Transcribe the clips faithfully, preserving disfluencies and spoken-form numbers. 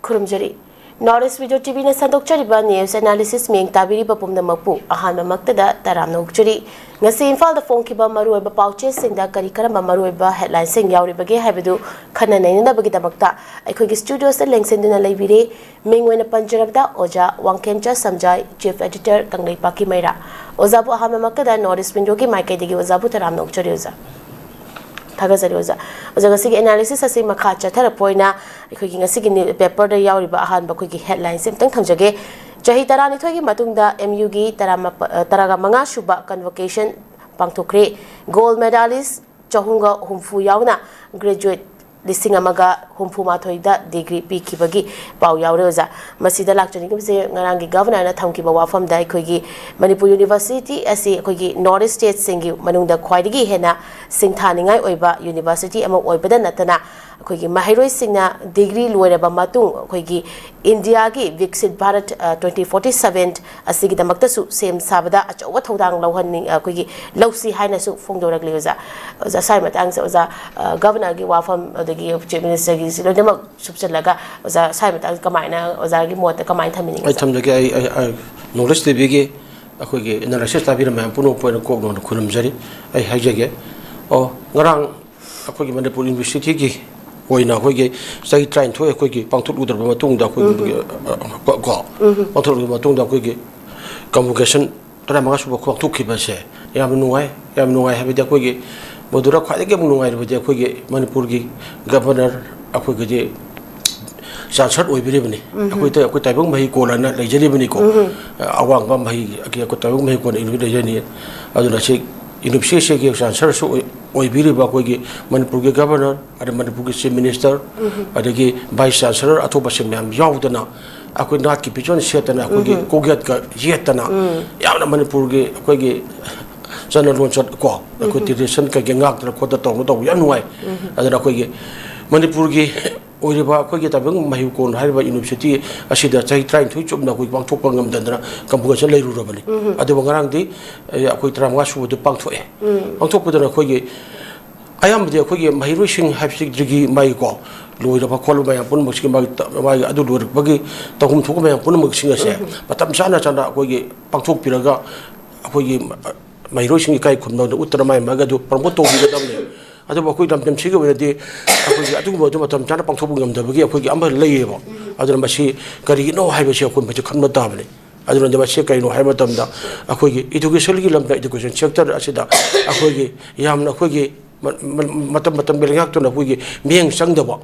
ꯈꯨꯔꯨꯝꯖꯔꯤ꯫ North East Video ꯇꯤꯚꯤꯅ ꯁꯟꯗꯣꯛꯆꯔꯤꯕ news analysis ꯃꯤꯠꯌꯦꯡ ꯇꯥꯕꯤꯔꯤꯕ ꯄꯨꯝꯅꯃꯛꯄꯨ ꯑꯍꯥꯟꯕꯃꯛꯇꯗ ꯇꯔꯥꯝꯅ ꯑꯣꯛꯆꯔꯤ꯫ ꯉꯁꯤ ꯏꯝꯐꯥꯜꯗ ꯐꯣꯡꯈꯤꯕ ꯃꯔꯨꯑꯣꯏꯕ ꯄꯥꯎꯆꯦꯁꯤꯡꯗ ꯀꯔꯤ ꯀꯔꯝꯕ ꯃꯔꯨꯑꯣꯏꯕ headlineꯁꯤꯡ ꯌꯥꯎꯔꯤꯕꯒꯦ ꯍꯥꯏꯕꯗꯨ ꯈꯟꯅ ꯅꯩꯅꯅꯕꯒꯤꯗꯃꯛꯇ ꯑꯩꯈꯣꯏꯒꯤ studioꯁꯗ ꯂꯦꯡꯁꯤꯟꯗꯨꯅ ꯂꯩꯕꯤꯔꯦ꯫ ꯃꯤꯡ ꯑꯣꯏꯅ ꯄꯟꯖꯔꯕꯗ ꯑꯣꯖꯥ ꯋꯥꯡꯈꯦꯝꯆꯥ ꯁꯝꯖꯥꯏ, Chief Editor ꯀꯪꯂꯩꯄꯥꯛꯀꯤ ꯃꯩꯔꯥ꯫ ꯑꯣꯖꯥꯕꯨ ꯑꯍꯥꯟꯕꯃꯛꯇꯗ North East Windowꯒꯤ ꯃꯥꯏꯀꯩꯗꯒꯤ ꯑꯣꯖꯥꯕꯨ ꯇꯔꯥꯝꯅ ꯑꯣꯛꯆꯔꯤ ꯑꯣꯖꯥ꯫ ꯊꯥꯒꯠꯆꯔꯤ ꯑꯣꯖꯥ꯫ ꯑꯣꯖꯥ, ꯉꯁꯤꯒꯤ analysis ꯑꯁꯤ ꯃꯈꯥ ꯆꯠꯊꯔꯛꯄ ꯑꯣꯏꯅ ꯑꯩꯈꯣꯏꯒꯤ ꯉꯁꯤꯒꯤ ꯅ꯭ꯌꯨ-, paperꯗ ꯌꯥꯎꯔꯤꯕ ꯑꯍꯥꯟꯕ ꯑꯩꯈꯣꯏꯒꯤ headlineꯁꯦ ꯑꯃꯨꯛꯇꯪ ꯊꯝꯖꯒꯦ꯫ ꯆꯍꯤ ꯇꯔꯥꯅꯤꯊꯣꯏꯒꯤ ꯃꯇꯨꯡꯗ MUꯒꯤ ꯇꯔꯥꯃꯥꯄ-, ꯑ, ꯇꯔꯥꯒ ꯃꯉꯥ ꯁꯨꯕ convocation ꯄꯥꯡꯊꯣꯛꯈ꯭ꯔꯦ꯫ Gold medalist ꯆꯍꯨꯝꯒ ꯍꯨꯝꯐꯨ ꯌꯥꯎꯅ graduate ꯂꯤꯁꯤꯡ ꯑꯃꯒ ꯍꯨꯝꯐꯨ ꯃꯥꯊꯣꯏꯗ degree ꯄꯤꯈꯤꯕꯒꯤ ꯄꯥꯎ ꯌꯥꯎꯔꯦ ꯑꯣꯖꯥ꯫ ꯃꯁꯤꯗ ꯂꯥꯛꯆꯅꯤꯡꯉꯤꯕꯁꯦ ꯉꯔꯥꯡꯒꯤ Governorꯅ ꯊꯝꯈꯤꯕ ꯋꯥꯐꯝꯗ ꯑꯩꯈꯣꯏꯒꯤ ꯃꯅꯤꯄꯨꯔ University ꯑꯁꯤ ꯑꯩꯈꯣꯏꯒꯤ North East stateꯁꯤꯡꯒꯤ ꯃꯅꯨꯡꯗ ꯈ꯭ꯋꯥꯏꯗꯒꯤ ꯍꯦꯟꯅ ꯁꯤꯡꯊꯥꯅꯤꯡꯉꯥꯏ ꯑꯣꯏꯕ university ꯑꯃ ꯑꯣꯏꯕꯗ ꯅꯠꯇꯅ ꯑꯩꯈꯣꯏꯒꯤ ꯃꯍꯩꯔꯣꯏꯁꯤꯡꯅ degree ꯂꯣꯏꯔꯕ ꯃꯇꯨꯡ ꯑꯩꯈꯣꯏꯒꯤ ꯏꯟꯗꯤꯌꯥꯒꯤ ꯕꯤꯛꯁꯤꯠ ꯚꯥꯔꯠ, ꯑ, twenty forty seven ꯑꯁꯤꯒꯤꯗꯃꯛꯇꯁꯨ ꯁꯦꯝ ꯁꯥꯕꯗ ꯑꯆꯧꯕ ꯊꯧꯗꯥꯡ ꯂꯧꯍꯟꯅꯤꯡ-, ꯑꯩꯈꯣꯏꯒꯤ ꯂꯧꯁꯤ ꯍꯥꯏꯅꯁꯨ ꯐꯣꯡꯗꯣꯔꯛꯂꯤ ꯑꯣꯖꯥ꯫ ꯑꯣꯖꯥ, ꯁ꯭ꯋꯥꯏ ꯃꯇꯥꯡꯁꯦ ꯑꯣꯖꯥ, ꯑ, Governorꯒꯤ ꯋꯥꯐꯝ ꯑꯗꯒꯤ Chief Ministerꯒꯤꯁꯤ ꯂꯣꯏꯅꯃꯛ ꯁꯨꯞꯆꯜꯂꯒ ꯑꯣꯖꯥ, ꯁ꯭ꯋꯥꯏ ꯃꯇꯥꯡꯁꯦ ꯀꯃꯥꯏꯅ ꯑꯣꯖꯥꯒꯤ ꯃꯣꯠꯇ ꯀꯃꯥꯏꯅ ꯊꯝꯕꯤꯅꯤꯡꯉꯤ ꯑꯩ ꯑꯣꯖꯥ? ꯊꯝꯖꯒꯦ꯫ ꯑꯩ, ꯑꯩ, ꯑꯩ, North East ꯇꯤꯚꯤꯒꯤ ꯑꯩꯈꯣꯏꯒꯤ analysis ꯇꯥꯕꯤꯔꯝꯕ ꯃꯌꯥꯝ ꯄꯨꯝꯅꯃꯛꯄꯨ ꯑꯩꯅ ꯀꯣꯛ ꯅꯧꯅ ꯈꯨꯔꯨꯝꯖꯔꯤ꯫ ꯑꯩ ꯍꯥꯏꯖꯒꯦ꯫ ꯑꯣ, ꯉꯔꯥꯡ ꯑꯩꯈꯣꯏꯒꯤ ꯃꯅꯤꯄꯨꯔ Universityꯒꯤ ꯑꯣꯏꯅ ꯑꯩꯈꯣꯏꯒꯤ ꯆꯍꯤ ꯇꯔꯥꯅꯤꯊꯣꯏ ꯑꯩꯈꯣꯏꯒꯤ ꯄꯥꯡꯊꯣꯛꯂꯨꯗ꯭ꯔꯕ ꯃꯇꯨꯡꯗ ꯑꯩꯈꯣꯏꯒꯤ, ꯎꯝ꯫ ꯑ, ꯑ, ꯀꯣ, ꯎꯝ꯫ ꯄꯥꯡꯊꯣꯛꯂꯨꯗ꯭ꯔꯕ ꯃꯇꯨꯡꯗ ꯑꯩꯈꯣꯏꯒꯤ convocation ꯇꯔꯥꯃꯉꯥ ꯁꯨꯕ ꯄꯥꯡꯊꯣꯛꯈꯤꯕꯁꯦ ꯌꯥꯝ ꯅꯨꯡꯉꯥꯏ, ꯌꯥꯝ ꯅꯨꯡꯉꯥꯏ ꯍꯥꯏꯕꯗꯤ ꯑꯩꯈꯣꯏꯒꯤ ꯃꯗꯨꯗ ꯈ꯭ꯋꯥꯏꯗꯒꯤ ꯑꯃꯨꯛ ꯅꯨꯡꯉꯥꯏꯔꯤꯕꯗꯤ ꯑꯩꯈꯣꯏꯒꯤ ꯃꯅꯤꯄꯨꯔꯒꯤ Governor ꯑꯩꯈꯣꯏꯒꯤꯗꯤ Chancellor ꯑꯣꯏꯕꯤꯔꯤꯕꯅꯤ꯫ ꯎꯝ꯫ ꯑꯩꯈꯣꯏ ꯇ-, ꯑꯩꯈꯣꯏ ꯇꯥꯏꯕꯪ ꯃꯍꯩꯀꯣꯜ ꯍꯥꯏꯅ ꯂꯩꯖꯔꯤꯕꯅꯤꯀꯣ꯫ ꯎꯝ꯫ ꯑꯋꯥꯡꯕ ꯃꯍꯩ, ꯑꯩꯈꯣꯏ ꯇꯥꯏꯕꯪ ꯃꯍꯩꯀꯣꯜꯅ ꯏꯟꯕ ꯂꯩꯖꯔꯤꯅꯤ꯫ ꯑꯗꯨꯅ ꯁꯤ Universityꯁꯤꯒꯤ Chancellorꯁꯨ ꯑꯣꯏ-, ꯑꯣꯏꯕꯤꯔꯤꯕ ꯑꯩꯈꯣꯏꯒꯤ ꯃꯅꯤꯄꯨꯔꯒꯤ Governor, ꯑꯗꯩ ꯃꯅꯤꯄꯨꯔꯒꯤ Chief Minister, ꯎꯝ꯫ ꯑꯗꯒꯤ Vice Chancellor ꯑꯇꯣꯞꯄꯁꯤꯡ ꯃꯌꯥꯝ ꯌꯥꯎꯗꯅ ꯑꯩꯈꯣꯏ ꯅꯥꯠꯀꯤ ꯐꯤꯖꯣꯜ ꯁꯦꯠꯇꯅ, ꯑꯩꯈꯣꯏꯒꯤ ꯎꯝ꯫ ꯀꯣꯛꯌꯦꯠꯀ ꯌꯦꯠꯇꯅ, ꯎꯝ꯫ ꯌꯥꯝꯅ ꯃꯅꯤꯄꯨꯔꯒꯤ ꯑꯩꯈꯣꯏꯒꯤ ꯆꯠꯅ ꯂꯣꯟꯆꯠ ꯀꯣ, ꯑꯩꯈꯣꯏ ꯎꯝ꯫ Tradition ꯀꯩꯀꯩ ꯉꯥꯛꯇꯅ ꯈꯣꯠꯇꯅ ꯇꯧꯅ ꯇꯧꯕ ꯌꯥꯝ ꯅꯨꯡꯉꯥꯏ꯫ ꯎꯝ꯫ ꯑꯗꯨꯅ ꯑꯩꯈꯣꯏꯒꯤ ꯃꯅꯤꯄꯨꯔꯒꯤ ꯑꯣꯏꯔꯤꯕ ꯑꯩꯈꯣꯏꯒꯤ ꯇꯥꯏꯕꯪ ꯃꯍꯩꯀꯣꯜ ꯍꯥꯏꯔꯤꯕ University ꯑꯁꯤꯗ ꯆꯍꯤ ꯇꯔꯥꯅꯤꯊꯣꯏ ꯆꯨꯞꯅ ꯑꯩꯈꯣꯏ ꯄꯥꯡꯊꯣꯛꯄ ꯉꯝꯗꯗꯅ convocation ꯂꯩꯔꯨꯔꯕꯅꯤ꯫ ꯎꯝ꯫ ꯑꯗꯨꯕꯨ ꯉꯔꯥꯡꯗꯤ, ꯑꯦ, ꯑꯩꯈꯣꯏ ꯇꯔꯥꯃꯉꯥ ꯁꯨꯕꯗꯨ ꯄꯥꯡꯊꯣꯛꯑꯦ꯫ ꯎꯝ꯫ ꯄꯥꯡꯊꯣꯛꯄꯗꯨꯅ ꯑꯩꯈꯣꯏꯒꯤ ꯑꯌꯥꯝꯕꯗꯤ ꯑꯩꯈꯣꯏꯒꯤ ꯃꯍꯩꯔꯣꯏꯁꯤꯡ ꯍꯥꯏꯕꯁꯤꯗꯒꯤ ꯃꯥꯒꯤꯀꯣ, ꯂꯣꯏꯔꯕ ꯈꯣꯠꯂꯕ ꯃꯌꯥꯝ ꯄꯨꯝꯅꯃꯛꯁꯤꯒꯤ ꯃꯥꯒꯤ ꯇ-, ꯃꯥꯒꯤ ꯑꯗꯨ ꯂꯣꯏꯔꯛꯄꯒꯤ ꯇꯧꯐꯝ ꯊꯣꯛꯄ ꯃꯌꯥꯝ ꯄꯨꯝꯅꯃꯛꯁꯤꯡ ꯑꯁꯦ ꯃꯇꯝ ꯆꯥꯅ ꯆꯥꯅ ꯑꯩꯈꯣꯏꯒꯤ ꯄꯥꯡꯊꯣꯛꯄꯤꯔꯒ, ꯑꯩꯈꯣꯏꯒꯤ ꯃꯍꯩꯔꯣꯏꯁꯤꯡ ꯏꯀꯥꯏ ꯈꯨꯝꯅꯕꯗ ꯎꯠꯇꯅ ꯃꯥꯏ ꯃꯥꯒꯤ ꯑꯗꯨ ꯄ꯭ꯔꯃꯣꯠ ꯇꯧꯕꯤꯒꯗꯕꯅꯤ꯫ ꯑꯗꯨꯕꯨ ꯑꯩꯈꯣꯏ ꯂꯝꯗꯝꯁꯤꯒꯤ ꯑꯣꯏꯅꯗꯤ ꯑꯩꯈꯣꯏꯒꯤ ꯑꯗꯨꯒꯨꯝꯕ ꯑꯗꯨ ꯃꯇꯝ ꯆꯥꯅ ꯄꯥꯡꯊꯣꯛꯄ ꯉꯝꯗꯕꯒꯤ ꯑꯩꯈꯣꯏꯒꯤ ꯑꯃ ꯂꯩꯌꯦꯕ꯫ ꯑꯗꯨꯅ ꯃꯁꯤ ꯀꯔꯤꯒꯤꯅꯣ ꯍꯥꯏꯕꯁꯤ ꯑꯩꯈꯣꯏ ꯃꯁꯤ ꯈꯟꯕ ꯇꯥꯕꯅꯤ꯫ ꯑꯗꯨꯅꯗꯤ ꯃꯁꯤ ꯀꯔꯤꯅꯣ ꯍꯥꯏꯕ ꯃꯇꯝꯗ, ꯑꯩꯈꯣꯏꯒꯤ educationꯒꯤ ꯂꯝꯗ, education sector ꯑꯁꯤꯗ ꯑꯩꯈꯣꯏꯒꯤ ꯌꯥꯝꯅ ꯑꯩꯈꯣꯏꯒꯤ ꯃ-, ꯃ-, ꯃꯇꯝ ꯃꯇꯝꯒꯤ ꯂꯩꯉꯥꯛꯇꯨꯅ ꯑꯩꯈꯣꯏꯒꯤ ꯃꯤꯠꯌꯦꯡ ꯆꯪꯗꯕ,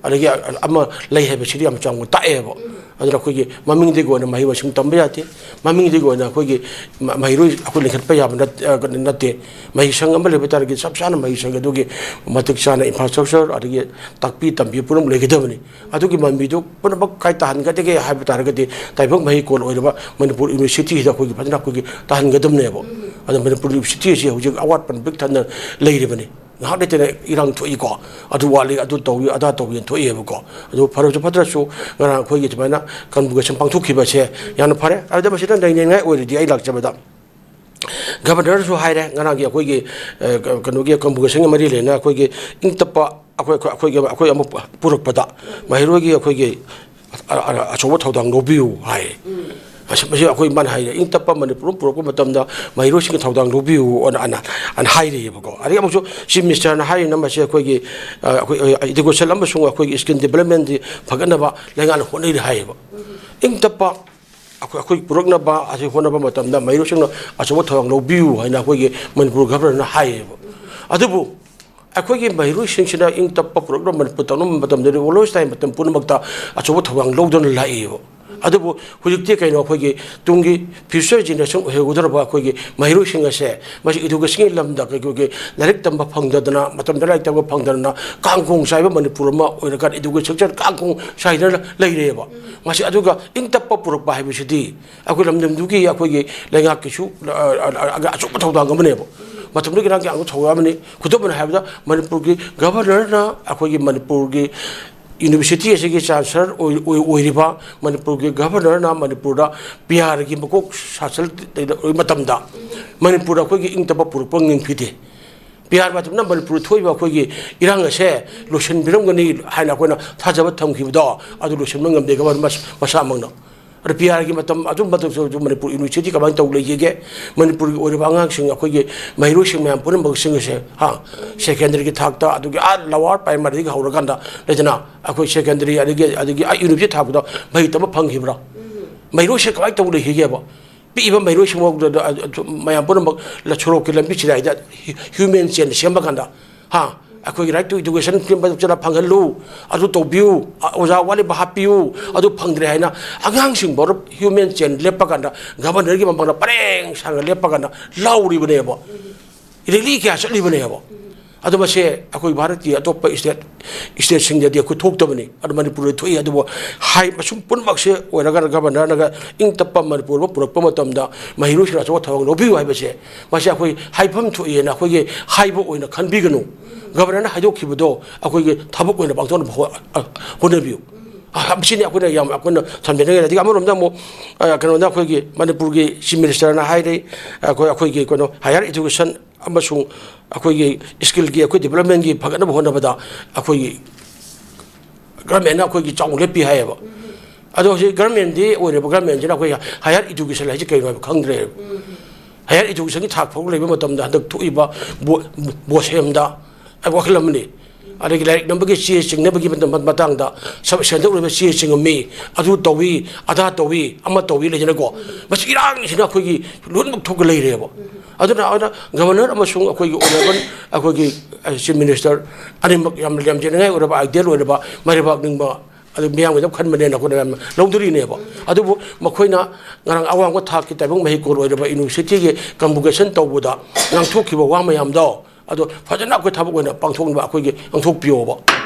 ꯑꯗꯒꯤ ꯑꯃ ꯂꯩ ꯍꯥꯏꯕꯁꯤꯗꯤ ꯌꯥꯝ ꯆꯥꯎꯅ ꯇꯥꯛꯑꯦꯕ꯫ ꯑꯗꯨꯅ ꯑꯩꯈꯣꯏꯒꯤ ꯃꯃꯤꯡꯗꯒꯤ ꯑꯣꯏꯅ ꯃꯍꯩ ꯃꯁꯤꯡ ꯇꯝꯕ ꯌꯥꯗꯦ, ꯃꯃꯤꯡꯗꯒꯤ ꯑꯣꯏꯅ ꯑꯩꯈꯣꯏꯒꯤ ꯃ-, ꯃꯍꯩꯔꯣꯏ ꯑꯩꯈꯣꯏ ꯂꯤꯡꯈꯠꯄ ꯌꯥꯕ ꯅꯠ-, ꯑ, ꯅꯠꯇꯦ꯫ ꯃꯍꯩꯁꯪ ꯑꯃ ꯂꯩꯕ ꯇꯥꯔꯒꯗꯤ ꯆꯞ ꯆꯥꯅ ꯃꯍꯩꯁꯪ ꯑꯗꯨꯒꯤ ꯃꯇꯤꯛ ꯆꯥꯅ infrastructure, ꯑꯗꯒꯤ ꯇꯥꯛꯄꯤ ꯇꯝꯕꯤ ꯄꯨꯝꯅꯃꯛ ꯂꯩꯒꯗꯕꯅꯤ꯫ ꯑꯗꯨꯒꯤ ꯃꯃꯤꯗꯨ ꯄꯨꯝꯅꯃꯛ ꯀꯥꯏ ꯇꯥꯍꯟꯒꯗꯒꯦ ꯍꯥꯏꯕ ꯇꯥꯔꯒꯗꯤ, ꯇꯥꯏꯕꯪ ꯃꯍꯩꯀꯣꯜ ꯑꯣꯏꯔꯤꯕ ꯃꯅꯤꯄꯨꯔ ꯌꯨꯅꯤꯚꯔꯁꯤꯇꯤꯁꯤꯗ ꯑꯩꯈꯣꯏꯒꯤ ꯐꯖꯅ ꯑꯩꯈꯣꯏꯒꯤ ꯇꯥꯍꯟꯒꯗꯕꯅꯦꯕ꯫ ꯑꯗꯣ ꯃꯅꯤꯄꯨꯔ ꯌꯨꯅꯤꯚꯔꯁꯤꯇꯤ ꯑꯁꯤ ꯍꯧꯖꯤꯛ ꯑꯋꯥꯠꯄꯅ ꯄꯤꯛ ꯊꯟꯅ ꯂꯩꯔꯤꯕꯅꯤ꯫ ꯉꯥꯏꯍꯥꯛ ꯂꯩꯇꯅ ꯏꯔꯥꯡ ꯊꯣꯛꯏꯀꯣ, ꯑꯗꯨ ꯋꯥꯠꯂꯤ, ꯑꯗꯨ ꯇꯧꯏ, ꯑꯗꯥ ꯇꯧꯏꯅ ꯊꯣꯛꯏꯕꯀꯣ꯫ ꯑꯗꯨ ꯐꯔꯁꯨ ꯐꯠꯇ꯭ꯔꯁꯨ, ꯉꯔꯥꯡ ꯑꯩꯈꯣꯏꯒꯤ ꯁꯨꯃꯥꯏꯅ convocation ꯄꯥꯡꯊꯣꯛꯈꯤꯕꯁꯦ ꯌꯥꯝꯅ ꯐꯔꯦ꯫ ꯑꯗꯨꯗ ꯃꯁꯤꯗ ꯅꯩꯅꯅꯤꯡꯉꯥꯏ ꯑꯣꯏꯔꯗꯤ, ꯑꯩ ꯂꯥꯛꯆꯕꯗ, Governorꯁꯨ ꯍꯥꯏꯔꯦ, ꯉꯔꯥꯡꯒꯤ ꯑꯩꯈꯣꯏꯒꯤ, ꯑ, ꯀ-, ꯀꯩꯅꯣꯒꯤ convocationꯒ ꯃꯔꯤ ꯂꯩꯅ ꯑꯩꯈꯣꯏꯒꯤ ꯏꯪ ꯇꯞꯄ ꯑꯩꯈꯣꯏ, ꯑꯩꯈꯣꯏ, ꯑꯩꯈꯣꯏꯒꯤ, ꯑꯩꯈꯣꯏ ꯑꯃ ꯄꯨꯔꯛꯄꯗ ꯃꯍꯩꯔꯣꯏꯒꯤ ꯑꯩꯈꯣꯏꯒꯤ ꯑ-, ꯑ-, ꯑꯆꯧꯕ ꯊꯧꯗꯥꯡ ꯂꯧꯕꯤꯌꯨ ꯍꯥꯏ꯫ ꯃꯁꯤ, ꯃꯁꯤ ꯑꯩꯈꯣꯏ ꯃꯥꯅ ꯍꯥꯏꯔꯦ, ꯏꯪ ꯇꯞꯄ ꯃꯅꯤꯄꯨꯔ ꯑꯃ ꯄꯨꯔꯛꯄ ꯃꯇꯝꯗ ꯃꯍꯩꯔꯣꯏꯁꯤꯡꯒꯤ ꯊꯧꯗꯥꯡ ꯂꯧꯕꯤꯌꯨ ꯑꯅ, ꯑꯅ, ꯑꯅ ꯍꯥꯏꯔꯤꯑꯕꯀꯣ꯫ ꯑꯗꯒꯤ ꯑꯃꯨꯛꯁꯨ Chief Ministerꯅ ꯍꯥꯏꯔꯤꯅ ꯃꯁꯤ ꯑꯩꯈꯣꯏꯒꯤ, ꯑ, ꯑꯩꯈꯣꯏ, ꯑ, education ꯑꯃꯁꯨꯡ ꯑꯩꯈꯣꯏꯒꯤ skill developmentꯁꯤ ꯐꯒꯠꯅꯕ ꯂꯩꯉꯥꯛꯅ ꯍꯣꯠꯅꯔꯤ ꯍꯥꯏꯌꯦꯕ꯫ ꯏꯪ ꯇꯞꯄ ꯑꯩꯈꯣꯏ, ꯑꯩꯈꯣꯏ ꯄꯨꯔꯛꯅꯕ, ꯑꯁꯤ ꯍꯣꯠꯅꯕ ꯃꯇꯝꯗ ꯃꯍꯩꯔꯣꯏꯁꯤꯡꯅ ꯑꯆꯧꯕ ꯊꯧꯗꯥꯡ ꯂꯧꯕꯤꯌꯨ ꯍꯥꯏꯅ ꯑꯩꯈꯣꯏꯒꯤ ꯃꯅꯤꯄꯨꯔ Governorꯅ ꯍꯥꯏꯌꯦꯕ꯫ ꯑꯗꯨꯕꯨ ꯑꯩꯈꯣꯏꯒꯤ ꯃꯍꯩꯔꯣꯏꯁꯤꯡꯁꯤꯅ ꯏꯪ ꯇꯞꯄ ꯄꯨꯔꯛꯅꯕ ꯃꯇꯝ ꯄꯨꯝꯅꯃꯛꯇ ꯑꯆꯧꯕ ꯊꯧꯗꯥꯡ ꯂꯧꯗꯨꯅ ꯂꯥꯛꯏꯕ꯫ ꯑꯗꯨꯕꯨ ꯍꯧꯖꯤꯛꯇꯤ ꯀꯩꯅꯣ, ꯑꯩꯈꯣꯏꯒꯤ ꯇꯨꯡꯒꯤ future generation ꯑꯣꯏꯍꯧꯒꯗꯧꯔꯕ ꯑꯩꯈꯣꯏꯒꯤ ꯃꯍꯩꯔꯣꯏꯁꯤꯡ ꯑꯁꯦ ꯃꯁꯤ educationꯒꯤ ꯂꯝꯗ ꯑꯩꯈꯣꯏꯒꯤ ꯂꯥꯏꯔꯤꯛ ꯇꯝꯕ ꯐꯪꯗꯗꯅ, ꯃꯇꯝꯗ ꯂꯥꯏꯔꯤꯛ ꯇꯝꯕ ꯐꯪꯗꯗꯅ ꯀꯥꯡꯈꯣꯡ ꯆꯥꯏꯕ ꯃꯅꯤꯄꯨꯔ ꯑꯃ ꯑꯣꯏꯔꯀꯥꯟꯗ education sector ꯀꯥꯡꯈꯣꯡ ꯆꯥꯏꯗꯅ ꯂꯩꯔꯦꯕ꯫ ꯃꯁꯤ ꯑꯗꯨꯒ ꯏꯪ ꯇꯞꯄ ꯄꯨꯔꯛꯄ ꯍꯥꯏꯕꯁꯤꯗꯤ ꯑꯩꯈꯣꯏ ꯂꯝꯗꯝꯗꯨꯒꯤ ꯑꯩꯈꯣꯏꯒꯤ ꯂꯩꯉꯥꯛꯀꯤꯁꯨ, ꯑ, ꯑ, ꯑ, ꯑꯆꯧꯕ ꯊꯧꯗꯥꯡ ꯑꯃꯅꯦꯕ꯫ ꯃꯇꯝꯗꯨꯒꯤ ꯂꯩꯉꯥꯛꯀꯤ ꯑꯆꯧꯕ ꯊꯧꯗꯥꯡ ꯑꯃꯅꯤ꯫ ꯈꯨꯗꯝ ꯑꯣꯏꯅ ꯍꯥꯏꯔꯕꯗ, ꯃꯅꯤꯄꯨꯔꯒꯤ Governorꯅ ꯑꯩꯈꯣꯏꯒꯤ ꯃꯅꯤꯄꯨꯔꯒꯤ university ꯑꯁꯤꯒꯤ Chancellor ꯑꯣꯏ-, ꯑꯣꯏ-, ꯑꯣꯏꯔꯤꯕ ꯃꯅꯤꯄꯨꯔꯒꯤ Governorꯅ ꯃꯅꯤꯄꯨꯔꯗ P Rꯒꯤ ꯃꯀꯣꯛ ꯁꯥꯁꯜ ꯑꯣꯏꯕ ꯃꯇꯝꯗ ꯃꯅꯤꯄꯨꯔꯗ ꯑꯩꯈꯣꯏꯒꯤ ꯏꯪ ꯇꯞꯄ ꯄꯨꯔꯛꯄ ꯉꯝꯈꯤꯗꯦ꯫ ꯄꯤ ꯑꯥꯔ ꯃꯇꯝꯗ ꯃꯅꯤꯄꯨꯔꯗ ꯊꯣꯛꯏꯕ ꯑꯩꯈꯣꯏꯒꯤ ꯏꯔꯥꯡ ꯑꯁꯦ ꯂꯣꯏꯁꯤꯟꯕꯤꯔꯝꯒꯅꯤ ꯍꯥꯏꯅ ꯑꯩꯈꯣꯏꯅ ꯊꯥꯖꯕ ꯊꯝꯈꯤꯕꯗꯣ, ꯑꯗꯨ ꯂꯣꯏꯁꯤꯟꯕ ꯉꯝꯗꯦ ꯒꯚꯔꯅꯔ ꯃꯁꯥꯃꯛꯅ꯫ ꯑꯗ ꯄꯤ ꯑꯥꯔꯒꯤ ꯃꯇꯝ, ꯑꯗꯨ ꯃꯇꯝꯗꯁꯨ ꯃꯅꯤꯄꯨꯔ ꯌꯨꯅꯤꯚꯔꯁꯤꯇꯤ ꯀꯃꯥꯏꯅ ꯇꯧ ꯂꯩꯈꯤꯒꯦ? ꯃꯅꯤꯄꯨꯔꯒꯤ ꯑꯣꯏꯔꯤꯕ ꯑꯉꯥꯡꯁꯤꯡ, ꯑꯩꯈꯣꯏꯒꯤ ꯃꯍꯩꯔꯣꯏꯁꯤꯡ ꯃꯌꯥꯝ ꯄꯨꯝꯅꯃꯛꯁꯤꯡ ꯑꯁꯦ, ꯍꯥ, ꯁꯦꯀꯦꯟꯗꯔꯤꯒꯤ ꯊꯥꯛꯇ, ꯑꯗꯨꯒꯤ ꯑꯥ ꯂꯋꯥꯔ ꯄ꯭ꯔꯥꯏꯃꯥꯔꯤꯗꯒꯤ ꯍꯧꯔꯀꯥꯟꯗ, ꯂꯩꯗꯅ, ꯑꯩꯈꯣꯏ ꯁꯦꯀꯦꯟꯗꯔꯤ, ꯑꯗꯒꯤ, ꯑꯗꯒꯤ ꯑꯥ ꯌꯨꯅꯤꯚꯔꯁꯤꯇꯤ ꯊꯥꯛꯄꯗ ꯃꯍꯩ ꯇꯝꯕ ꯐꯪꯈꯤꯕ꯭ꯔꯥ? ꯃꯍꯩꯔꯣꯏꯁꯦ ꯀꯃꯥꯏꯅ ꯇꯧ ꯂꯩꯈꯤꯒꯦꯕ? ꯄꯤꯛꯏꯕ ꯃꯍꯩꯔꯣꯏꯁꯤꯡ ꯐꯥꯎꯗ, ꯑ, ꯑ, ꯃꯌꯥꯝ ꯄꯨꯝꯅꯃꯛ ꯂ-, ꯁꯣꯔꯣꯛꯀꯤ ꯂꯝꯕꯤ ꯆꯤꯔꯥꯏꯗ ꯍ꯭ꯌꯨ-, ꯍ꯭ꯌꯨꯃꯦꯟ ꯆꯦꯟ ꯁꯦꯝꯕ ꯀꯥꯟꯗ, ꯍꯥ, ꯑꯩꯈꯣꯏꯒꯤ ꯔꯥꯏꯠ ꯇꯨ ꯏꯗꯨꯀꯦꯁꯟ ꯐꯪꯍꯜꯂꯨ, ꯑꯗꯨ ꯇꯧꯕꯤꯌꯨ, ꯑ-, ꯑꯣꯖꯥ ꯋꯥꯠꯂꯤꯕ ꯍꯥꯞꯄꯤꯌꯨ, ꯑꯗꯨ ꯐꯪꯗ꯭ꯔꯦ ꯍꯥꯏꯅ ꯑꯉꯥꯡꯁꯤꯡ ꯐꯥꯎꯗ ꯍ꯭ꯌꯨꯃꯦꯟ ꯆꯦꯟ ꯂꯦꯞꯄ ꯀꯥꯟꯗ, ꯒꯚꯔꯅꯔꯒꯤ ꯃꯃꯥꯡꯗ ꯄꯔꯦꯡ ꯁꯥꯡꯅ ꯂꯦꯞꯄ ꯀꯥꯟꯗ ꯂꯥꯎꯔꯤꯕꯅꯦꯕ꯫ ꯔꯦꯂꯤ ꯀꯌꯥ ꯆꯠꯂꯤꯕꯅꯦꯕ꯫ ꯑꯗꯣ ꯃꯁꯦ ꯑꯩꯈꯣꯏ ꯚꯥꯔꯠꯀꯤ ꯑꯇꯣꯞꯄ ꯁ꯭ꯇꯦꯠ, ꯁ꯭ꯇꯦꯠꯁꯤꯡꯗꯗꯤ ꯑꯩꯈꯣꯏ ꯊꯣꯛꯇꯕꯅꯤ꯫ ꯑꯗꯣ ꯃꯅꯤꯄꯨꯔꯗ ꯊꯣꯛꯏ꯫ ꯑꯗꯨꯕꯨ ꯍꯥꯏ-, ꯃꯁꯨꯝ ꯄꯨꯝꯅꯃꯛꯁꯦ ꯑꯣꯏꯔꯒ ꯒꯚꯔꯅꯔꯅꯒ ꯏꯪ ꯇꯞꯄ ꯃꯅꯤꯄꯨꯔ ꯑꯃ ꯄꯨꯔꯛꯄ ꯃꯇꯝꯗ ꯃꯍꯩꯔꯣꯏꯁꯤꯡꯅ ꯑꯆꯧꯕ ꯊꯧꯗꯥꯡ ꯂꯧꯕꯤꯌꯨ ꯍꯥꯏꯕꯁꯦ, ꯃꯁꯤ ꯑꯩꯈꯣꯏ ꯍꯥꯏꯐꯝ ꯊꯣꯛꯏꯅ ꯑꯩꯈꯣꯏꯒꯤ ꯍꯥꯏꯕ ꯑꯣꯏꯅ ꯈꯟꯕꯤꯒꯅꯨ꯫ ꯒꯚꯔꯅꯔꯅ ꯍꯥꯏꯗꯣꯛꯈꯤꯕꯗꯣ ꯑꯩꯈꯣꯏꯒꯤ ꯊꯕꯛ ꯑꯣꯏꯅ ꯄꯥꯡꯊꯣꯛꯅꯕ ꯍꯣ-, ꯑ, ꯍꯣꯠꯅꯕꯤꯌꯨ꯫ ꯑ, ꯃꯁꯤꯅꯤ ꯑꯩꯈꯣꯏꯅ ꯌꯥꯝ, ꯑꯩꯈꯣꯏꯅ ꯊꯝꯖꯅꯤꯡꯉꯤ꯫ ꯑꯗꯒꯤ ꯑꯃꯔꯣꯝꯗ ꯑꯃꯨꯛ, ꯑ, ꯀꯩꯅꯣꯗ ꯑꯩꯈꯣꯏꯒꯤ ꯃꯅꯤꯄꯨꯔꯒꯤ ꯆꯤꯐ ꯃꯤꯅꯤꯁꯇꯔꯅ ꯍꯥꯏꯔꯤ, ꯑꯩꯈꯣꯏ, ꯑꯩꯈꯣꯏꯒꯤ ꯀꯩꯅꯣ, ꯍꯥꯌꯔ ꯏꯗꯨꯀꯦꯁꯟ ꯑꯃꯁꯨꯡ ꯑꯩꯈꯣꯏꯒꯤ ꯁ꯭ꯀꯤꯜꯒꯤ ꯑꯩꯈꯣꯏ ꯗꯤꯕꯂꯞꯃꯦꯟꯒꯤ ꯐꯒꯠꯅꯕ ꯍꯣꯠꯅꯕꯗ ꯑꯩꯈꯣꯏꯒꯤ ꯒꯚꯔꯟꯃꯦꯟꯅ ꯑꯩꯈꯣꯏꯒꯤ ꯆꯥꯎꯅ ꯂꯦꯞꯄꯤ ꯍꯥꯏꯌꯦꯕ꯫ ꯑꯗꯣ ꯍꯧꯖꯤꯛ ꯒꯚꯔꯟꯃꯦꯟꯗꯤ ꯑꯣꯏꯔꯤꯕ ꯒꯚꯔꯟꯃꯦꯟꯁꯤꯅ ꯑꯩꯈꯣꯏ ꯍꯥꯌꯔ ꯏꯗꯨꯀꯦꯁꯟ ꯍꯥꯏꯁꯦ ꯀꯩꯅꯣ ꯍꯥꯏꯕ ꯈꯪꯗ꯭ꯔꯦꯕ꯫ ꯍꯥꯌꯔ ꯏꯗꯨꯀꯦꯁꯟꯒꯤ ꯊꯥꯛ ꯐꯥꯎ ꯂꯩꯕ ꯃꯇꯝꯗ ꯍꯟꯗꯛ ꯊꯣꯛꯏꯕ ꯕꯣ-, ꯕꯣꯁꯦꯝꯗ ꯍꯥꯏꯕ ꯋꯥꯈꯜ ꯑꯃꯅꯤ꯫ ꯑꯗꯒꯤ ꯂꯥꯏꯔꯤꯛ ꯅꯝꯕꯒꯤ ꯆꯦ ꯆꯤꯡꯅꯕꯒꯤ ꯃꯇꯝ-, ꯃꯇꯥꯡꯗ ꯁꯕ ꯁꯦꯟꯇꯔ ꯑꯣꯏꯕ ꯆꯦ ꯆꯤꯡꯉꯝꯃꯤ, ꯑꯗꯨ ꯇꯧꯏ, ꯑꯗꯥ ꯇꯧꯏ, ꯑꯃ ꯇꯧꯏ ꯂꯩꯗꯅꯀꯣ꯫ ꯃꯁꯤ ꯏꯔꯥꯡꯁꯤꯅ ꯑꯩꯈꯣꯏꯒꯤ ꯂꯣꯏꯅꯃꯛ ꯊꯣꯛꯑ ꯂꯩꯔꯦꯕ꯫ ꯑꯗꯨꯅ, ꯑꯗꯨꯅ ꯒꯚꯔꯅꯔ ꯑꯃꯁꯨꯡ ꯑꯩꯈꯣꯏꯒꯤ ꯑꯣꯅꯔꯦꯕꯜ ꯑꯩꯈꯣꯏꯒꯤ, ꯑ, ꯆꯤꯐ ꯃꯤꯅꯤꯁꯇꯔ ꯑꯅꯤꯃꯛ ꯌꯥꯝ ꯂꯝꯖꯤꯡꯅꯤꯡꯉꯥꯏ ꯑꯣꯏꯔꯕ, ꯑꯥꯏꯗꯤꯌꯦꯜ ꯑꯣꯏꯔꯕ, ꯃꯔꯩꯕꯥꯛ ꯅꯤꯡꯕ, ꯑꯗꯨ ꯃꯤꯌꯥꯝꯒꯤꯗꯃꯛ ꯈꯟꯕꯅꯦꯅ ꯑꯩꯈꯣꯏꯅ ꯌꯥꯝꯅ ꯂꯧꯅꯔꯤꯅꯦꯕ꯫ ꯑꯗꯨꯕꯨ ꯃꯈꯣꯏꯅ ꯉꯔꯥꯡ ꯑꯋꯥꯡꯕ ꯊꯥꯛꯀꯤ ꯇꯥꯏꯕꯪ ꯃꯍꯩꯀꯣꯜ ꯑꯣꯏꯔꯕ ꯌꯨꯅꯤꯚꯔꯁꯤꯇꯤꯒꯤ ꯀꯟꯚꯣꯀꯦꯁꯟ ꯇꯧꯕꯗ ꯉꯥꯡꯊꯣꯛꯈꯤꯕ ꯋꯥ ꯃꯌꯥꯝꯗꯣ, ꯑꯗꯣ ꯐꯖꯅ ꯑꯩꯈꯣꯏ ꯊꯕꯛ ꯑꯣꯏꯅ ꯄꯥꯡꯊꯣꯛꯅꯕ ꯑꯩꯈꯣꯏꯒꯤ ꯄꯥꯡꯊꯣꯛꯄꯤꯌꯣꯕ꯫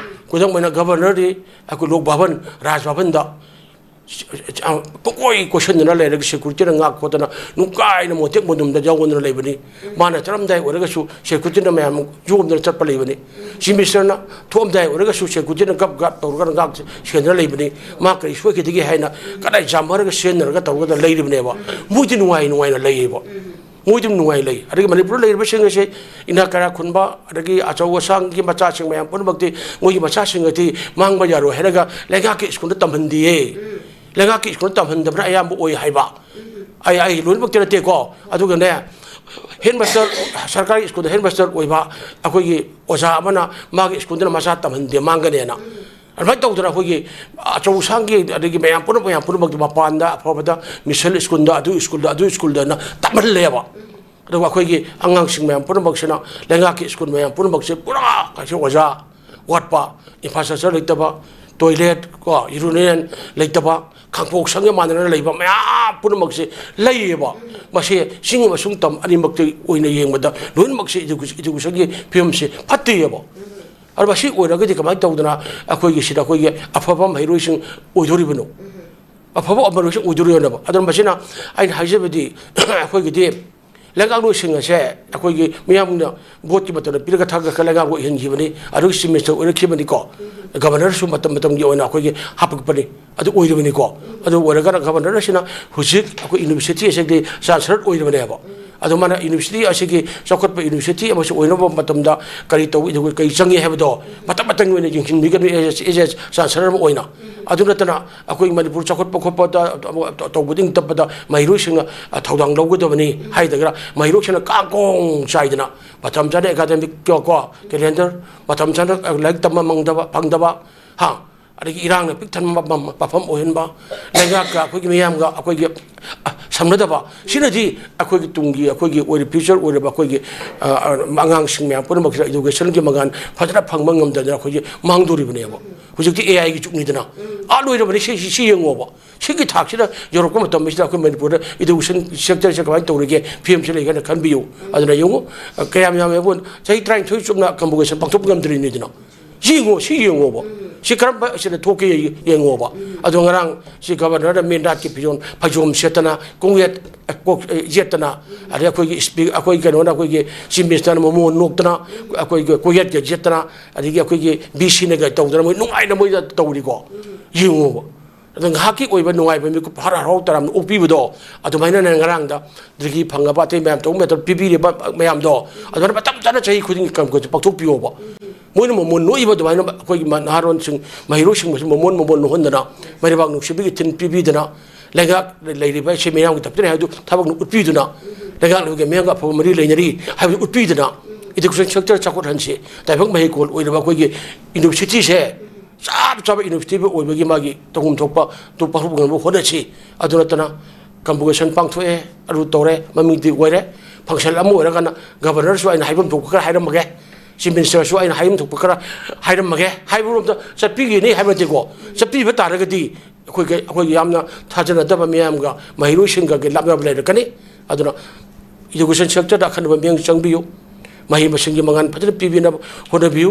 ꯈꯨꯗꯝ ꯑꯣꯏꯅ ꯒꯚꯔꯅꯔꯗꯤ ꯑꯩꯈꯣꯏ ꯂꯣꯛ ꯚꯕꯟ, ꯔꯥꯖ ꯚꯕꯟꯗ ꯄꯨꯡꯀꯣꯏ ꯀꯣꯏꯁꯟꯗꯅ ꯂꯩꯔꯒ ꯁꯦꯀ꯭ꯌꯨꯔꯤꯇꯤꯅ ꯉꯥꯛ ꯈꯣꯠꯇꯅ ꯅꯨꯡꯀꯥꯏꯅ ꯃꯣꯟꯇꯦꯛ ꯃꯣꯟꯗꯨꯝꯗ ꯌꯥꯎꯒꯗꯅ ꯂꯩꯕꯅꯤ꯫ ꯃꯥꯅ ꯆꯠꯂꯝꯗꯥꯏ ꯑꯣꯏꯔꯒꯁꯨ ꯁꯦꯀ꯭ꯌꯨꯔꯤꯇꯤꯅ ꯃꯌꯥꯝ ꯌꯣꯝꯗꯅ ꯆꯠꯄ ꯂꯩꯕꯅꯤ꯫ ꯆꯤꯐ ꯃꯤꯅꯤꯁꯇꯔꯅ ꯊꯣꯛꯑꯝꯗꯥꯏ ꯑꯣꯏꯔꯒꯁꯨ ꯁꯦꯀ꯭ꯌꯨꯔꯤꯇꯤꯅ ꯒꯞ ꯒꯞ ꯇꯧꯔꯒ ꯉꯥꯛ ꯁꯦꯟꯗꯅ ꯂꯩꯕꯅꯤ꯫ ꯃꯥ ꯀꯔꯤ ꯁꯣꯏꯈꯤꯗꯒꯦ ꯍꯥꯏꯅ ꯀꯗꯥꯏ ꯆꯥꯝꯃꯔꯒ ꯁꯦꯟꯅꯔꯒ ꯇꯧꯔꯒ ꯂꯩꯔꯤꯕꯅꯦꯕ꯫ ꯃꯣꯏꯗꯤ ꯅꯨꯡꯉꯥꯏ ꯅꯨꯡꯉꯥꯏꯅ ꯂꯩꯌꯦꯕ꯫ ꯃꯣꯏꯗꯤ ꯅꯨꯡꯉꯥꯏ ꯂꯩ꯫ ꯑꯗꯒꯤ ꯃꯅꯤꯄꯨꯔꯗ ꯂꯩꯔꯤꯕꯁꯤꯡ ꯑꯁꯤ ꯏꯅꯥꯛ ꯀꯩꯔꯥꯛ ꯈꯨꯟꯕ, ꯑꯗꯒꯤ ꯑꯆꯧ ꯑꯁꯥꯡꯒꯤ ꯃꯆꯥꯁꯤꯡ ꯃꯌꯥꯝ ꯄꯨꯝꯅꯃꯛꯇꯤ ꯃꯣꯏꯒꯤ ꯃꯆꯥꯁꯤꯡ ꯑꯁꯤ ꯃꯥꯡꯕ ꯌꯥꯔꯣꯏ ꯍꯥꯏꯔꯒ ꯂꯩꯉꯥꯛꯀꯤ ꯁ꯭ꯀꯨꯜꯗ ꯇꯝꯍꯟꯗꯦꯌꯦ꯫ ꯂꯩꯉꯥꯛꯀꯤ ꯁ꯭ꯀꯨꯜꯗ ꯇꯝꯍꯟꯗꯕꯅ ꯑꯌꯥꯝꯕ ꯑꯣꯏ ꯍꯥꯏꯕ꯫ ꯑꯩ, ꯑꯩ ꯂꯣꯏꯅꯃꯛꯇꯤ ꯅꯠꯇꯦꯀꯣ꯫ ꯑꯗꯨꯒꯅꯦ, ꯍꯦꯗ ꯃꯥꯁꯇꯔ, ꯁꯔꯀꯥꯔꯒꯤ ꯁ꯭ꯀꯨꯜꯗ ꯍꯦꯗ ꯃꯥꯁꯇꯔ ꯑꯣꯏꯕ ꯑꯩꯈꯣꯏꯒꯤ ꯑꯣꯖꯥ ꯑꯃꯅ ꯃꯥꯒꯤ ꯁ꯭ꯀꯨꯜꯗꯅ ꯃꯆꯥ ꯇꯝꯍꯟꯗꯦ, ꯃꯥꯡꯒꯅꯦꯅ꯫ ꯑꯗꯨꯃꯥꯏꯅ ꯇꯧꯗꯅ ꯑꯩꯈꯣꯏꯒꯤ ꯑꯆꯧ ꯑꯁꯥꯡꯒꯤ, ꯑꯗꯒꯤ ꯃꯌꯥꯝ ꯄꯨꯝꯅꯃꯛ, ꯃꯌꯥꯝ ꯄꯨꯝꯅꯃꯛꯇꯤ ꯃꯄꯥꯟꯗ ꯑꯐꯕꯗ, ꯃꯤꯁꯟ ꯁ꯭ꯀꯨꯜꯗ, ꯑꯗꯨ ꯁ꯭ꯀꯨꯜꯗ, ꯑꯗꯨ ꯁ꯭ꯀꯨꯜꯗꯅ ꯇꯝꯍꯜꯂꯦꯕ꯫ ꯑꯗꯨꯒ ꯑꯩꯈꯣꯏꯒꯤ ꯑꯉꯥꯡꯁꯤꯡ ꯃꯌꯥꯝ ꯄꯨꯝꯅꯃꯛꯁꯤꯅ ꯂꯩꯉꯥꯛꯀꯤ ꯁ꯭ꯀꯨꯜ ꯃꯌꯥꯝ ꯄꯨꯝꯅꯃꯛꯁꯦ ꯄꯨꯔꯥ ꯀꯩꯁꯨ ꯑꯣꯖꯥ ꯋꯥꯠꯄ, ꯏꯟꯐ꯭ꯔꯥꯁ꯭ꯇ꯭ꯔꯛꯆꯔ ꯂꯩꯇꯕ, ꯇꯣꯏꯂꯦꯠ ꯀꯣ, ꯌꯨꯔꯤꯅꯦꯜ ꯂꯩꯇꯕ, ꯈꯥꯡꯄꯣꯛ ꯁꯪꯒ ꯃꯥꯟꯅꯅ ꯂꯩꯕ ꯃꯌꯥꯝ ꯄꯨꯝꯅꯃꯛꯁꯦ ꯂꯩꯌꯦꯕ꯫ ꯃꯁꯤ ꯆꯤꯡ ꯑꯃꯁꯨꯡ ꯇꯝ ꯑꯅꯤꯃꯛꯇ ꯑꯣꯏꯅ ꯌꯦꯡꯕꯗ ꯂꯣꯏꯅꯃꯛꯁꯦ ꯏꯗꯨ-, ꯏꯗꯨꯀꯦꯁꯟꯒꯤ ꯐꯤꯕꯝꯁꯦ ꯐꯠꯇꯦꯕ꯫ ꯑꯗꯨ ꯃꯁꯤ ꯑꯣꯏꯔꯒꯗꯤ ꯀꯃꯥꯏꯅ ꯇꯧꯗꯅ ꯑꯩꯈꯣꯏꯒꯤ ꯁꯤꯗ ꯑꯩꯈꯣꯏꯒꯤ ꯑꯐꯕ ꯃꯍꯩꯔꯣꯏꯁꯤꯡ ꯑꯣꯏꯗꯣꯔꯤꯕꯅꯣ? ꯑꯐꯕ ꯃꯍꯩꯔꯣꯏꯁꯤꯡ ꯑꯣꯏꯗꯣꯔꯤꯕꯅꯣꯕ꯫ ꯑꯗꯨꯅ ꯃꯁꯤꯅ ꯑꯩꯅ ꯍꯥꯏꯖꯕꯗꯤ ꯑꯩꯈꯣꯏꯒꯤꯗꯤ ꯂꯩꯉꯥꯛꯂꯣꯏꯁꯤꯡ ꯑꯁꯦ ꯑꯩꯈꯣꯏꯒꯤ ꯃꯤꯌꯥꯝꯅ ꯚꯣꯠꯀꯤ ꯃꯇꯝꯗ ꯄꯤꯔꯒ ꯊꯥꯒꯠꯂꯒ ꯂꯩꯉꯥꯛꯂꯣꯏ ꯑꯣꯏꯍꯟꯈꯤꯕꯅꯤ, ꯑꯗꯨꯒ ꯆꯤꯐ ꯃꯤꯅꯤꯁꯇꯔ ꯑꯣꯏꯔꯛꯈꯤꯕꯅꯤꯀꯣ, ꯒꯚꯔꯅꯔꯁꯨ ꯃꯇꯝ ꯃꯇꯝꯒꯤ ꯑꯣꯏꯅ ꯑꯩꯈꯣꯏꯒꯤ ꯍꯥꯞꯄꯛꯄꯅꯤ, ꯑꯗꯨ ꯑꯣꯏꯔꯕꯅꯤꯀꯣ꯫ ꯑꯗꯨ ꯑꯣꯏꯔꯒꯅ ꯒꯚꯔꯅꯔ ꯑꯁꯤꯅ ꯍꯧꯖꯤꯛ ꯑꯩꯈꯣꯏ ꯌꯨꯅꯤꯚꯔꯁꯤꯇꯤ ꯑꯁꯤꯒꯤ ꯆꯥꯟꯁꯦꯂꯔ ꯑꯣꯏꯔꯕꯅꯦꯕ꯫ ꯑꯗꯨ ꯃꯥꯅ ꯌꯨꯅꯤꯚꯔꯁꯤꯇꯤ ꯑꯁꯤꯒꯤ ꯆꯥꯎꯈꯠꯄ ꯌꯨꯅꯤꯚꯔꯁꯤꯇꯤ ꯑꯃꯁꯨ ꯑꯣꯏꯅꯕ ꯃꯇꯝꯗ ꯀꯔꯤ ꯇꯧꯏ, ꯑꯗꯨꯒ ꯀꯔꯤ ꯆꯪꯉꯤ ꯍꯥꯏꯕꯗꯣ ꯃꯇꯝ ꯃꯇꯝꯒꯤ ꯑꯣꯏꯅ ꯌꯦꯡꯁꯤꯟꯕꯤꯒꯗꯕꯅꯤ ꯑꯦꯖ ꯑꯦ ꯆꯥꯟꯁꯦꯂꯔ ꯑꯃ ꯑꯣꯏꯅ꯫ ꯑꯗꯨ ꯅꯠꯇꯅ ꯑꯩꯈꯣꯏ ꯃꯅꯤꯄꯨꯔ ꯆꯥꯎꯈꯠꯄ ꯈꯣꯠꯄꯗ ꯇꯧꯕꯗ ꯏꯪ ꯇꯞꯄꯗ ꯃꯍꯩꯔꯣꯏꯁꯤꯡꯅ ꯊꯧꯗꯥꯡ ꯂꯧꯒꯗꯕꯅꯤ ꯍꯥꯏꯗꯒ ꯃꯍꯩꯔꯣꯏꯁꯤꯡꯅ ꯀꯥꯡꯀꯣꯡ ꯆꯥꯏꯗꯅ ꯃꯇꯝ ꯆꯥꯅ ꯑꯦꯀꯥꯗꯃꯤꯛ ꯀꯣ, ꯀꯦꯂꯦꯟꯗꯔ, ꯃꯇꯝ ꯆꯥꯅ ꯂꯥꯏꯔꯤꯛ ꯇꯝꯕ ꯃꯪꯗꯕ, ꯐꯪꯗꯕ, ꯍꯥ, ꯑꯗꯒꯤ ꯏꯔꯥꯡꯅ ꯄꯤꯛ ꯊꯟꯕ ꯃꯐꯝ, ꯃꯐꯝ ꯑꯣꯏꯍꯟꯕ, ꯂꯩꯉꯥꯛꯀ ꯑꯩꯈꯣꯏꯒꯤ ꯃꯤꯌꯥꯝꯒ ꯑꯩꯈꯣꯏꯒꯤ, ꯑ, ꯁꯝꯅꯗꯕ, ꯁꯤꯅꯗꯤ ꯑꯩꯈꯣꯏꯒꯤ ꯇꯨꯡꯒꯤ ꯑꯩꯈꯣꯏꯒꯤ ꯑꯣꯏꯔꯤꯕ ꯐ꯭ꯌꯨꯆꯔ ꯑꯣꯏꯔꯕ ꯑꯩꯈꯣꯏꯒꯤ, ꯑ, ꯑ, ꯑꯉꯥꯡꯁꯤꯡ ꯃꯌꯥꯝ ꯄꯨꯝꯅꯃꯛꯁꯤꯗ ꯏꯗꯨꯀꯦꯁꯟꯒꯤ ꯃꯉꯥꯜ ꯐꯖꯅ ꯐꯪꯕ ꯉꯝꯗꯗꯅ ꯑꯩꯈꯣꯏꯒꯤ ꯃꯥꯡꯗꯣꯔꯤꯕꯅꯦꯕ꯫ ꯍꯧꯖꯤꯛꯇꯤ ꯑꯦ ꯑꯥꯏꯒꯤ ꯖꯨꯒꯅꯤꯗꯅ꯫ ꯑꯥ, ꯂꯣꯏꯔꯕꯅꯤ꯫ ꯁꯤ, ꯁꯤ, ꯁꯤ ꯌꯦꯡꯉꯣꯕ꯫ ꯁꯤꯒꯤ ꯊꯥꯛꯁꯤꯗ ꯌꯧꯔꯛꯄ ꯃꯇꯝꯁꯤꯗ ꯑꯩꯈꯣꯏ ꯃꯅꯤꯄꯨꯔꯗ ꯏꯗꯨꯀꯦꯁꯟ ꯁꯦꯛꯇꯔꯁꯦ ꯀꯃꯥꯏꯅ ꯇꯧꯔꯤꯒꯦ, ꯐꯤꯕꯝꯁꯤ ꯂꯩꯒꯦꯅ ꯈꯟꯕꯤꯌꯨ꯫ ꯑꯗꯨꯅ ꯌꯦꯡꯉꯨ, ꯀꯌꯥꯝ ꯌꯥꯝꯃꯦꯕꯨ ꯆꯍꯤ ꯇꯔꯥꯅꯤꯊꯣꯏ ꯆꯨꯞꯅ convocation ꯄꯥꯡꯊꯣꯛꯄ ꯉꯝꯗ꯭ꯔꯤꯅꯤꯗꯅ꯫ ꯌꯦꯡꯉꯣ, ꯁꯤ ꯌꯦꯡꯉꯣꯕ꯫ ꯁꯤ ꯀꯔꯝꯕ ꯑꯁꯤꯗ ꯊꯣꯛꯀꯦ ꯌꯦꯡꯉꯣꯕ꯫ ꯑꯗꯣ ꯉꯔꯥꯡ ꯁꯤ ꯒꯚꯔꯅꯔꯅ ꯃꯦꯟ ꯔꯥꯠꯀꯤ ꯐꯤꯖꯣꯜ, ꯐꯩꯖꯣꯝ ꯁꯦꯠꯇꯅ, ꯀꯣꯛꯌꯦꯠ, ꯀꯣꯛ, ꯑꯦ, ꯌꯦꯠꯇꯅ, ꯑꯗꯩ ꯑꯩꯈꯣꯏꯒꯤ ꯁ꯭ꯄꯤ-, ꯑꯩꯈꯣꯏ ꯀꯩꯅꯣꯅ, ꯑꯩꯈꯣꯏꯒꯤ ꯆꯤꯐ ꯃꯤꯅꯤꯁꯇꯔꯅ ꯃꯃꯣꯟ ꯅꯣꯛꯇꯅ, ꯑꯩꯈꯣꯏꯒꯤ ꯀꯣꯛꯌꯦꯠꯀ ꯌꯦꯠꯇꯅ, ꯑꯗꯒꯤ ꯑꯩꯈꯣꯏꯒꯤ ꯕꯤ ꯁꯤꯅꯒ ꯇꯧꯗꯅ ꯃꯣꯏ ꯅꯨꯡꯉꯥꯏꯅ ꯃꯣꯏꯗ ꯇꯧꯔꯤꯀꯣ꯫ ꯌꯦꯡꯉꯣꯕ꯫ ꯑꯗ ꯉꯥꯏꯍꯥꯛꯀꯤ ꯑꯣꯏꯕ ꯅꯨꯡꯉꯥꯏꯕ ꯃꯤꯀꯨꯞ, ꯍꯔꯥꯎ ꯍꯔꯥꯎ ꯇꯔꯥꯝꯅ ꯑꯣꯛꯄꯤꯕꯗꯣ, ꯑꯗꯨꯃꯥꯏꯅ ꯉꯔꯥꯡꯗ ꯗꯤꯒ꯭ꯔꯤ ꯐꯪꯉꯕ ꯑꯇꯩ ꯃꯌꯥꯝ, ꯇꯧꯕ ꯃꯌꯥꯝꯗꯣ ꯄꯤꯕꯤꯔꯤꯕ ꯃꯌꯥꯝꯗꯣ, ꯑꯗꯨꯃꯥꯏꯅ ꯃꯇꯝ ꯆꯥꯅ ꯆꯍꯤ ꯈꯨꯗꯤꯡꯒꯤ ꯀꯝꯀꯣꯟꯁꯦ ꯄꯥꯡꯊꯣꯛꯄꯤꯌꯣꯕ꯫ ꯃꯣꯏꯅ ꯃꯃꯣꯟ ꯅꯣꯛꯏꯕ ꯑꯗꯨꯃꯥꯏꯅ ꯑꯩꯈꯣꯏꯒꯤ ꯃ-, ꯅꯍꯥꯔꯣꯟꯁꯤꯡ, ꯃꯍꯩꯔꯣꯏꯁꯤꯡꯕꯨꯁꯨ ꯃꯃꯣꯟ ꯃꯃꯣꯟ ꯅꯣꯛꯍꯟꯗꯅ, ꯃꯩꯔꯩꯕꯥꯛ ꯅꯨꯡꯁꯤꯕꯒꯤ ꯊꯤꯟ ꯄꯤꯕꯤꯗꯅ, ꯂꯩꯉꯥꯛ ꯂꯩꯔꯤꯕ ꯑꯁꯤ ꯃꯤꯌꯥꯝꯒꯤ ꯗꯞꯇꯔꯅꯤ ꯍꯥꯏꯕꯗꯨ ꯊꯕꯛꯅ ꯎꯠꯄꯤꯗꯨꯅ, ꯂꯩꯉꯥꯛ ꯂꯩꯕꯒꯤ ꯃꯤꯌꯥꯝꯒ ꯑꯐꯕ ꯃꯔꯤ ꯂꯩꯅꯔꯤ ꯍꯥꯏꯕꯗꯨ ꯎꯠꯄꯤꯗꯨꯅ, education sector ꯆꯥꯎꯈꯠꯍꯟꯁꯤ꯫ ꯇꯥꯏꯕꯪ ꯃꯍꯩꯀꯣꯜ ꯑꯣꯏꯔꯤꯕ ꯑꯩꯈꯣꯏꯒꯤ universityꯁꯦ ꯆꯞ ꯆꯥꯕ university ꯑꯣꯏꯕꯒꯤ ꯃꯥꯒꯤ ꯇꯧꯐꯝ ꯊꯣꯛꯄ ꯑꯗꯨ ꯄꯥꯡꯊꯣꯛꯄ ꯉꯝꯅꯕ ꯍꯣꯠꯅꯁꯤ꯫ ꯑꯗꯨ ꯅꯠꯇꯅ convocation ꯄꯥꯡꯊꯣꯛꯑꯦ, ꯑꯗꯨ ꯇꯧꯔꯦ, ꯃꯃꯤꯡꯗꯤ ꯑꯣꯏꯔꯦ, function ꯑꯃ ꯑꯣꯏꯔꯒꯅ governorꯁꯨ ꯑꯩꯅ ꯍꯥꯏꯐꯝ ꯊꯣꯛꯄ ꯈꯔ ꯍꯥꯏꯔꯝꯃꯒꯦ, chief ministerꯁꯨ ꯑꯩꯅ ꯍꯥꯏꯐꯝ ꯊꯣꯛꯄ ꯈꯔ ꯍꯥꯏꯔꯝꯃꯒꯦ ꯍꯥꯏꯕꯔꯣꯝꯗ ꯆꯠꯄꯤꯒꯅꯤ ꯍꯥꯏꯕ ꯅꯠꯇꯦꯀꯣ꯫ ꯆꯠꯄꯤꯕ ꯇꯥꯔꯒꯗꯤ ꯑꯩꯈꯣꯏꯒ, ꯑꯩꯈꯣꯏꯒ ꯌꯥꯝꯅ ꯊꯥꯖꯅꯗꯕ ꯃꯤꯌꯥꯝꯒ ꯃꯍꯩꯔꯣꯏꯁꯤꯡꯒꯒꯤ ꯂꯥꯞꯅꯕ ꯂꯩꯔꯛꯀꯅꯤ꯫ ꯑꯗꯨꯅ education sectorꯗ ꯑꯈꯟꯅꯕ ꯃꯤꯠꯌꯦꯡ ꯆꯪꯕꯤꯌꯨ, ꯃꯍꯩ ꯃꯁꯤꯡꯒꯤ ꯃꯉꯥꯜ ꯐꯖꯅ ꯄꯤꯕꯤꯅꯕ ꯍꯣꯠꯅꯕꯤꯌꯨ꯫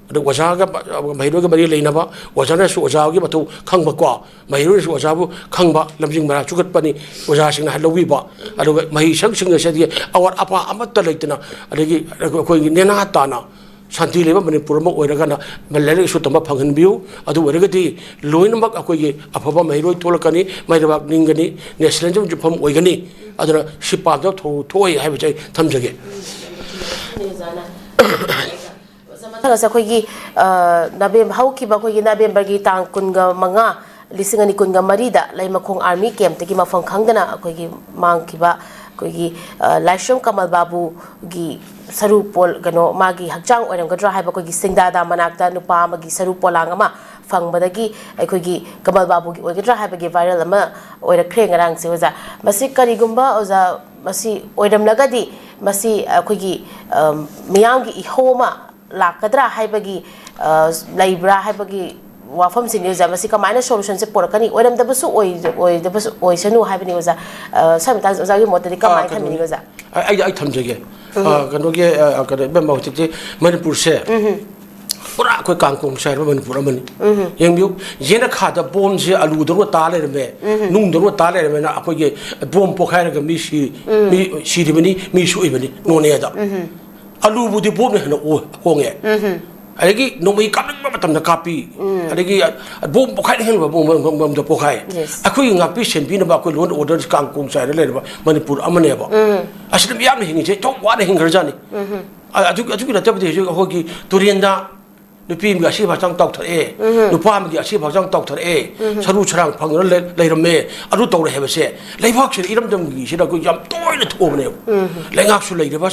ꯑꯗꯨ ꯑꯣꯖꯥꯒ, ꯃꯍꯩꯔꯣꯏꯒ ꯃꯔꯤ ꯂꯩꯅꯕ, ꯑꯣꯖꯥꯅꯁꯨ ꯑꯣꯖꯥꯒꯤ ꯃꯊꯧ ꯈꯪꯕꯀꯣ, ꯃꯍꯩꯔꯣꯏꯅꯁꯨ ꯑꯣꯖꯥꯕꯨ ꯈꯪꯕ, ꯂꯝꯖꯤꯡ ꯃꯔꯥ ꯆꯨꯒꯠꯄꯅꯤ ꯑꯣꯖꯥꯁꯤꯡꯅ ꯂꯧꯕꯤꯕ꯫ ꯑꯗꯨꯒ ꯃꯍꯩꯁꯪꯁꯤꯡ ꯑꯁꯤꯗꯤ ꯑꯋꯥꯠ ꯑꯄꯥ ꯑꯃꯠꯇ ꯂꯩꯇꯅ, ꯑꯗꯒꯤ ꯑꯩꯈꯣꯏꯒꯤ ꯅꯦꯅꯥ ꯇꯥꯅ ꯁꯥꯟꯇꯤ ꯂꯩꯕ ꯃꯅꯤꯄꯨꯔ ꯑꯃ ꯑꯣꯏꯔꯒꯅ ꯂꯥꯏꯔꯤꯛ ꯂꯥꯏꯁꯨ ꯇꯝꯕ ꯐꯪꯍꯟꯕꯤꯌꯨ꯫ ꯑꯗꯨ ꯑꯣꯏꯔꯒꯗꯤ ꯂꯣꯏꯅꯃꯛ ꯑꯩꯈꯣꯏꯒꯤ ꯑꯐꯕ ꯃꯍꯩꯔꯣꯏ ꯊꯣꯛꯂꯛꯀꯅꯤ, ꯃꯩꯔꯩꯕꯥꯛ ꯅꯤꯡꯒꯅꯤ, nationalism ꯌꯨꯝꯐꯝ ꯑꯣꯏꯒꯅꯤ꯫ ꯑꯗꯨꯅ ꯁꯤ ꯄꯥꯝꯗꯕ ꯊꯧ ꯊꯣꯛꯑꯣꯏ ꯍꯥꯏꯕꯁꯦ ꯑꯩ ꯊꯝꯖꯒꯦ꯫ ꯃꯊꯪ ꯑꯁꯤ ꯑꯩꯈꯣꯏꯒꯤ, ꯑ, ꯅꯕꯦꯝ-, ꯍꯧꯈꯤꯕ ꯑꯩꯈꯣꯏꯒꯤ ꯅꯕꯦꯝꯕꯔꯒꯤ ꯇꯥꯡ ꯀꯨꯟꯒ ꯃꯉꯥ, ꯂꯤꯁꯤꯡ ꯑꯅꯤ ꯀꯨꯟꯒ ꯃꯔꯤꯗ ꯂꯩꯃꯈꯣꯡ army campꯇꯒꯤ ꯃꯐꯝ ꯈꯪꯗꯅ ꯑꯩꯈꯣꯏꯒꯤ ꯃꯥꯡꯈꯤꯕ ꯑꯩꯈꯣꯏꯒꯤ, ꯑ, ꯂꯥꯏꯁ꯭ꯔꯝ ꯀꯃꯜ ꯕꯥꯕꯨꯒꯤ ꯁꯔꯨ ꯄꯣꯜ-, ꯀꯩꯅꯣ, ꯃꯥꯒꯤ ꯍꯛꯆꯥꯡ ꯑꯣꯏꯔꯝꯒꯗ꯭ꯔꯥ ꯍꯥꯏꯕ ꯑꯩꯈꯣꯏꯒꯤ ꯁꯤꯡꯗꯥꯗꯥ ꯃꯅꯥꯛꯇ ꯅꯨꯄꯥ ꯑꯃꯒꯤ ꯁꯔꯨ ꯄꯣꯂꯥꯡ ꯑꯃ ꯐꯪꯕꯗꯒꯤ ꯑꯩꯈꯣꯏꯒꯤ ꯀꯃꯜ ꯕꯥꯕꯨꯒꯤ ꯑꯣꯏꯒꯗ꯭ꯔꯥ ꯍꯥꯏꯕꯒꯤ viral ꯑꯃ ꯑꯣꯏꯔꯛꯈ꯭ꯔꯦ ꯉꯔꯥꯡꯁꯦ, ꯑꯣꯖꯥ꯫ ꯃꯁꯤ ꯀꯔꯤꯒꯨꯝꯕ, ꯑꯣꯖꯥ, ꯃꯁꯤ ꯑꯣꯏꯔꯝꯂꯒꯗꯤ ꯃꯁꯤ ꯑꯩꯈꯣꯏꯒꯤ, ꯑ, ꯃꯤꯌꯥꯝꯒꯤ ꯏꯍꯧ ꯑꯃ ꯂꯥꯛꯀꯗ꯭ꯔꯥ ꯍꯥꯏꯕꯒꯤ, ꯑ, ꯂꯩꯕ꯭ꯔꯥ ꯍꯥꯏꯕꯒꯤ ꯋꯥꯐꯝꯁꯤꯅꯤ, ꯑꯣꯖꯥ꯫ ꯃꯁꯤ ꯀꯃꯥꯏꯅ solutionꯁꯦ ꯄꯨꯔꯛꯀꯅꯤ? ꯑꯣꯏꯔꯝꯗꯕꯁꯨ ꯑꯣꯏ-, ꯑꯣꯏꯗꯕꯁꯨ ꯑꯣꯏꯁꯅꯨ ꯍꯥꯏꯕꯅꯤ, ꯑꯣꯖꯥ꯫ ꯑ, ꯁ꯭ꯋꯥꯏ ꯃꯇꯥꯡꯁꯦ ꯑꯣꯖꯥꯒꯤ ꯃꯣꯠꯇꯗꯤ ꯑ, ꯀꯃꯥꯏꯅ ꯀꯩꯅꯣꯅꯤ, ꯊꯝꯕꯤꯅꯤꯡꯉꯤ, ꯑꯣꯖꯥ? ꯑꯩ, ꯑꯩ, ꯑꯩ ꯊꯝꯖꯒꯦ꯫ ꯑ, ꯀꯩꯅꯣꯒꯤ, ꯑ, ꯀꯩꯅꯣ, ꯏꯕꯦꯝꯃ, ꯍꯧꯖꯤꯛꯇꯤ ꯃꯅꯤꯄꯨꯔꯁꯦ ꯄꯨꯔꯥ ꯑꯩꯈꯣꯏ ꯀꯥꯡꯀꯣꯡ ꯆꯥꯏꯔꯕ ꯃꯅꯤꯄꯨꯔ ꯑꯃꯅꯤ꯫ ꯌꯦꯡꯕꯤꯌꯨ, ꯌꯦꯅꯈꯥꯗ ꯕꯣꯝꯁꯦ ꯑꯂꯨꯗꯧꯅ ꯇꯥ ꯂꯩꯔꯝꯃꯦ, ꯅꯨꯡꯗꯧꯅ ꯇꯥ ꯂꯩꯔꯝꯃꯦꯅ ꯑꯩꯈꯣꯏꯒꯤ ꯕꯣꯝ ꯄꯣꯈꯥꯏꯔꯒ ꯃꯤ ꯁꯤ, ꯃꯤ ꯁꯤꯔꯤꯕꯅꯤ, ꯃꯤ ꯁꯣꯛꯏꯕꯅꯤ ꯅꯣꯅꯦꯗ꯫ ꯑꯂꯨꯕꯨꯗꯤ ꯕꯣꯝꯅ ꯍꯦꯟꯅ ꯑꯣ-, ꯍꯣꯡꯉꯦ꯫ ꯑꯗꯒꯤ ꯅꯣꯡꯃꯩ ꯀꯥꯞꯅꯤꯡꯕ ꯃꯇꯝꯗ ꯀꯥꯞꯄꯤ꯫ ꯑꯗꯒꯤ ꯕꯣꯝ ꯄꯣꯈꯥꯏꯅꯤꯡꯍꯟꯕ ꯃꯐꯝꯗ ꯄꯣꯈꯥꯏ꯫ Yes. ꯑꯩꯈꯣꯏꯒꯤ ꯉꯥꯛꯄꯤ ꯁꯦꯟꯕꯤꯅꯕ ꯑꯩꯈꯣꯏ law and order ꯀꯥꯡ ꯀꯣꯡ ꯆꯥꯏꯔ ꯂꯩꯔꯕ ꯃꯅꯤꯄꯨꯔ ꯑꯃꯅꯦꯕ꯫ ꯑꯁꯤꯗ ꯃꯤꯌꯥꯝꯅ ꯍꯤꯡꯉꯤꯁꯦ ꯌꯥꯝ ꯋꯥꯅ ꯍꯤꯡꯈ꯭ꯔꯖꯥꯠꯅꯤ꯫ ꯑ-, ꯑꯗꯨ-, ꯑꯗꯨꯒꯤ ꯅꯠꯇꯕꯗꯤ ꯍꯧꯖꯤꯛ ꯑꯩꯈꯣꯏꯒꯤ ꯇꯨꯔꯦꯟꯗ ꯅꯨꯄꯤ ꯑꯃꯒꯤ ꯑꯁꯤꯕ ꯍꯛꯆꯥꯡ ꯇꯥꯎꯊꯔꯛꯑꯦ, ꯅꯨꯄꯥ ꯑꯃꯒꯤ ꯑꯁꯤꯕ ꯍꯛꯆꯥꯡ ꯇꯥꯎꯊꯔꯛꯑꯦ, ꯁꯔꯨ ꯁꯔꯥꯡ ꯐꯪꯗꯅ ꯂꯩ-, ꯂꯩꯔꯝꯃꯦ꯫ ꯑꯗꯨ ꯇꯧꯔꯦ ꯍꯥꯏꯕꯁꯦ ꯂꯩꯕꯥꯛꯁꯤꯗ, ꯏꯔꯝꯗꯝꯒꯤꯁꯤꯗ ꯑꯩꯈꯣꯏ ꯌꯥꯝ ꯇꯣꯏꯅ ꯊꯣꯛꯑꯕꯅꯦꯕ꯫ ꯂꯩꯉꯥꯛꯁꯨ ꯂꯩꯔꯤꯕ,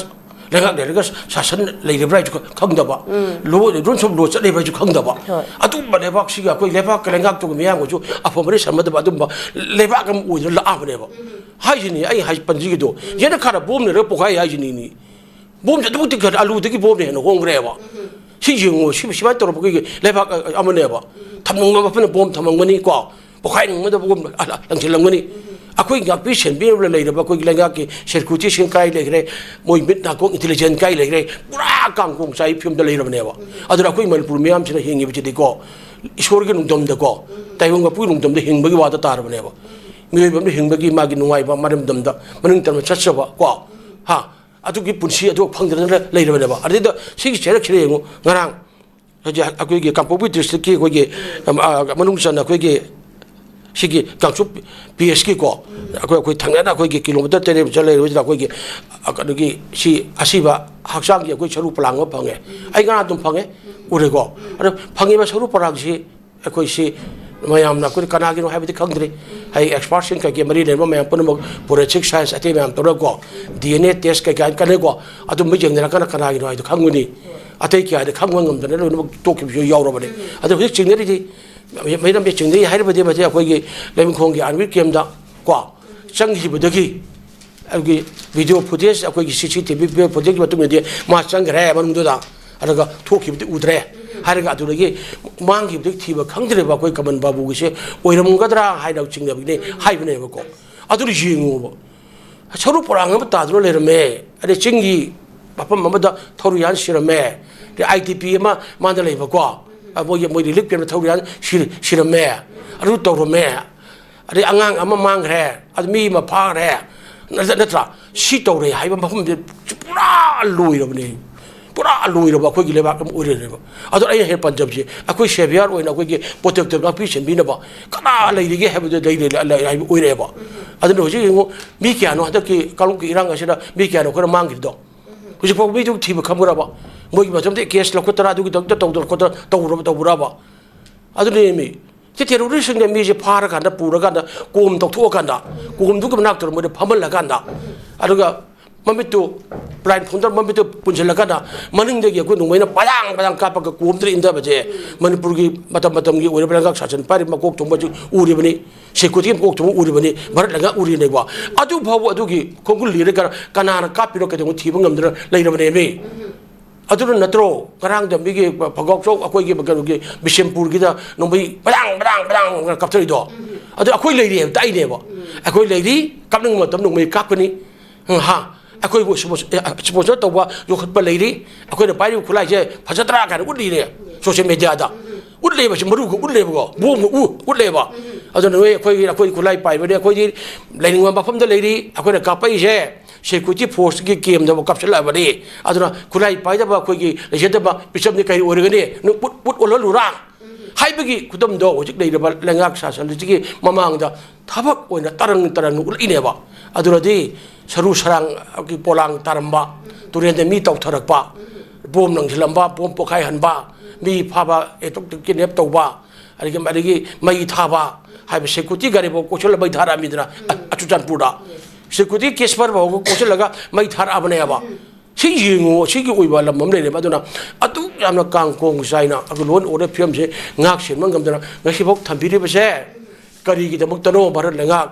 ꯂꯩꯉꯥꯛ ꯂꯩꯔꯒ ꯁꯥꯁꯟ ꯂꯩꯔꯤꯕ꯭ꯔꯥ ꯍꯥꯏꯁꯨ ꯈ-, ꯈꯪꯗꯕ, law, rules of law ꯆꯠꯂꯤꯕ꯭ꯔꯥ ꯍꯥꯏꯁꯨ ꯈꯪꯗꯕ꯫ ꯍꯣꯏ꯫ ꯑꯗꯨꯝꯕ ꯂꯩꯕꯥꯛꯁꯤꯒ ꯑꯩꯈꯣꯏ ꯂꯩꯕꯥꯛꯀ ꯂꯩꯉꯥꯛꯇꯨꯒ ꯃꯤꯌꯥꯝꯒꯁꯨ ꯑꯐꯕ ꯃꯔꯤ ꯁꯝꯅꯗꯕ ꯑꯗꯨꯝꯕ ꯂꯩꯕꯥꯛ ꯑꯃ ꯑꯣꯏꯗꯨꯅ ꯂꯥꯛꯑꯕꯅꯦꯕ꯫ ꯍꯥꯏꯁꯤꯅꯤ ꯑꯩ ꯍꯥꯏ ꯄꯟꯖꯒꯤꯗꯣ꯫ ꯌꯦꯅꯈꯥꯗ ꯕꯣꯝ ꯂꯩꯔꯒ ꯄꯣꯈꯥꯏ ꯍꯥꯏꯁꯤꯅꯤꯅꯤ꯫ ꯕꯣꯝꯁꯦ ꯑꯗꯨꯛ ꯃꯇꯤꯛ ꯀꯟ-, ꯑꯂꯨꯗꯒꯤ ꯕꯣꯝꯅ ꯍꯦꯟꯅ ꯍꯣꯡꯈ꯭ꯔꯦꯕ꯫ ꯁꯤ ꯌꯦꯡꯉꯣ, ꯁꯤ ꯁꯨꯃꯥꯏꯅ ꯇꯧꯔꯛꯄꯒꯤ ꯂꯩꯕꯥꯛ, ꯑ, ꯑꯃꯅꯦꯕ꯫ ꯊꯝꯅꯤꯡꯕ ꯃꯐꯝꯗ ꯕꯣꯝ ꯊꯝꯃꯝꯒꯅꯤ ꯀꯣ, ꯄꯣꯈꯥꯏꯅꯤꯡꯕꯗ ꯕꯣꯝ, ꯑ, ꯂꯪꯁꯤꯜꯂꯝꯒꯅꯤ꯫ ꯑꯩꯈꯣꯏ ꯉꯥꯛꯄꯤ ꯁꯦꯟꯕꯤꯅꯕ ꯂꯩꯔꯕ ꯑꯩꯈꯣꯏꯒꯤ ꯂꯩꯉꯥꯛꯀꯤ security ꯁꯤꯡ ꯀꯥꯏ ꯂꯩꯈ꯭ꯔꯦ, ꯃꯣꯏ ꯃꯤꯠ ꯅꯥꯀꯣꯡ intelligence ꯀꯥꯏ ꯂꯩꯈ꯭ꯔꯦ, ꯄꯨꯔꯥ ꯀꯥꯡ ꯀꯣꯡ ꯆꯥꯏ ꯐꯤꯕꯝꯗ ꯂꯩꯔꯕꯅꯦꯕ꯫ ꯑꯗꯨꯅ ꯑꯩꯈꯣꯏ ꯃꯅꯤꯄꯨꯔ ꯃꯤꯌꯥꯝꯁꯤꯅ ꯍꯤꯡꯉꯤꯕꯁꯤꯗꯤꯀꯣ, ꯏꯁꯣꯔꯒꯤ ꯅꯣꯡꯗꯝꯗꯀꯣ, ꯇꯥꯏꯕꯪ ꯃꯄꯨꯒꯤ ꯅꯣꯡꯗꯝꯗ ꯍꯤꯡꯕꯒꯤ ꯋꯥꯗ ꯇꯥꯔꯕꯅꯦꯕ꯫ ꯃꯤꯑꯣꯏꯕ ꯑꯃꯅ ꯍꯤꯡꯕꯒꯤ ꯃꯥꯒꯤ ꯅꯨꯡꯉꯥꯏꯕ, ꯃꯔꯝꯗꯝꯗ ꯃꯅꯤꯡ ꯇꯝꯅ ꯆꯠꯆꯕ ꯀꯣ, ꯍꯥ, ꯑꯗꯨꯒꯤ ꯄꯨꯟꯁꯤ ꯑꯗꯨ ꯐꯪꯗꯗꯅ ꯂꯩꯔꯕꯅꯦꯕ꯫ ꯑꯗꯩꯗ ꯁꯤꯒꯤ ꯆꯩꯔꯛꯁꯤꯗ ꯌꯦꯡꯉꯨ, ꯉꯔꯥꯡ ꯍꯧꯖꯤꯛ ꯑꯩꯈꯣꯏꯒꯤ ꯀꯥꯡꯄꯣꯛꯄꯤ district ꯀꯤ ꯑꯩꯈꯣꯏꯒꯤ, ꯑꯝ, ꯑ, ꯃꯅꯨꯡ ꯆꯟꯅ ꯑꯩꯈꯣꯏꯒꯤ ꯁꯤꯒꯤ ꯀꯥꯡꯆꯨꯞ P S ꯀꯤꯀꯣ, ꯑꯩꯈꯣꯏ, ꯑꯩꯈꯣꯏ ꯊꯪꯅꯅ ꯑꯩꯈꯣꯏꯒꯤ kilometre ꯇꯔꯦꯠ ꯆꯠ ꯂꯩꯔꯕꯁꯤꯗ ꯑꯩꯈꯣꯏꯒꯤ, ꯑ, ꯀꯩꯅꯣꯒꯤ ꯁꯤ ꯑꯁꯤꯕ ꯍꯛꯆꯥꯡꯒꯤ ꯑꯩꯈꯣꯏ ꯁꯔꯨ ꯄꯣꯂꯥꯡ ꯑꯃ ꯐꯪꯉꯦ꯫ ꯑꯩ ꯉꯔꯥꯡ ꯑꯗꯨꯝ ꯐꯪꯉꯦ, ꯎꯔꯦꯀꯣ꯫ ꯑꯗꯣ ꯐꯪꯉꯤꯕ ꯁꯔꯨ ꯄꯣꯂꯥꯡꯁꯤ ꯑꯩꯈꯣꯏꯁꯤ ꯃꯌꯥꯝꯅ ꯑꯩꯈꯣꯏ ꯀꯅꯥꯒꯤꯅꯣ ꯍꯥꯏꯕꯗꯤ ꯈꯪꯗ꯭ꯔꯤ꯫ ꯑꯩ expert ꯁꯤꯡ ꯀꯩꯀꯩ ꯃꯔꯤ ꯂꯩꯅꯕ ꯃꯌꯥꯝ ꯄꯨꯝꯅꯃꯛ, forensic science ꯑꯇꯩ ꯃꯌꯥꯝ ꯇꯧꯔꯒꯀꯣ, D N A test ꯀꯩꯀꯥ ꯀꯟꯅꯀꯣ, ꯑꯗꯨꯝꯕ ꯌꯦꯡꯅꯔꯀꯥꯟꯗ ꯀꯅꯥꯒꯤꯅꯣ ꯍꯥꯏꯗꯣ ꯈꯪꯒꯅꯤ꯫ ꯑꯇꯩ ꯀꯌꯥꯗꯤ ꯈꯪꯕ ꯉꯝꯗꯅ ꯂꯣꯏꯅꯃꯛ ꯇꯣꯛꯈꯤꯕꯁꯨ ꯌꯥꯎꯔꯕꯅꯤ꯫ ꯑꯗꯣ ꯍꯧꯖꯤꯛ ꯆꯤꯡꯅꯔꯤꯗꯤ, ꯃꯔꯝꯗꯤ ꯆꯤꯡꯅꯔꯤ ꯍꯥꯏꯔꯤꯕꯗꯤ ꯃꯁꯤ ꯑꯩꯈꯣꯏꯒꯤ ꯂꯩꯃꯈꯣꯡꯒꯤ army camp ꯇ ꯀꯣ, ꯆꯪꯈꯤꯕꯗꯒꯤ ꯑꯩꯈꯣꯏꯒꯤ video footage, ꯑꯩꯈꯣꯏꯒꯤ C C T V video footage ꯀꯤ ꯃꯇꯨꯡ ꯏꯟꯅꯗꯤ ꯃꯥ ꯆꯪꯈ꯭ꯔꯦ ꯃꯅꯨꯡꯗꯨꯗ, ꯑꯗꯨꯒ ꯊꯣꯛꯈꯤꯕꯗꯤ ꯎꯗ꯭ꯔꯦ ꯍꯥꯏꯔꯒ, ꯑꯗꯨꯗꯒꯤ ꯃꯥꯡꯈꯤꯕꯗꯒꯤ ꯊꯤꯕ ꯈꯪꯗ꯭ꯔꯤꯕ ꯑꯩꯈꯣꯏ ꯀꯃꯟ ꯕꯥꯕꯨꯒꯤꯁꯦ ꯑꯣꯏꯔꯝꯒꯗ꯭ꯔꯥ ꯍꯥꯏꯅ ꯆꯤꯡꯅꯕꯒꯤꯅꯦ ꯍꯥꯏꯕꯅꯦꯕꯀꯣ꯫ ꯑꯗꯨꯅ ꯌꯦꯡꯉꯣꯕ, ꯁꯔꯨ ꯄꯣꯂꯥꯡ ꯑꯃ ꯇꯥꯗꯨꯅ ꯂꯩꯔꯝꯃꯦ, ꯑꯗꯩ ꯆꯤꯡꯒꯤ ꯃꯐꯝ ꯑꯃꯗ ꯊꯧꯔꯤꯌꯥꯟ ꯁꯤꯔꯝꯃꯦ, ꯑꯗꯩ I D P ꯑꯃ ꯃꯥꯗ ꯂꯩꯕꯀꯣ, ꯑ, ꯃꯣꯏꯒꯤ, ꯃꯣꯏ relief camp ꯇ ꯊꯧꯔꯤꯌꯥꯟ ꯁꯤ-, ꯁꯤꯔꯝꯃꯦ, ꯑꯗꯨ ꯇꯧꯔꯝꯃꯦ, ꯑꯗꯩ ꯑꯉꯥꯡ ꯑꯃ ꯃꯥꯡꯈ꯭ꯔꯦ, ꯑꯗꯨ ꯃꯤ ꯑꯃ ꯐꯥꯈ꯭ꯔꯦ, ꯅꯠꯇ꯭ꯔ-, ꯅꯠꯇ꯭ꯔꯥ? ꯁꯤ ꯇꯧꯔꯦ ꯍꯥꯏꯕ ꯃꯐꯝꯗꯤ ꯄꯨꯔꯥ ꯂꯣꯏꯔꯕꯅꯦ꯫ ꯄꯨꯔꯥ ꯂꯣꯏꯔꯕ ꯑꯩꯈꯣꯏꯒꯤ ꯂꯩꯕꯥꯛ ꯑꯃ ꯑꯣꯏꯔꯦꯕ꯫ ꯑꯗꯣ ꯑꯩꯅ ꯍꯦꯟꯅ ꯄꯟꯖꯕꯁꯦ, ꯑꯩꯈꯣꯏ ꯁꯦꯚꯤꯌꯥꯔ ꯑꯣꯏꯅ ꯑꯩꯈꯣꯏꯒꯤ ꯄ꯭ꯔꯣꯇꯦꯛꯇꯔ ꯉꯥꯛꯄꯤ ꯁꯦꯟꯕꯤꯅꯕ ꯀꯅꯥ ꯂꯩꯔꯤꯒꯦ ꯍꯥꯏꯕꯗꯨ ꯂꯩꯔꯦ, ꯂꯩ ꯍꯥꯏꯕ ꯑꯣꯏꯔꯛꯑꯦꯕ꯫ ꯑꯗꯨꯅ ꯍꯧꯖꯤꯛ ꯌꯦꯡꯉꯨ, ꯃꯤ ꯀꯌꯥꯅꯣ ꯍꯟꯗꯛꯀꯤ ꯀꯥꯡꯂꯨꯞꯀꯤ ꯏꯔꯥꯡ ꯑꯁꯤꯗ ꯃꯤ ꯀꯌꯥꯅꯣ ꯑꯩꯈꯣꯏꯅ ꯃꯥꯡꯈꯤꯕꯗꯣ? ꯍꯧꯖꯤꯛꯐꯥꯎ ꯃꯤꯗꯨ ꯊꯤꯕ ꯈꯪꯕ꯭ꯔꯕ? ꯃꯣꯏꯒꯤ ꯃꯇꯝꯗ ꯀꯦꯁ ꯂꯧꯈꯠꯇꯅ ꯑꯗꯨꯒꯤꯗꯃꯛꯇ ꯇꯧꯗꯅ ꯈꯣꯠꯇꯅ ꯇꯧꯔꯕ, ꯇꯧꯕ꯭ꯔꯕ? ꯑꯗꯨꯅꯦꯃꯤ꯫ ꯁꯤ ꯇꯦꯔꯣꯔꯤꯁꯁꯤꯡꯅ ꯃꯤꯁꯦ ꯐꯥꯔꯀꯥꯟꯗ, ꯄꯨꯔꯀꯥꯟꯗ, ꯀꯣꯝ ꯇꯧꯊꯣꯛꯑꯀꯥꯟꯗ, ꯀꯣꯝꯗꯨꯒꯤ ꯃꯅꯥꯛꯇ ꯃꯣꯏꯗ ꯐꯝꯍꯜꯂꯀꯥꯟꯗ, ꯑꯗꯨꯒ ꯃꯃꯤꯠꯇꯨ, ꯕ꯭ꯂꯥꯏꯟ ꯐꯣꯜꯗꯔ ꯃꯃꯤꯠꯇꯨ ꯄꯨꯟꯁꯤꯜꯂꯀꯥꯟꯗ, ꯃꯅꯤꯡꯗꯒꯤ ꯑꯩꯈꯣꯏ ꯅꯣꯡꯃꯩꯅ ꯄꯌꯥꯡ ꯄꯌꯥꯡ ꯀꯥꯞꯄꯒ ꯀꯣꯝꯗꯨꯗ ꯏꯟꯊꯕꯁꯦ ꯃꯅꯤꯄꯨꯔꯒꯤ ꯃꯇꯝ ꯃꯇꯝꯒꯤ ꯑꯣꯏꯔꯕ ꯂꯩꯉꯥꯛ ꯁꯥꯁꯟ ꯄꯥꯏꯔꯤꯕ ꯃꯀꯣꯛ ꯊꯣꯡꯕꯁꯤ ꯎꯔꯤꯕꯅꯤ, ꯁꯦꯀ꯭ꯌꯨꯔꯤꯇꯤ ꯃꯀꯣꯛ ꯊꯣꯡꯕ ꯎꯔꯤꯕꯅꯤ, ꯚꯥꯔꯠ ꯂꯩꯉꯥꯛ ꯎꯔꯤꯅꯦꯀꯣ꯫ ꯑꯗꯨ ꯐꯥꯎꯕ ꯑꯗꯨꯒꯤ ꯈꯣꯡꯒꯨꯜ ꯂꯤꯔꯒ ꯀꯅꯥꯅ ꯀꯥꯞꯄꯤꯔꯣ ꯀꯩꯗꯧꯕ ꯊꯤꯕ ꯉꯝꯗꯅ ꯂꯩꯔꯕꯅꯦꯃꯤ꯫ ꯑꯗꯨꯅ ꯅꯠꯇ꯭ꯔꯣ ꯉꯔꯥꯡꯗ ꯃꯤꯒꯤ ꯐꯒꯥꯎꯆꯧ ꯑꯩꯈꯣꯏꯒꯤ ꯀꯩꯅꯣꯒꯤ ꯕꯤꯁꯦꯝꯄꯨꯔꯒꯤꯗ ꯅꯣꯡꯃꯩ ꯕꯗꯥꯡ ꯕꯗꯥꯡ ꯕꯗꯥꯡ ꯀꯥꯞꯊꯔꯤꯗꯣ? ꯑꯗꯨ ꯑꯩꯈꯣꯏ ꯂꯩꯔꯤ ꯍꯥꯏꯕ ꯇꯥꯛꯏꯅꯦꯕ꯫ ꯑꯩꯈꯣꯏ ꯂꯩꯔꯤ, ꯀꯥꯞꯅꯤꯡꯕ ꯃꯇꯝ ꯅꯣꯡꯃꯩ ꯀꯥꯞꯀꯅꯤ꯫ ꯎꯝ, ꯍꯥ? ꯑꯩꯈꯣꯏꯕꯨ ꯁ꯭ꯄꯣꯟꯁ-, ꯑꯦ, ꯁ꯭ꯄꯣꯟꯁꯔ ꯇꯧꯕ, ꯌꯣꯛꯈꯠꯄ ꯂꯩꯔꯤ꯫ ꯑꯩꯈꯣꯏꯅ ꯄꯥꯏꯔꯤꯕ ꯈꯨꯠꯂꯥꯏꯁꯦ ꯐꯖꯗ꯭ꯔꯥ ꯀꯥꯏꯅ ꯎꯠꯂꯤꯅꯦ ꯁꯣꯁꯤꯌꯦꯜ ꯃꯦꯗꯤꯌꯥꯗ꯫ ꯎꯠꯂꯦꯕ, ꯁꯤ ꯃꯔꯨꯒ ꯎꯠꯂꯦꯕꯀꯣ, ꯕꯣꯝꯒ ꯎ-, ꯎꯠꯂꯦꯕ꯫ ꯑꯗꯨꯅ ꯅꯣꯏ ꯑꯩꯈꯣꯏꯒꯤ, ꯑꯩꯈꯣꯏ ꯈꯨꯠꯂꯥꯏ ꯄꯥꯏꯕꯅꯦ, ꯑꯩꯈꯣꯏꯗꯤ ꯂꯩꯅꯤꯡꯕ ꯃꯐꯝꯗ ꯂꯩꯔꯤ, ꯑꯩꯈꯣꯏꯅ ꯀꯥꯞꯄꯛꯏꯁꯦ ꯁꯦꯀ꯭ꯌꯨꯔꯤꯇꯤ ꯐꯣꯔꯁꯀꯤ ꯀꯦꯝꯗꯕꯨ ꯀꯥꯞꯁꯤꯜꯂꯛꯑꯕꯅꯤ꯫ ꯑꯗꯨꯅ ꯈꯨꯠꯂꯥꯏ ꯄꯥꯏꯗꯕ ꯑꯩꯈꯣꯏꯒꯤ ꯂꯩꯖꯗꯕ ꯃꯤꯆꯝꯗꯤ ꯀꯔꯤ ꯑꯣꯏꯔꯒꯅꯤ? ꯅꯪ ꯎꯠ, ꯎꯠ ꯑꯣꯜꯍꯜꯂꯨꯔꯥ? ꯍꯥꯏꯕꯒꯤ ꯈꯨꯗꯝꯗꯣ ꯍꯧꯖꯤꯛ ꯂꯩꯔꯤꯕ ꯂꯩꯉꯥꯛ ꯁꯥꯁꯟꯁꯤꯒꯤ ꯃꯃꯥꯡꯗ ꯊꯕꯛ ꯑꯣꯏꯅ ꯇꯔꯪ ꯇꯔꯪꯅ ꯎꯠꯂꯛꯏꯅꯦꯕ꯫ ꯑꯗꯨꯅꯗꯤ ꯁꯔꯨ ꯁꯔꯥꯡꯒꯤ ꯄꯣꯂꯥꯡ ꯇꯥꯔꯝꯕ, ꯇꯨꯔꯦꯟꯗ ꯃꯤ ꯇꯥꯎꯊꯔꯛꯄ, ꯕꯣꯝ ꯂꯪꯁꯤꯜꯂꯝꯕ, ꯕꯣꯝ ꯄꯣꯈꯥꯏꯍꯟꯕ, ꯃꯤ ꯐꯥꯕ, ꯑꯦꯇꯣꯛ ꯀꯤꯗꯅꯦꯞ ꯇꯧꯕ, ꯑꯗꯒꯤ, ꯑꯗꯒꯤ ꯃꯩ ꯊꯥꯕ ꯍꯥꯏꯕ ꯁꯦꯀ꯭ꯌꯨꯔꯤꯇꯤ ꯒꯥꯔꯤꯐꯥꯎ ꯀꯣꯏꯁꯤꯜꯂ ꯃꯩ ꯊꯥꯔꯛꯑꯃꯤꯗꯅ, ꯑ-, ꯑ ꯆꯨꯔꯆꯥꯟꯄꯨꯔꯗ꯫ ꯁꯦꯀ꯭ꯌꯨꯔꯤꯇꯤ ꯀꯦꯁꯄꯔ ꯐꯥꯎꯕ ꯀꯣꯏꯁꯤꯜꯂꯒ ꯃꯩ ꯊꯥꯔꯛꯑꯕꯅꯦꯕ꯫ ꯁꯤ ꯌꯦꯡꯉꯨ, ꯁꯤꯒꯤ ꯑꯣꯏꯕ ꯂꯝ ꯑꯃ ꯂꯩꯔꯦꯕ꯫ ꯑꯗꯨꯅ ꯑꯗꯨꯛ ꯌꯥꯝꯅ ꯀꯥꯡ ꯈꯣꯡ ꯆꯥꯏꯅ ꯑꯩꯈꯣꯏ ꯂꯣ ꯑꯦꯟ ꯑꯣꯔꯗꯔ ꯐꯤꯕꯝꯁꯦ ꯉꯥꯛ ꯁꯦꯟꯕ ꯉꯝꯗꯅ ꯉꯁꯤꯐꯥꯎ ꯊꯝꯕꯤꯔꯤꯕꯁꯦ ꯀꯔꯤꯒꯤꯗꯃꯛꯇꯅꯣ? ꯚꯥꯔꯠ ꯂꯩꯉꯥꯛ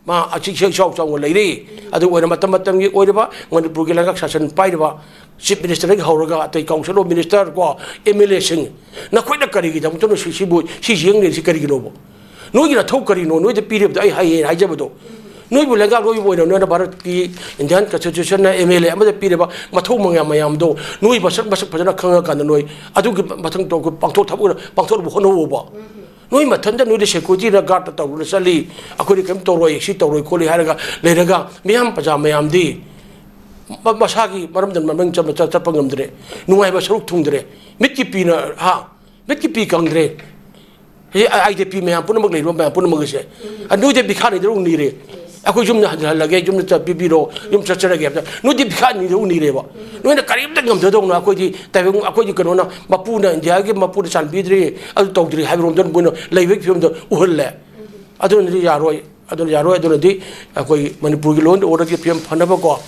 ꯃꯥ ꯑꯁꯤ ꯏꯁꯦꯡ ꯏꯆꯥꯎ ꯆꯥꯎꯅ ꯂꯩꯔꯤ꯫ ꯑꯗꯨ ꯑꯣꯏꯅ ꯃꯇꯝ ꯃꯇꯝꯒꯤ ꯑꯣꯏꯔꯤꯕ ꯃꯅꯤꯄꯨꯔꯒꯤ ꯂꯩꯉꯥꯛ ꯁꯥꯁꯟ ꯄꯥꯏꯔꯤꯕ ꯆꯤꯐ ꯃꯤꯅꯤꯁꯇꯔꯗꯒꯤ ꯍꯧꯔꯒ ꯑꯇꯩ ꯀꯥꯎꯟꯁꯤꯜ ꯑꯣꯐ ꯃꯤꯅꯤꯁꯇꯔ ꯀꯣ, ꯑꯦꯝ ꯑꯦꯜ ꯑꯦꯁꯤꯡ, ꯅꯈꯣꯏꯅ ꯀꯔꯤꯒꯤꯗꯃꯛꯇꯅꯣ ꯁꯤ-, ꯁꯤꯕꯨ, ꯁꯤ ꯌꯦꯡꯂꯤꯁꯤ ꯀꯔꯤꯒꯤꯅꯣꯕ? ꯅꯣꯏꯒꯤ ꯅꯊꯧ ꯀꯔꯤꯅꯣ? ꯅꯣꯏꯗ ꯄꯤꯔꯤꯕꯗꯣ ꯑꯩ ꯍꯥꯏꯌꯦ ꯍꯥꯏꯖꯕꯗꯣ, ꯅꯣꯏꯕꯨ ꯂꯩꯉꯥꯛꯂꯣꯏꯕ ꯑꯣꯏꯅ ꯅꯣꯏꯅ ꯚꯥꯔꯠꯀꯤ ꯏꯟꯗꯤꯌꯥꯟ ꯀꯟꯁꯇꯤꯇ꯭ꯌꯨꯁꯟꯅ ꯑꯦꯝ ꯑꯦꯜ ꯑꯦ ꯑꯃꯗ ꯄꯤꯔꯤꯕ ꯃꯊꯧ ꯃꯌꯥꯝ ꯃꯌꯥꯝꯗꯣ ꯅꯣꯏ ꯃꯁꯛ, ꯃꯁꯛ ꯐꯖꯅ ꯈꯪꯉꯀꯥꯟꯗ ꯅꯣꯏ ꯑꯗꯨꯒꯤ ꯃꯊꯪ ꯇꯧꯔꯒ ꯄꯥꯡꯊꯣꯛ, ꯊꯕꯛ ꯑꯣꯏꯅ ꯄꯥꯡꯊꯣꯛꯅꯕ ꯍꯣꯠꯅꯧꯑꯣꯕ꯫ ꯅꯣꯏ ꯃꯊꯟꯇ ꯅꯣꯏꯗꯤ ꯁꯦꯀ꯭ꯌꯨꯔꯤꯇꯤꯅ ꯒꯥꯔꯗ ꯇꯧꯔꯨꯅ ꯆꯠꯂꯤ, ꯑꯩꯈꯣꯏꯗꯤ ꯀꯔꯤꯝ ꯇꯧꯔꯣꯏ, ꯁꯤ ꯇꯧꯔꯣꯏ ꯈꯣꯠꯂꯤ ꯍꯥꯏꯔꯒ ꯂꯩꯔꯒ ꯃꯤꯌꯥꯝ ꯄ꯭ꯔꯖꯥ ꯃꯌꯥꯝꯗꯤ ꯃ-, ꯃꯁꯥꯒꯤ ꯃꯔꯝꯗ ꯃꯃꯤꯡ ꯆꯠꯄ, ꯆꯠ-, ꯆꯠꯄ ꯉꯝꯗ꯭ꯔꯦ꯫ ꯅꯨꯡꯉꯥꯏꯕ ꯁꯔꯨꯛ ꯊꯨꯡꯗ꯭ꯔꯦ꯫ ꯃꯤꯠꯀꯤ ꯄꯤꯅ, ꯍꯥ? ꯃꯤꯠꯀꯤ ꯄꯤ ꯀꯪꯗ꯭ꯔꯦ꯫ ꯍꯧꯖꯤꯛ ꯑꯥꯏ ꯗꯤ ꯄꯤ ꯃꯌꯥꯝ ꯄꯨꯝꯅꯃꯛ ꯂꯩꯔꯤꯕ ꯃꯌꯥꯝ ꯄꯨꯝꯅꯃꯛ ꯑꯁꯦ, ꯑ, ꯅꯣꯏꯗ ꯚꯤꯈꯥ ꯅꯤꯗꯧ ꯅꯤꯔꯦ꯫ ꯑꯩꯈꯣꯏ ꯌꯨꯝꯗ ꯍꯟꯖꯤꯜꯍꯜꯂꯒꯦ, ꯌꯨꯝꯗ ꯆꯠ-, ꯄꯤꯕꯤꯔꯣ, ꯌꯨꯝ ꯆꯠꯆꯔꯒꯦ ꯍꯥꯏꯕꯗ ꯅꯣꯏꯗꯤ ꯚꯤꯈꯥ ꯅꯤꯗꯧ ꯅꯤꯔꯦꯕ꯫ ꯅꯣꯏꯅ ꯀꯔꯤꯝꯇ ꯉꯝꯖꯗꯧꯅ ꯑꯩꯈꯣꯏꯗꯤ ꯇꯥꯏꯕꯪ, ꯑꯩꯈꯣꯏꯗꯤ ꯀꯩꯅꯣꯅ, ꯃꯄꯨꯅ, ꯏꯟꯗꯤꯌꯥꯒꯤ ꯃꯄꯨꯅ ꯆꯥꯟꯕꯤꯗ꯭ꯔꯤ, ꯑꯗꯨ ꯇꯧꯗ꯭ꯔꯤ ꯍꯥꯏꯕꯔꯣꯝꯗ ꯃꯣꯏꯅ ꯂꯩꯕꯒꯤ ꯐꯤꯕꯝꯗ ꯎꯍꯜꯂꯦ꯫ ꯑꯗꯨꯅꯗꯤ ꯌꯥꯔꯣꯏ꯫ ꯑꯗꯨꯅ ꯌꯥꯔꯣꯏ꯫ ꯑꯗꯨꯅꯗꯤ ꯑꯩꯈꯣꯏ ꯃꯅꯤꯄꯨꯔꯒꯤ law and order ꯒꯤ ꯐꯤꯕꯝ ꯐꯅꯕꯀꯣ,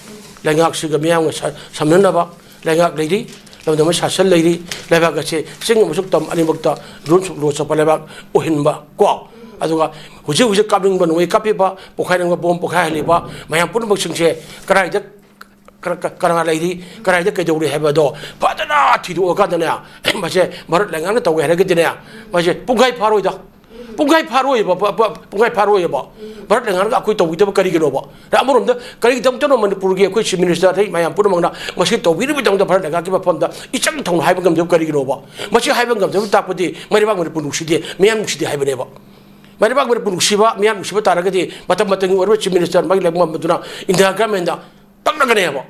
ꯂꯩꯉꯥꯛꯁꯤꯒ ꯃꯤꯌꯥꯝꯒ ꯁ-, ꯁꯝꯅꯅꯕ ꯂꯩꯉꯥꯛ ꯂꯩꯔꯤ, ꯂꯝꯗꯝ ꯁꯥꯁꯟ ꯂꯩꯔꯤ, ꯂꯩꯕꯥꯛ ꯑꯁꯦ ꯆꯤꯡ ꯑꯃꯁꯨꯡ ꯇꯝ ꯑꯅꯤꯃꯛꯇ rule of law ꯆꯠꯄ ꯂꯩꯕꯥꯛ ꯑꯣꯏꯍꯟꯕ ꯀꯣ꯫ ꯑꯗꯨꯒ ꯍꯧꯖꯤꯛ ꯍꯧꯖꯤꯛ ꯀꯥꯞꯅꯤꯡꯕ ꯅꯣꯡꯃꯩ ꯀꯥꯞꯄꯤꯕ, ꯄꯣꯈꯥꯏꯅꯤꯡꯕ ꯕꯣꯝ ꯄꯣꯈꯥꯏꯍꯜꯂꯤꯕ ꯃꯌꯥꯝ ꯄꯨꯝꯅꯃꯛꯁꯤꯡꯁꯦ ꯀꯗꯥꯏꯗ ꯀ-, ꯀ-, ꯀꯅꯥ ꯂꯩꯔꯤ, ꯀꯗꯥꯏꯗ ꯀꯩꯗꯧꯔꯤ ꯍꯥꯏꯕꯗꯣ ꯐꯖꯅ ꯊꯤꯗꯣꯛꯑꯀꯥꯟꯗꯅꯦ, ꯃꯁꯦ ꯚꯥꯔꯠ ꯂꯩꯉꯥꯛꯅ ꯇꯧꯒꯦ ꯍꯥꯏꯔꯒꯗꯤꯅꯦ, ꯃꯁꯦ ꯄꯨꯡꯈꯥꯏ ꯐꯥꯔꯣꯏꯗ꯫ ꯄꯨꯡꯈꯥꯏ ꯐꯥꯔꯣꯏꯕ, ꯄ-, ꯄ-, ꯄꯨꯡꯈꯥꯏ ꯐꯥꯔꯣꯏꯕ꯫ ꯚꯥꯔꯠ ꯂꯩꯉꯥꯛꯅ ꯑꯩꯈꯣꯏ ꯇꯧꯕꯤꯗꯕ ꯀꯔꯤꯒꯤꯅꯣꯕ? ꯑꯗ ꯑꯃꯔꯣꯝꯗ ꯀꯔꯤꯒꯤꯗꯃꯛꯇꯅꯣ ꯃꯅꯤꯄꯨꯔꯒꯤ ꯑꯩꯈꯣꯏ Chief Minister ꯑꯇꯩ ꯃꯌꯥꯝ ꯄꯨꯝꯅꯃꯛꯅ ꯃꯁꯤ ꯇꯧꯕꯤꯔꯤꯕꯒꯤꯗꯃꯛꯇ ꯚꯥꯔꯠ ꯂꯩꯉꯥꯛꯀꯤ ꯃꯐꯝꯗ ꯏꯆꯪ ꯊꯧꯅ ꯍꯥꯏꯕ ꯉꯝꯗꯕ ꯀꯔꯤꯒꯤꯅꯣꯕ? ꯃꯁꯤ ꯍꯥꯏꯕ ꯉꯝꯗꯕ ꯇꯥꯛꯄꯗꯤ ꯃꯩꯔꯩꯕꯥꯛ ꯃꯅꯤꯄꯨꯔ ꯅꯨꯡꯁꯤꯗꯦ, ꯃꯤꯌꯥꯝ ꯅꯨꯡꯁꯤꯗꯦ ꯍꯥꯏꯕꯅꯦꯕ꯫ ꯃꯩꯔꯩꯕꯥꯛ ꯃꯅꯤꯄꯨꯔ ꯅꯨꯡꯁꯤꯕ, ꯃꯤꯌꯥꯝ ꯅꯨꯡꯁꯤꯕ ꯇꯥꯔꯒꯗꯤ ꯃꯇꯝ ꯃꯇꯝꯒꯤ ꯑꯣꯏꯔꯤꯕ Chief Minister ꯃꯥꯒꯤ ꯂꯩꯐꯝ ꯑꯗꯨꯅ ꯏꯟꯗꯤꯔꯥ ꯒꯥꯃꯦꯟꯗ ꯇꯛꯅꯒꯅꯦꯕ꯫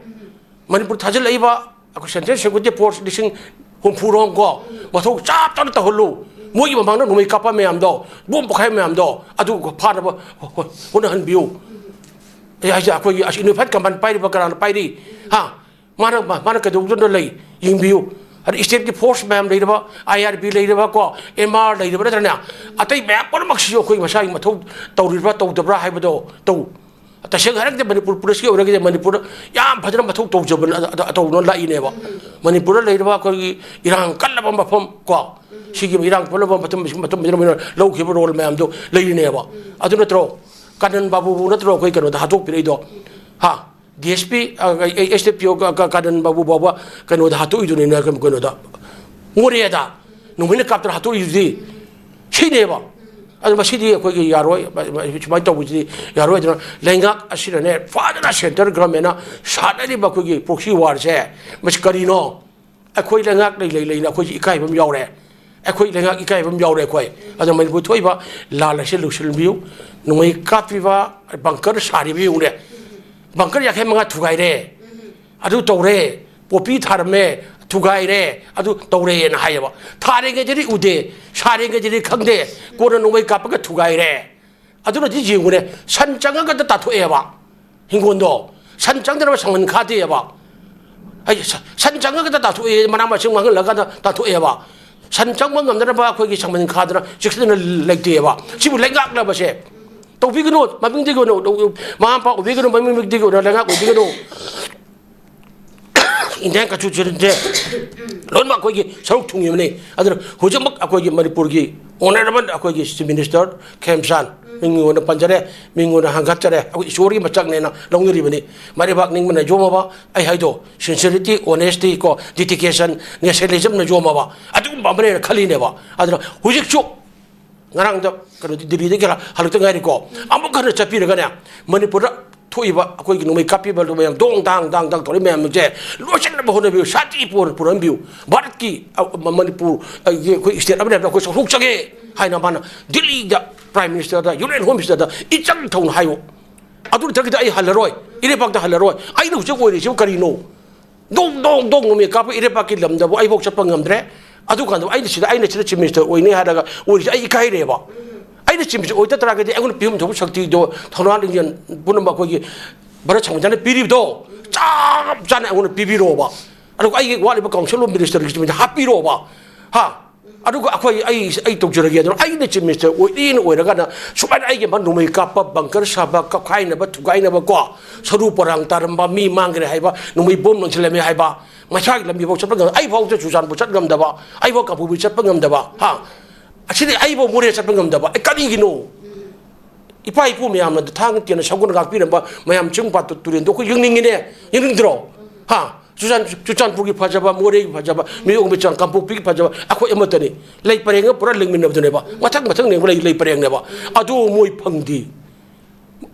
ꯃꯅꯤꯄꯨꯔ ꯊꯥꯖꯤꯜꯂꯛꯏꯕ ꯑꯩꯈꯣꯏ Central Security Force ꯂꯤꯁꯤꯡ ꯍꯨꯝꯐꯨ ꯔꯣꯝ ꯀꯣ, ꯃꯊꯧ ꯆꯞ ꯆꯥꯅ ꯇꯧꯍꯜꯂꯨ꯫ ꯃꯣꯏꯒꯤ ꯃꯃꯥꯡꯗ ꯅꯣꯡꯃꯩ ꯀꯥꯞꯄ ꯃꯌꯥꯝꯗꯣ, ꯕꯣꯝ ꯄꯣꯈꯥꯏꯕ ꯃꯌꯥꯝꯗꯣ, ꯑꯗꯨ ꯐꯥꯅꯕ ꯍꯣ-, ꯍꯣ-, ꯍꯣꯠꯅꯍꯟꯕꯤꯌꯨ꯫ ꯑꯩ ꯍꯥꯏꯁꯦ, ꯑꯩꯈꯣꯏꯒꯤ ꯑꯁ Unified Command ꯄꯥꯏꯔꯤꯕ ꯀꯅꯥꯅ ꯄꯥꯏꯔꯤ? ꯍꯥ? ꯃꯥꯅ, ꯃꯥꯅ ꯀꯩꯗꯧꯗꯨꯅ ꯂꯩ? ꯌꯦꯡꯕꯤꯌꯨ꯫ ꯑꯗ state ꯀꯤ force ꯃꯌꯥꯝ ꯂꯩꯔꯕ, I R B ꯂꯩꯔꯕ ꯀꯣ, M R ꯂꯩꯔꯕ ꯅꯠꯇ꯭ꯔꯅꯦ? ꯑꯇꯩ ꯃꯌꯥꯝ ꯄꯨꯝꯅꯃꯛꯁꯤꯁꯨ ꯑꯩꯈꯣꯏ ꯃꯁꯥꯒꯤ ꯃꯊꯧ ꯇꯧꯔꯤꯕ꯭ꯔꯥ ꯇꯧꯗꯕ꯭ꯔꯥ ꯍꯥꯏꯕꯗꯣ ꯇꯧ꯫ ꯇꯁꯦꯡꯅ ꯍꯥꯏꯔꯒꯗꯤ ꯃꯅꯤꯄꯨꯔ police ꯀꯤ ꯑꯣꯏꯔꯒꯗꯤ ꯃꯅꯤꯄꯨꯔꯗ ꯌꯥꯝ ꯐꯖꯅ ꯃꯊꯧ ꯇꯧꯖꯕ ꯑ-, ꯑ-, ꯑꯇꯧꯕꯅ ꯂꯥꯛꯏꯅꯦꯕ꯫ ꯃꯅꯤꯄꯨꯔꯗ ꯂꯩꯔꯤꯕ ꯑꯩꯈꯣꯏꯒꯤ ꯏꯔꯥꯡ ꯀꯜꯂꯕ ꯃꯐꯝ ꯀꯣ, ꯁꯤꯒꯤ ꯏꯔꯥꯡ ꯀꯜꯂꯕ ꯃꯇꯝ, ꯃꯇꯝꯁꯤꯗ ꯃꯣꯏꯅ ꯂꯧꯈꯤꯕ role ꯃꯌꯥꯝꯗꯣ ꯂꯩꯔꯤꯅꯦꯕ꯫ ꯑꯗꯨ ꯅꯠꯇ꯭ꯔꯣ ꯀꯥꯅꯟ ꯕꯥꯕꯨꯕꯨ ꯅꯠꯇ꯭ꯔꯣ ꯑꯩꯈꯣꯏ ꯀꯩꯅꯣꯗ ꯍꯥꯠꯇꯣꯛꯄꯤꯔꯛꯏꯗꯣ? ꯍꯥ? D S P, ꯑ, ꯑ, S D P O ꯀ-, ꯀ-, ꯀꯥꯅꯟ ꯕꯥꯕꯨ ꯐꯥꯎꯕ ꯀꯩꯅꯣꯗ ꯍꯥꯠꯇꯣꯛꯏꯗꯨꯅꯤꯅ ꯀꯩꯅꯣꯗ, ꯃꯣꯔꯦꯗ ꯅꯣꯡꯃꯩꯅ ꯀꯥꯞꯇꯅ ꯍꯥꯠꯇꯣꯛꯏꯗꯨꯗꯤ꯫ ꯁꯤꯅꯦꯕ꯫ ꯑꯗꯨ ꯃꯁꯤꯗꯤ ꯑꯩꯈꯣꯏꯒꯤ ꯌꯥꯔꯣꯏ, ꯁꯨꯃꯥꯏꯅ ꯇꯧꯕꯁꯤꯗꯤ ꯌꯥꯔꯣꯏ꯫ ꯑꯗꯨꯅ ꯂꯩꯉꯥꯛ ꯑꯁꯤꯅꯅꯦ ꯐꯖꯅ central government ꯅ ꯁꯥꯟꯅꯔꯤꯕ ꯑꯩꯈꯣꯏꯒꯤ proxy war ꯁꯦ, ꯃꯁꯤ ꯀꯔꯤꯅꯣ? ꯑꯩꯈꯣꯏ ꯂꯩꯉꯥꯛ ꯂꯩ ꯂꯩ ꯂꯩꯅ ꯑꯩꯈꯣꯏꯁꯤ ꯏꯀꯥꯏꯕ ꯑꯃ ꯌꯥꯎꯔꯦ꯫ ꯑꯩꯈꯣꯏ ꯂꯩꯉꯥꯛ ꯏꯀꯥꯏꯕ ꯑꯃ ꯌꯥꯎꯔꯦ ꯑꯩꯈꯣꯏ꯫ ꯑꯗꯣ ꯃꯅꯤꯄꯨꯔ ꯊꯣꯛꯏꯕ ꯂꯥꯟ ꯑꯁꯤ ꯂꯣꯏꯁꯤꯟꯕꯤꯌꯨ꯫ ꯅꯣꯡꯃꯩ ꯀꯥꯞꯄꯤꯕ, bunker ꯁꯥꯔꯤꯕ ꯌꯦꯡꯉꯨꯅꯦ꯫ Bunker ꯌꯥꯡꯈꯩ ꯃꯉꯥ ꯊꯨꯒꯥꯏꯔꯦ꯫ ꯑꯗꯨ ꯇꯧꯔꯦ, ꯄꯣꯄꯤ ꯊꯥꯔꯝꯃꯦ, ꯊꯨꯒꯥꯏꯔꯦ, ꯑꯗꯨ ꯇꯧꯔꯦꯅ ꯍꯥꯏꯌꯦꯕ꯫ ꯊꯥꯔꯤꯉꯩꯗꯗꯤ ꯎꯗꯦ, ꯁꯥꯔꯤꯉꯩꯗꯗꯤ ꯈꯪꯗꯦ, ꯀꯣꯟꯅ ꯅꯣꯡꯃꯩ ꯀꯥꯞꯄꯒ ꯊꯨꯒꯥꯏꯔꯦ꯫ ꯑꯗꯨꯅꯗꯤ ꯌꯦꯡꯉꯨꯅꯦ, ꯁꯟ ꯆꯪꯉꯒꯗ ꯇꯥꯊꯣꯛꯑꯦꯕ ꯍꯤꯡꯒꯣꯜꯗꯣ꯫ ꯁꯟ ꯆꯪꯗꯅꯕ ꯁꯪꯍꯟ ꯈꯥꯗꯦꯕ꯫ ꯑꯩ ꯁ-, ꯁꯟ ꯆꯪꯉꯒꯗ ꯇꯥꯊꯣꯛꯑꯦ, ꯃꯅꯥ ꯃꯁꯤꯡ ꯃꯥꯡꯍꯜꯂꯀꯥꯟꯗ ꯇꯥꯊꯣꯛꯑꯦꯕ꯫ ꯁꯟ ꯆꯪꯕ ꯉꯝꯗꯅꯕ ꯑꯩꯈꯣꯏꯒꯤ ꯁꯪꯍꯟ ꯈꯥꯗꯅ ꯆꯦꯛꯁꯤꯟꯅ ꯂꯩꯇꯦꯕ꯫ ꯁꯤꯕꯨ ꯂꯩꯉꯥꯛꯂꯕꯁꯦ? ꯇꯧꯕꯤꯒꯅꯨ, ꯃꯃꯤꯡꯗꯒꯤ ꯑꯣꯏꯅ, ꯃꯃꯥ ꯃꯄꯥ ꯑꯣꯏꯕꯤꯒꯅꯨ, ꯃꯃꯤꯡꯗꯒꯤ ꯑꯣꯏꯅ ꯂꯩꯉꯥꯛ ꯑꯣꯏꯕꯤꯒꯅꯨ꯫ ꯏꯟꯗꯤꯌꯥꯟ ꯀꯟꯁꯇꯤꯇ꯭ꯌꯨꯁꯟꯁꯦ ꯂꯣꯏꯅꯃꯛ ꯑꯩꯈꯣꯏꯒꯤ ꯁꯔꯨꯛ ꯊꯨꯡꯉꯤꯕꯅꯤ꯫ ꯑꯗꯨꯅ ꯍꯧꯖꯤꯛꯃꯛ ꯑꯩꯈꯣꯏꯒꯤ ꯃꯅꯤꯄꯨꯔꯒꯤ ꯑꯣꯅꯔꯦꯕꯜ ꯑꯩꯈꯣꯏꯒꯤ ꯆꯤꯐ ꯃꯤꯅꯤꯁꯇꯔ ꯈꯦꯝꯆꯥꯟ, ꯃꯤꯡ ꯑꯣꯏꯅ ꯄꯟꯖꯔꯦ, ꯃꯤꯡ ꯑꯣꯏꯅ ꯍꯪꯒꯠꯆꯔꯦ, ꯑꯩꯈꯣꯏ ꯏꯁꯣꯔꯒꯤ ꯃꯆꯥꯛꯅꯦꯅ ꯂꯧꯅꯔꯤꯕꯅꯤ꯫ ꯃꯔꯩꯕꯥꯛ ꯅꯤꯡꯕꯅ ꯌꯣꯝꯃꯕ, ꯑꯩ ꯍꯥꯏꯗꯣ, sincerity, honesty ꯀꯣ, dedication, nationalismꯅ ꯌꯣꯝꯃꯕ ꯑꯗꯨꯒꯨꯝꯕ ꯑꯃꯅꯦꯅ ꯈꯜꯂꯤꯅꯦꯕ꯫ ꯑꯗꯨꯅ ꯍꯧꯖꯤꯛꯁꯨ ꯉꯔꯥꯡꯗ ꯀꯩꯅꯣꯗꯤ ꯗꯤꯜꯂꯤꯗꯒꯤ ꯍꯜꯂꯛꯇ ꯉꯥꯏꯔꯤꯀꯣ꯫ ꯑꯃꯨꯛ ꯍꯟꯅ ꯆꯠꯄꯤꯔꯒꯅꯦ, ꯃꯅꯤꯄꯨꯔꯗ ꯊꯣꯛꯏꯕ ꯑꯩꯈꯣꯏꯒꯤ ꯅꯣꯡꯃꯩ ꯀꯥꯞꯄꯤꯕ ꯃꯌꯥꯝ, ꯗꯣꯡ ꯗꯥꯡ ꯗꯥꯡ ꯗꯥꯡ ꯇꯧꯔꯤ ꯃꯌꯥꯝꯁꯦ ꯂꯣꯏꯁꯤꯟꯅꯕ ꯍꯣꯠꯅꯕꯤꯌꯨ, ꯁꯥꯟꯇꯤ ꯄꯨꯔ-, ꯄꯨꯔꯛꯍꯟꯕꯤꯌꯨ꯫ ꯚꯥꯔꯠꯀꯤ, ꯑ, ꯃ-, ꯃꯅꯤꯄꯨꯔ, ꯑ, ꯑꯩꯈꯣꯏ state ꯑꯃꯅꯦ ꯍꯥꯏꯕꯗ ꯑꯩꯈꯣꯏ ꯆꯥꯎꯊꯣꯛꯆꯒꯦ ꯍꯥꯏꯅ ꯃꯥꯅ ꯗꯤꯜꯂꯤꯗ Prime Ministerꯗ, Union Home Ministerꯗ ꯏꯆꯪ ꯊꯧꯅ ꯍꯥꯏꯌꯨ꯫ ꯑꯗꯨ ꯅꯠꯇ꯭ꯔꯒꯗꯤ ꯑꯩ ꯍꯜꯂꯔꯣꯏ, ꯏꯔꯩꯄꯥꯛꯇ ꯍꯜꯂꯔꯣꯏ꯫ ꯑꯩꯅ ꯍꯧꯖꯤꯛ ꯑꯣꯏꯔꯤꯁꯤꯕꯨ ꯀꯔꯤꯅꯣ? ꯗꯣꯡ ꯗꯣꯡ ꯗꯣꯡ ꯅꯣꯡꯃꯩ ꯀꯥꯞꯄ ꯏꯔꯩꯄꯥꯛꯀꯤ ꯂꯝꯗꯕꯨ ꯑꯩꯐꯥꯎ ꯆꯠꯄ ꯉꯝꯗ꯭ꯔꯦ꯫ ꯑꯗꯨꯀꯥꯟꯗ ꯑꯩꯅ ꯁꯤꯗ, ꯑꯩꯅ ꯁꯤꯗ Chief Minister ꯑꯣꯏꯅꯤ ꯍꯥꯏꯔꯒ ꯑꯣꯏꯔꯤꯁꯦ ꯑꯩ ꯏꯀꯥꯏꯔꯦꯕ꯫ ꯑꯩꯅ Chief Minister ꯑꯣꯏꯗ ꯇꯥꯔꯒꯗꯤ ꯑꯩꯉꯣꯟꯗ ꯄꯤꯐꯝ ꯊꯣꯛꯄ ꯁꯛꯇꯤꯗꯣ, ꯊꯧꯅꯥ ꯂꯤꯡꯖꯦꯜ ꯄꯨꯝꯅꯃꯛ ꯑꯩꯈꯣꯏꯒꯤ ꯚꯥꯔꯠ ꯁꯪꯕꯤꯙꯥꯟꯅ ꯄꯤꯔꯤꯕꯗꯣ ꯆꯞ ꯆꯥꯅ ꯑꯩꯉꯣꯟꯗ ꯄꯤꯕꯤꯔꯣꯕ꯫ ꯑꯗꯨꯒ ꯑꯩꯒꯤ ꯋꯥꯠꯂꯤꯕ Council of Ministerꯒꯤ ꯆꯤꯞ ꯃꯤꯅꯤꯁꯇꯔ ꯍꯥꯞꯄꯤꯔꯣꯕ꯫ ꯍꯥ? ꯑꯗꯨꯒ ꯑꯩꯈꯣꯏ, ꯑꯩ, ꯑꯩ ꯇꯧꯖꯔꯒꯦ꯫ ꯑꯗꯨꯅ ꯑꯩꯅ Chief Minister ꯑꯣꯏꯅ ꯑꯣꯏꯔꯒꯅ ꯁꯨꯃꯥꯏꯅ ꯑꯩꯒꯤ ꯑꯃ ꯅꯣꯡꯃꯩ ꯀꯥꯞꯄ, bunker ꯁꯥꯕ, ꯀꯞꯈꯥꯏꯅꯕ, ꯊꯨꯒꯥꯏꯅꯕ ꯀꯣ, ꯁꯔꯨ ꯄꯣꯂꯥꯡ ꯇꯥꯔꯝꯕ, ꯃꯤ ꯃꯥꯡꯈ꯭ꯔꯦ ꯍꯥꯏꯕ, ꯅꯣꯡꯃꯩ ꯕꯣꯝ ꯂꯪꯁꯤꯜꯂꯝꯃꯦ ꯍꯥꯏꯕ, ꯃꯁꯥꯒꯤ ꯂꯝꯕꯤꯐꯥꯎ ꯆꯠꯄ ꯉꯝ-, ꯑꯩꯐꯥꯎꯗ ꯆꯨꯔꯆꯥꯟꯄꯨꯔ ꯆꯠ ꯉꯝꯗꯕ, ꯑꯩꯐꯥꯎ ꯀꯥꯡꯄꯣꯛꯄꯤ ꯆꯠꯄ ꯉꯝꯗꯕ, ꯍꯥ? ꯑꯁꯤꯗꯤ ꯑꯩꯐꯥꯎ ꯃꯣꯔꯦ ꯆꯠꯄ ꯉꯝꯗꯕ꯫ ꯑꯩ ꯀꯔꯤꯒꯤꯅꯣ? ꯏꯄꯥ ꯏꯄꯨ ꯃꯌꯥꯝꯅ ꯊꯥꯡ ꯇꯦꯟꯅ ꯁꯧꯒꯠꯅ ꯉꯥꯛꯄꯤꯔꯝꯕ ꯃꯌꯥꯝ ꯆꯤꯡ ꯄꯥꯠꯇꯨ ꯇꯨꯔꯦꯟꯗꯣ ꯑꯩꯈꯣꯏ ꯌꯦꯡꯅꯤꯡꯉꯤꯅꯦ, ꯌꯦꯡꯅꯤꯡꯗ꯭ꯔꯣ? ꯍꯥ? ꯆꯨꯔꯆꯥꯟ-, ꯆꯨꯔꯆꯥꯟꯄꯨꯔꯒꯤ ꯐꯖꯕ, ꯃꯣꯔꯦꯒꯤ ꯐꯖꯕ, ꯃꯤꯑꯣꯡ ꯃꯤꯆꯥꯡ, ꯀꯥꯡꯄꯣꯛꯄꯤꯒꯤ ꯐꯖꯕ, ꯑꯩꯈꯣꯏ ꯑꯃꯠꯇꯅꯤ꯫ ꯂꯩ ꯄꯔꯦꯡꯒ ꯄꯨꯔꯥ ꯂꯦꯡꯃꯤꯟꯅꯕꯗꯨꯅꯦꯕ꯫ ꯃꯊꯪ ꯃꯊꯪ ꯂꯦꯡꯕ ꯂꯩ, ꯂꯩ ꯄꯔꯦꯡꯅꯦꯕ꯫ ꯑꯗꯨ ꯃꯣꯏ ꯐꯪꯗꯦ꯫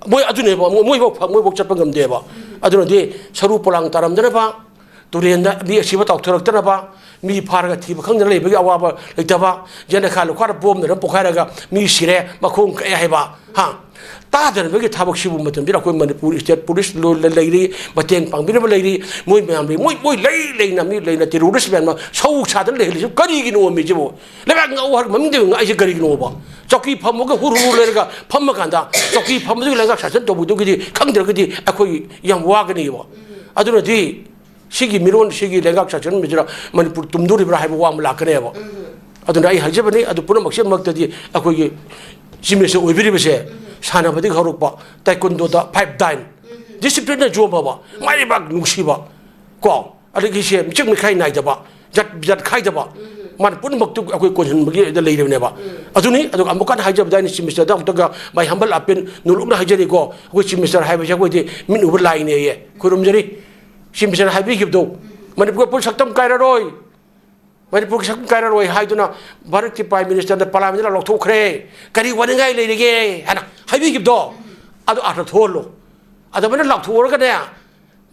ꯃꯣꯏ ꯑꯗꯨꯅꯦꯕ, ꯃꯣꯏ, ꯃꯣꯏꯐꯥꯎ ꯐ-, ꯃꯣꯏꯐꯥꯎ ꯆꯠꯄ ꯉꯝꯗꯦꯕ꯫ ꯑꯗꯨꯅꯗꯤ ꯁꯔꯨ ꯄꯣꯂꯥꯡ ꯇꯥꯔꯝꯗꯅꯕ, ꯇꯨꯔꯦꯟꯗ ꯃꯤ ꯑꯁꯤꯕ ꯇꯥꯎꯊꯔꯛꯇꯅꯕ, ꯃꯤ ꯐꯥꯔꯒ ꯊꯤꯕ ꯈꯪꯗꯅ ꯂꯩꯕꯒꯤ ꯑꯋꯥꯕ ꯂꯩꯇꯕ, ꯌꯦꯅꯈꯥ ꯂꯨꯈꯥꯔ ꯕꯣꯝꯗꯅ ꯄꯣꯈꯥꯏꯔꯒ ꯃꯤ ꯁꯤꯔꯦ, ꯃꯈꯣꯡ ꯀꯛꯑꯦ ꯍꯥꯏꯕ, ꯍꯥ? ꯇꯥꯗꯅꯕꯒꯤ ꯊꯕꯛ ꯁꯤꯕꯨ ꯃꯇꯝꯁꯤꯗ ꯑꯩꯈꯣꯏ ꯃꯅꯤꯄꯨꯔ ꯏꯁꯇꯦꯠ ꯄꯨꯂꯤꯁ ꯂꯣ-, ꯂꯩꯔꯤ, ꯃꯇꯦꯡ ꯄꯥꯡꯕꯤꯅꯕ ꯂꯩꯔꯤ, ꯃꯣꯏ ꯃꯌꯥꯝ ꯂꯩ, ꯃꯣꯏ, ꯃꯣꯏ ꯂꯩ ꯂꯩꯅ ꯃꯤ ꯂꯩꯅ ꯇꯦꯔꯣꯔꯤꯁ ꯃꯌꯥꯝ ꯑꯃ ꯁꯧ ꯁꯥꯗꯅ ꯂꯩꯍꯜꯂꯤꯁꯤ ꯀꯔꯤꯒꯤꯅꯣ? ꯃꯤꯁꯤꯕꯨ ꯂꯩꯕꯥꯛ ꯉꯥꯛꯎ ꯍꯥꯏꯔꯒ ꯃꯃꯤꯡꯗ ꯉꯥꯛꯏꯁꯦ ꯀꯔꯤꯒꯤꯅꯣꯕ? ꯆꯧꯀꯤ ꯐꯝꯃꯒ ꯍꯨꯔꯨ ꯍꯨꯔꯨ ꯂꯩꯔꯒ ꯐꯝꯃꯀꯥꯟꯗ ꯆꯧꯀꯤ ꯐꯝꯕꯗꯨꯒꯤ ꯂꯩꯉꯥꯛ ꯁꯥꯁꯟ ꯇꯧꯕꯗꯨꯒꯤꯗꯤ ꯈꯪꯗ꯭ꯔꯒꯗꯤ ꯑꯩꯈꯣꯏ ꯌꯥꯝ ꯋꯥꯒꯅꯤꯕ꯫ ꯑꯗꯨꯅꯗꯤ ꯁꯤꯒꯤ ꯃꯤꯔꯣꯟ, ꯁꯤꯒꯤ ꯂꯩꯉꯥꯛ ꯁꯥꯁꯟ ꯃꯤꯁꯤꯗ ꯃꯅꯤꯄꯨꯔ ꯇꯨꯝꯗꯣꯔꯤꯕ꯭ꯔꯥ ꯍꯥꯏꯕ ꯋꯥ ꯑꯃ ꯂꯥꯛꯀꯅꯦꯕ꯫ ꯑꯗꯨꯅ ꯑꯩ ꯍꯥꯏꯖꯕꯅꯤ, ꯑꯗꯨ ꯄꯨꯝꯅꯃꯛꯁꯤꯃꯛꯇꯗꯤ ꯑꯩꯈꯣꯏꯒꯤ ꯆꯤꯐ ꯃꯤꯅꯤꯁꯇꯔ ꯑꯣꯏꯕꯤꯔꯤꯕꯁꯦ ꯁꯥꯟꯅꯕꯗꯒꯤ ꯍꯧꯔꯛꯄ, ꯇꯥꯏꯀꯨꯟꯗꯣꯗ ꯐꯥꯏꯚ ꯗꯥꯏꯟ, ꯗꯤꯁꯤꯄ꯭ꯂꯤꯟꯅ ꯌꯣꯝꯃꯕ, ꯃꯥꯏꯕꯥꯛ ꯅꯨꯡꯁꯤꯕ, ꯀꯣ, ꯑꯗꯒꯤ ꯁꯦ ꯃꯤꯆꯪ ꯃꯤꯈꯥꯏ ꯅꯥꯏꯗꯕ, ꯖꯠ ꯕꯤꯖꯠ ꯈꯥꯏꯗꯕ, ꯃꯥꯅ ꯄꯨꯝꯅꯃꯛꯇꯨ ꯑꯩꯈꯣꯏ ꯀꯣꯟꯁꯤꯟꯕꯒꯤ ꯗ ꯂꯩꯔꯕꯅꯦꯕ꯫ ꯑꯗꯨꯅꯤ, ꯑꯗꯨꯒ ꯑꯃꯨꯛꯀ ꯍꯟꯅ ꯍꯥꯏꯖꯕꯗ ꯑꯩꯅ ꯆꯤꯐ ꯃꯤꯅꯤꯁꯇꯔꯗ ꯑꯃꯨꯛꯇꯒ my humble appeal ꯅꯣꯂꯨꯛꯅ ꯍꯥꯏꯖꯔꯤꯀꯣ, ꯑꯩꯈꯣꯏ ꯆꯤꯐ ꯃꯤꯅꯤꯁꯇꯔ ꯍꯥꯏꯕꯁꯦ ꯑꯩꯈꯣꯏꯗꯤ ꯃꯤꯠ ꯎꯕ ꯂꯥꯏꯅꯦꯌꯦ, ꯈꯨꯔꯨꯝꯖꯔꯤ꯫ ꯆꯤꯐ ꯃꯤꯅꯤꯁꯇꯔꯅ ꯍꯥꯏꯕꯤꯈꯤꯕꯗꯣ, ꯃꯅꯤꯄꯨꯔꯒꯤ ꯄꯨꯟꯁꯤ ꯁꯛꯇꯝ ꯀꯥꯏꯔꯔꯣꯏ, ꯃꯅꯤꯄꯨꯔꯒꯤ ꯁꯛꯇꯝ ꯀꯥꯏꯔꯔꯣꯏ ꯍꯥꯏꯗꯨꯅ ꯚꯥꯔꯠꯀꯤ ꯄ꯭ꯔꯥꯏꯝ ꯃꯤꯅꯤꯁꯇꯔꯅ ꯄꯥꯔꯂꯤꯌꯥꯃꯦꯟꯗ ꯂꯥꯎꯊꯣꯛꯈ꯭ꯔꯦ꯫ ꯀꯔꯤ ꯋꯥꯅꯤꯡꯉꯥꯏ ꯂꯩꯔꯤꯒꯦ ꯍꯥꯏꯅ ꯍꯥꯏꯕꯤꯈꯤꯕꯗꯣ, ꯑꯗꯨ ꯑꯥꯔꯊ ꯊꯣꯛꯍꯜꯂꯣ꯫ ꯑꯗꯨꯃꯥꯏꯅ ꯂꯥꯎꯊꯣꯛꯎꯔꯒꯅꯦ,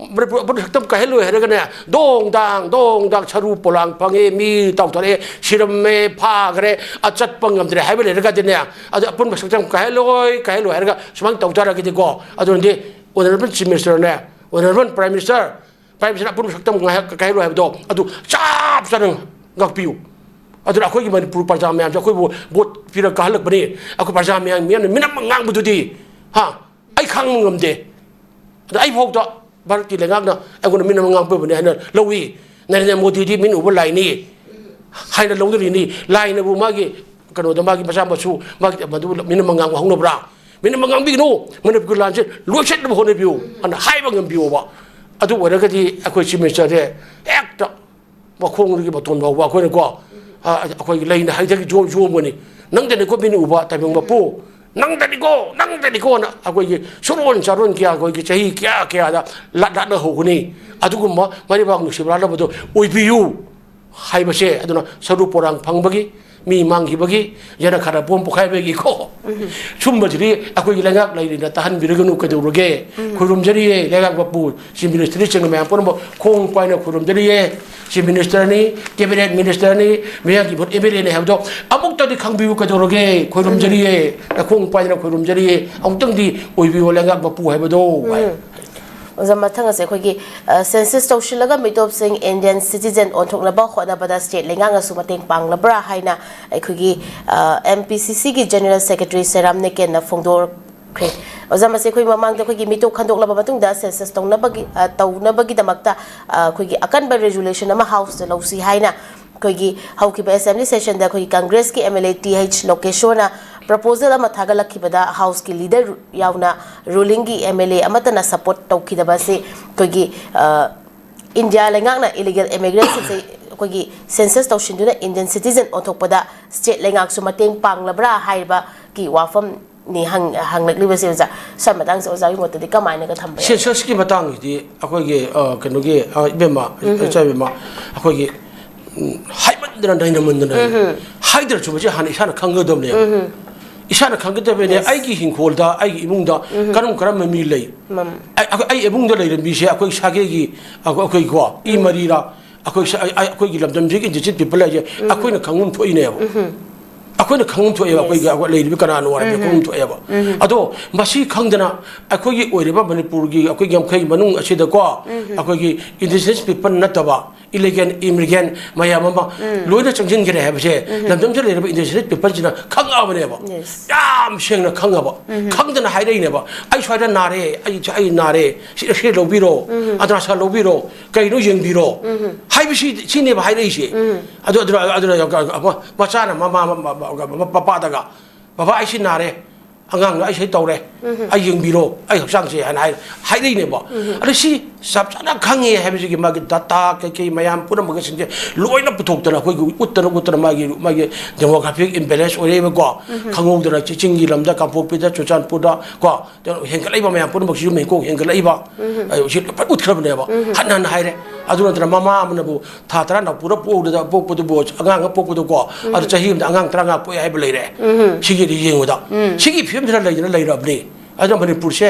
ꯃꯅꯤꯄꯨꯔ ꯑꯄꯨꯟꯕ ꯁꯛꯇꯝ ꯀꯥꯏꯍꯜꯂꯣꯏ ꯍꯥꯏꯔꯒꯅꯦ, ꯗꯣꯡ ꯗꯥꯡ, ꯗꯣꯡ ꯗꯥꯡ, ꯁꯔꯨ ꯄꯣꯂꯥꯡ ꯐꯪꯉꯦ, ꯃꯤ ꯇꯥꯎꯊꯔꯛꯑꯦ, ꯁꯤꯔꯝꯃꯦ, ꯐꯥꯈ꯭ꯔꯦ, ꯑ, ꯆꯠꯄ ꯉꯝꯗ꯭ꯔꯦ ꯍꯥꯏꯕ ꯂꯩꯔꯒꯗꯤꯅꯦ, ꯑꯗꯨ ꯑꯄꯨꯟꯕ ꯁꯛꯇꯝ ꯀꯥꯏꯍꯜꯂꯣꯏ, ꯀꯥꯏꯍꯜꯂꯣꯏ ꯍꯥꯏꯔꯒ ꯁꯨꯃꯥꯏꯅ ꯇꯧ ꯇꯥꯔꯒꯗꯤꯀꯣ, ꯑꯗꯨꯅꯗꯤ ꯑꯣꯅꯔꯦꯕꯜ ꯆꯤꯐ ꯃꯤꯅꯤꯁꯇꯔꯅꯦ, honourable prime minister, prime minister ꯑꯄꯨꯟꯕ ꯁꯛꯇꯝ ꯉꯥꯏꯍꯥꯛ ꯀꯥꯏꯍꯜꯂꯣꯏ ꯍꯥꯏꯕꯗꯣ ꯑꯗꯨ ꯆꯞ ꯆꯥꯅ ꯉꯥꯛꯄꯤꯌꯨ꯫ ꯑꯗꯨꯅ ꯑꯩꯈꯣꯏꯒꯤ ꯃꯅꯤꯄꯨꯔ ꯄ꯭ꯔꯖꯥ ꯃꯌꯥꯝꯁꯦ ꯑꯩꯈꯣꯏꯕꯨ ꯚꯣꯠ ꯄꯤꯔꯒ ꯀꯥꯍꯜꯂꯛꯄꯅꯤ꯫ ꯑꯩꯈꯣꯏ ꯄ꯭ꯔꯖꯥ ꯃꯌꯥꯝ, ꯃꯤꯌꯥꯝꯅ ꯃꯤꯅꯝ ꯉꯥꯡꯕꯗꯨꯗꯤ, ꯍꯥ, ꯑꯩ ꯈꯥꯡꯕ ꯉꯝꯗꯦ꯫ ꯑꯗ ꯑꯩ ꯐꯥꯎꯗ ꯚꯥꯔꯠꯀꯤ ꯂꯩꯉꯥꯛꯅ ꯑꯩꯉꯣꯟꯗ ꯃꯤꯅꯝ ꯉꯥꯡꯕꯕꯨꯅꯤ ꯍꯥꯏꯅ ꯂꯧꯏ꯫ ꯅꯔꯦꯟꯗ꯭ꯔ ꯃꯣꯗꯤꯗꯤ ꯃꯤꯅ ꯎꯕ ꯂꯥꯏꯅꯤ ꯍꯥꯏꯅ ꯂꯧꯅꯔꯤꯅꯤ꯫ ꯂꯥꯏꯅꯕꯨ ꯃꯥꯒꯤ ꯀꯩꯅꯣꯗ, ꯃꯥꯒꯤ ꯃꯆꯥ ꯃꯁꯨ, ꯃꯥꯒꯤ ꯃꯗꯨ ꯃꯤꯅꯝ ꯉꯥꯡꯕ ꯍꯧꯅꯕ꯭ꯔꯥ? ꯃꯤꯅꯝ ꯉꯥꯡꯕꯤꯒꯅꯨ, ꯃꯅꯤꯄꯨꯔꯒꯤ ꯂꯥꯟꯁꯦ ꯂꯣꯏꯁꯤꯟꯅꯕ ꯍꯣꯠꯅꯕꯤꯌꯨ ꯍꯥꯏꯅ ꯍꯥꯏꯕ ꯉꯝꯕꯤꯌꯣꯕ꯫ ꯑꯗꯨ ꯑꯣꯏꯔꯒꯗꯤ ꯑꯩꯈꯣꯏ ꯆꯤꯐ ꯃꯤꯅꯤꯁꯇꯔꯁꯦ ꯍꯦꯛꯇ ꯃꯈꯣꯡꯗꯒꯤ ꯃꯇꯣꯟ ꯐꯥꯎꯕ ꯑꯩꯈꯣꯏꯅꯀꯣ, ꯑ, ꯑꯩꯈꯣꯏꯒꯤ ꯂꯩꯅ ꯍꯩꯗꯒꯤ ꯌꯣꯝ-, ꯌꯣꯝꯒꯅꯤ꯫ ꯅꯪꯗꯅꯤꯀꯣ ꯃꯤꯅ ꯎꯕ, ꯇꯥꯏꯕꯪ ꯃꯄꯨ, ꯅꯪꯗꯅꯤꯀꯣ, ꯅꯪꯗꯅꯤꯀꯣꯅ ꯑꯩꯈꯣꯏꯒꯤ ꯁꯨꯔꯣꯟ ꯆꯥꯔꯣꯟ ꯀꯌꯥ, ꯑꯩꯈꯣꯏꯒꯤ ꯆꯍꯤ ꯀꯌꯥ ꯀꯌꯥꯗ ꯂꯥꯠ-, ꯂꯥꯠꯅ ꯍꯧꯒꯅꯤ꯫ ꯑꯗꯨꯒꯨꯝꯕ ꯃꯔꯩꯕꯥꯛ ꯅꯨꯡꯁꯤꯕ ꯂꯥꯠꯅꯕꯗꯣ ꯑꯣꯏꯕꯤꯌꯨ ꯍꯥꯏꯕꯁꯦ꯫ ꯑꯗꯨꯅ ꯁꯔꯨ ꯄꯣꯔꯥꯡ ꯐꯪꯕꯒꯤ, ꯃꯤ ꯃꯥꯡꯈꯤꯕꯒꯤ, ꯌꯦꯅꯈꯥꯗ ꯕꯣꯝ ꯄꯣꯈꯥꯏꯕꯒꯤ ꯀꯣ꯫ ꯁꯨꯝꯕꯁꯤꯗꯤ ꯑꯩꯈꯣꯏꯒꯤ ꯂꯩꯉꯥꯛ ꯂꯩꯔꯤꯅ ꯇꯥꯍꯟꯕꯤꯔꯒꯅꯨ, ꯀꯩꯗꯧꯔꯒꯦ? ꯈꯣꯏꯔꯨꯝꯖꯔꯤꯌꯦ ꯂꯩꯉꯥꯛ ꯃꯄꯨ, ꯆꯤꯐ ꯃꯤꯅꯤꯁꯇꯔꯅꯆꯤꯡꯕ ꯃꯌꯥꯝ ꯄꯨꯝꯅꯃꯛ ꯈꯣꯡ ꯄꯥꯏꯅ ꯈꯣꯏꯔꯨꯝꯖꯔꯤꯌꯦ꯫ ꯆꯤꯐ ꯃꯤꯅꯤꯁꯇꯔꯅꯤ, ꯀꯦꯕꯤꯅꯦꯠ ꯃꯤꯅꯤꯁꯇꯔꯅꯤ, ꯃꯌꯥꯝꯒꯤ ꯚꯣꯠ ꯑꯦꯝ ꯑꯦꯜ ꯑꯦꯅꯤ ꯍꯥꯏꯕꯗꯣ ꯑꯃꯨꯛꯇꯗꯤ ꯈꯪꯕꯤꯌꯨ, ꯀꯩꯗꯧꯔꯒꯦ? ꯈꯣꯏꯔꯨꯝꯖꯔꯤꯌꯦ, ꯈꯣꯡ ꯄꯥꯏꯗꯅ ꯈꯣꯏꯔꯨꯝꯖꯔꯤꯌꯦ, ꯑꯃꯨꯛꯇꯪꯗꯤ ꯑꯣꯏꯕꯤꯌꯣ ꯂꯩꯉꯥꯛ ꯃꯄꯨ ꯍꯥꯏꯕꯗꯣ ꯍꯥꯏ꯫ ꯑꯣꯖꯥ, ꯃꯊꯪ ꯑꯁꯦ ꯑꯩꯈꯣꯏꯒꯤ, ꯑ, ꯁꯦꯟꯁꯁ ꯇꯧꯁꯤꯜꯂꯒ ꯃꯤꯇꯣꯞꯁꯤꯡ ꯏꯟꯗꯤꯌꯟ ꯁꯤꯇꯤꯖꯦꯟ ꯑꯣꯟꯊꯣꯛꯅꯕ ꯍꯣꯠꯅꯕꯗ ꯁ꯭ꯇꯦꯠ ꯂꯩꯉꯥꯛꯅꯁꯨ ꯃꯇꯦꯡ ꯄꯥꯡꯂꯕ꯭ꯔꯥ ꯍꯥꯏꯅ ꯑꯩꯈꯣꯏꯒꯤ, ꯑ, ꯑꯦꯝ ꯄꯤ ꯁꯤ ꯁꯤꯒꯤ ꯖꯦꯅꯔꯦꯜ ꯁꯦꯀ꯭ꯔꯦꯇꯔꯤ ꯁꯦꯔꯥꯝ ꯅꯦꯀꯦꯟꯅ ꯐꯣꯡꯗꯣꯛꯈ꯭ꯔꯦ꯫ ꯑꯣꯖꯥ, ꯃꯁꯤ ꯑꯩꯈꯣꯏ ꯃꯃꯥꯡꯗ ꯑꯩꯈꯣꯏꯒꯤ ꯃꯤꯇꯣꯞ ꯈꯟꯗꯣꯛꯂꯕ ꯃꯇꯨꯡꯗ ꯁꯦꯟꯁꯁ ꯇꯧꯅꯕꯒꯤ, ꯑ, ꯇꯧꯅꯕꯒꯤꯗꯃꯛꯇ, ꯑ, ꯑꯩꯈꯣꯏꯒꯤ ꯑꯀꯟꯕ ꯔꯦꯖꯨꯂꯦꯁꯟ ꯑꯃ ꯍꯥꯎꯁꯇ ꯂꯧꯁꯤ ꯍꯥꯏꯅ ꯑꯩꯈꯣꯏꯒꯤ ꯍꯧꯈꯤꯕ ꯑꯦꯁꯦꯝꯕ꯭ꯂꯤ ꯁꯦꯁꯟꯗ ꯑꯩꯈꯣꯏꯒꯤ ꯀꯪꯒ꯭ꯔꯦꯁꯀꯤ M L A T H ꯂꯣꯀꯦꯁꯣꯔꯅ ꯄ꯭ꯔꯄꯣꯖꯦꯜ ꯑꯃ ꯊꯥꯒꯠꯂꯛꯈꯤꯕꯗ ꯍꯥꯎꯁꯀꯤ ꯂꯤꯗꯔ ꯌꯥꯎꯅ ꯔꯨꯂꯤꯡꯒꯤ ꯑꯦꯝ ꯑꯦꯜ ꯑꯦ ꯑꯃꯠꯇꯅ ꯁꯄꯣꯔꯠ ꯇꯧꯈꯤꯗꯕ ꯑꯁꯤ ꯑꯩꯈꯣꯏꯒꯤ, ꯑ, ꯏꯟꯗꯤꯌꯥ ꯂꯩꯉꯥꯛꯅ ꯏꯂꯤꯒꯦꯜ ꯏꯃꯤꯒ꯭ꯔꯦꯟꯁꯤꯡꯁꯦ ꯑꯩꯈꯣꯏꯒꯤ ꯁꯦꯟꯁꯁ ꯇꯧꯁꯤꯟꯗꯨꯅ ꯏꯟꯗꯤꯌꯟ ꯁꯤꯇꯤꯖꯦꯟ ꯑꯣꯟꯊꯣꯛꯄꯗ ꯁ꯭ꯇꯦꯠ ꯂꯩꯉꯥꯛꯁꯨ ꯃꯇꯦꯡ ꯄꯥꯡꯂꯕ꯭ꯔꯥ ꯍꯥꯏꯕꯒꯤ ꯋꯥꯐꯝꯅꯤ ꯍꯪ-, ꯍꯪꯂꯛꯂꯤꯕꯁꯦ ꯑꯣꯖꯥ꯫ ꯁ꯭ꯋꯥꯏ ꯃꯇꯥꯡꯁꯦ ꯑꯣꯖꯥꯒꯤ ꯃꯣꯠꯇꯗꯤ ꯀꯃꯥꯏꯅꯒ ꯊꯝꯕ ꯌꯥꯏ? ꯁꯦꯟꯁꯁꯀꯤ ꯃꯇꯥꯡꯁꯤꯗꯤ ꯑꯩꯈꯣꯏꯒꯤ, ꯑ, ꯀꯩꯅꯣꯒꯤ, ꯑ, ꯏꯕꯦꯝꯃ, ꯏꯆꯥ ꯏꯕꯦꯝꯃ, ꯑꯩꯈꯣꯏꯒꯤ, ꯎꯝ, ꯍꯥꯏꯃꯟꯗꯅ ꯅꯩꯅꯃꯟꯗꯅ ꯍꯥꯏꯗ꯭ꯔꯁꯨ ꯃꯁꯤ ꯍꯥꯟꯅ ꯏꯁꯥꯅ ꯈꯪꯒꯗꯕꯅꯦꯕ꯫ ꯏꯁꯥꯅ ꯈꯪꯒꯗꯕꯅꯦ꯫ ꯑꯩꯒꯤ ꯍꯤꯡꯈꯣꯜꯗ, ꯑꯩꯒꯤ ꯏꯃꯨꯡꯗ ꯀꯔꯝ ꯀꯔꯝꯕ ꯃꯤ ꯂꯩ? ꯑꯩ, ꯑꯩ, ꯑꯩ ꯏꯃꯨꯡꯗ ꯂꯩꯔꯝꯃꯤꯁꯦ ꯑꯩꯈꯣꯏ ꯁꯥꯒꯩꯒꯤ, ꯑꯩꯈꯣꯏ, ꯑꯩꯈꯣꯏꯀꯣ, ꯏ ꯃꯔꯤꯔꯥ, ꯑꯩꯈꯣꯏ ꯁ-, ꯑꯩ, ꯑꯩ, ꯑꯩꯈꯣꯏꯒꯤ ꯂꯝꯗꯝꯁꯤꯒꯤ ꯏꯟꯗꯤꯖꯤꯅꯁ ꯄꯤꯄꯜ ꯍꯥꯏꯁꯦ ꯑꯩꯈꯣꯏꯅ ꯈꯪꯐꯝ ꯊꯣꯛꯏꯅꯦꯕ꯫ ꯑꯩꯈꯣꯏꯅ ꯈꯪꯐꯝ ꯊꯣꯛꯑꯦꯕ, ꯑꯩꯈꯣꯏꯒꯤ, ꯑꯩꯈꯣꯏ ꯂꯩꯔꯤꯕ ꯀꯅꯥꯅꯣ ꯍꯥꯏꯕꯁꯦ ꯈꯪꯐꯝ ꯊꯣꯛꯑꯦꯕ꯫ ꯑꯗꯣ ꯃꯁꯤ ꯈꯪꯗꯅ ꯑꯩꯈꯣꯏꯒꯤ ꯑꯣꯏꯔꯤꯕ ꯃꯅꯤꯄꯨꯔꯒꯤ ꯑꯩꯈꯣꯏꯒꯤ ꯌꯥꯡꯈꯩ ꯃꯅꯨꯡ ꯑꯁꯤꯗꯀꯣ, ꯑꯩꯈꯣꯏꯒꯤ ꯏꯟꯗꯤꯖꯤꯅꯁ ꯄꯤꯄꯜ ꯅꯠꯇꯕ ꯏꯂꯤꯒꯦꯜ ꯏꯃꯤꯒ꯭ꯔꯦꯟ ꯃꯌꯥꯝ ꯑꯃ ꯂꯣꯏꯅ ꯆꯪꯁꯤꯟꯈ꯭ꯔꯦ ꯍꯥꯏꯕꯁꯦ ꯂꯝꯗꯝꯁꯤꯗ ꯂꯩꯔꯤꯕ ꯏꯟꯗꯤꯖꯤꯅꯁ ꯄꯤꯄꯜꯁꯤꯅ ꯈꯪꯉꯛꯑꯕꯅꯦꯕ꯫ ꯌꯥꯝ ꯁꯦꯡꯅ ꯈꯪꯉꯕ꯫ ꯈꯪꯗꯅ ꯍꯥꯏꯔꯛꯏꯅꯦꯕ꯫ "ꯑꯩ ꯁ꯭ꯋꯥꯏꯗ ꯅꯥꯔꯦ, ꯑꯩ, ꯑꯩ ꯅꯥꯔꯦ, ꯁꯤ ꯑꯦꯛꯁꯔꯦ ꯂꯧꯕꯤꯔꯣ, ꯑꯜꯇ꯭ꯔꯥꯁꯥꯎꯟ ꯂꯧꯕꯤꯔꯣ, ꯀꯩꯅꯣ ꯌꯦꯡꯕꯤꯔꯣ", ꯍꯥꯏꯕꯁꯤ, ꯁꯤꯅꯦꯕ ꯍꯥꯏꯔꯛꯏꯁꯦ꯫ ꯑꯗꯨ, ꯑꯗꯨꯅ, ꯑꯗꯨꯅ ꯌꯥꯝ ꯀ-, ꯑꯃ, ꯃꯆꯥꯅ ꯃꯃꯥ, ꯃ-, ꯃ-, ꯃ-, ꯃ-, ꯃꯄꯥꯗꯒ, "ꯕꯕꯥ, ꯑꯩ ꯁꯤ ꯅꯥꯔꯦ, ꯑꯉꯥꯡꯅ ꯑꯩ ꯁꯤ ꯇꯧꯔꯦ, ꯑꯩ ꯌꯦꯡꯕꯤꯔꯣ, ꯑꯩ ꯍꯛꯆꯥꯡꯁꯦ", ꯍꯥꯏꯅ ꯍꯥꯏ-, ꯍꯥꯏꯔꯛꯏꯅꯦꯕ꯫ ꯑꯗꯣ ꯁꯤ ꯆꯞ ꯆꯥꯅ ꯈꯪꯉꯦ ꯍꯥꯏꯕꯁꯤꯒꯤ ꯃꯥꯒꯤ data ꯀꯩꯀꯩ ꯃꯌꯥꯝ ꯄꯨꯝꯅꯃꯛꯁꯤꯡꯁꯦ ꯂꯣꯏꯅ ꯄꯨꯊꯣꯛꯇꯅ ꯑꯩꯈꯣꯏꯒꯤ ꯎꯠꯇꯅ ꯎꯠꯇꯅ ꯃꯥꯒꯤ ꯃꯥꯒꯤ demographic imbalance ꯑꯣꯏꯔꯛꯏꯕꯀꯣ꯫ ꯈꯪꯍꯧꯗꯅ ꯆꯤ- ꯆꯤꯡꯒꯤ ꯂꯝꯗ, ꯀꯥꯡꯄꯣꯛꯄꯤꯗ, ꯆꯨꯔꯆꯥꯟꯄꯨꯔꯗ ꯀꯣ, ꯍꯦꯟꯒꯠꯂꯛꯏꯕ ꯃꯌꯥꯝ ꯄꯨꯝꯅꯃꯛꯁꯤ ꯌꯨꯝ ꯍꯦꯟꯀꯣꯛ ꯍꯦꯟꯒꯠꯂꯛꯏꯕ, ꯑ, ꯁꯤ ꯂꯣꯏꯅ ꯎꯠꯈ꯭ꯔꯕꯅꯦꯕ꯫ ꯍꯟꯅ ꯍꯟꯅ ꯍꯥꯏꯔꯦ꯫ ꯑꯗꯨ ꯅꯠꯇꯅ ꯃꯃꯥ ꯑꯃꯅꯕꯨ ꯊꯥ ꯇꯔꯥ ꯅꯥꯎꯄꯨꯔ ꯄꯣꯛꯎꯗ ꯄꯣꯛꯄꯗꯨꯕꯨ, ꯑꯉꯥꯡ ꯑꯃ ꯄꯣꯛꯄꯗꯨꯀꯣ, ꯑꯗꯨ ꯆꯍꯤ ꯑꯃꯗ ꯑꯉꯥꯡ ꯇꯔꯥꯃꯉꯥ ꯄꯣꯛꯑꯦ ꯍꯥꯏꯕ ꯂꯩꯔꯦ꯫ ꯁꯤꯒꯤꯗꯤ ꯌꯦꯡꯕꯗ ꯁꯤꯒꯤ ꯐꯤꯕꯝꯁꯤꯗ ꯂꯩꯗꯅ ꯂꯩꯔꯕꯅꯤ꯫ ꯑꯗꯨꯅ ꯃꯅꯤꯄꯨꯔꯁꯦ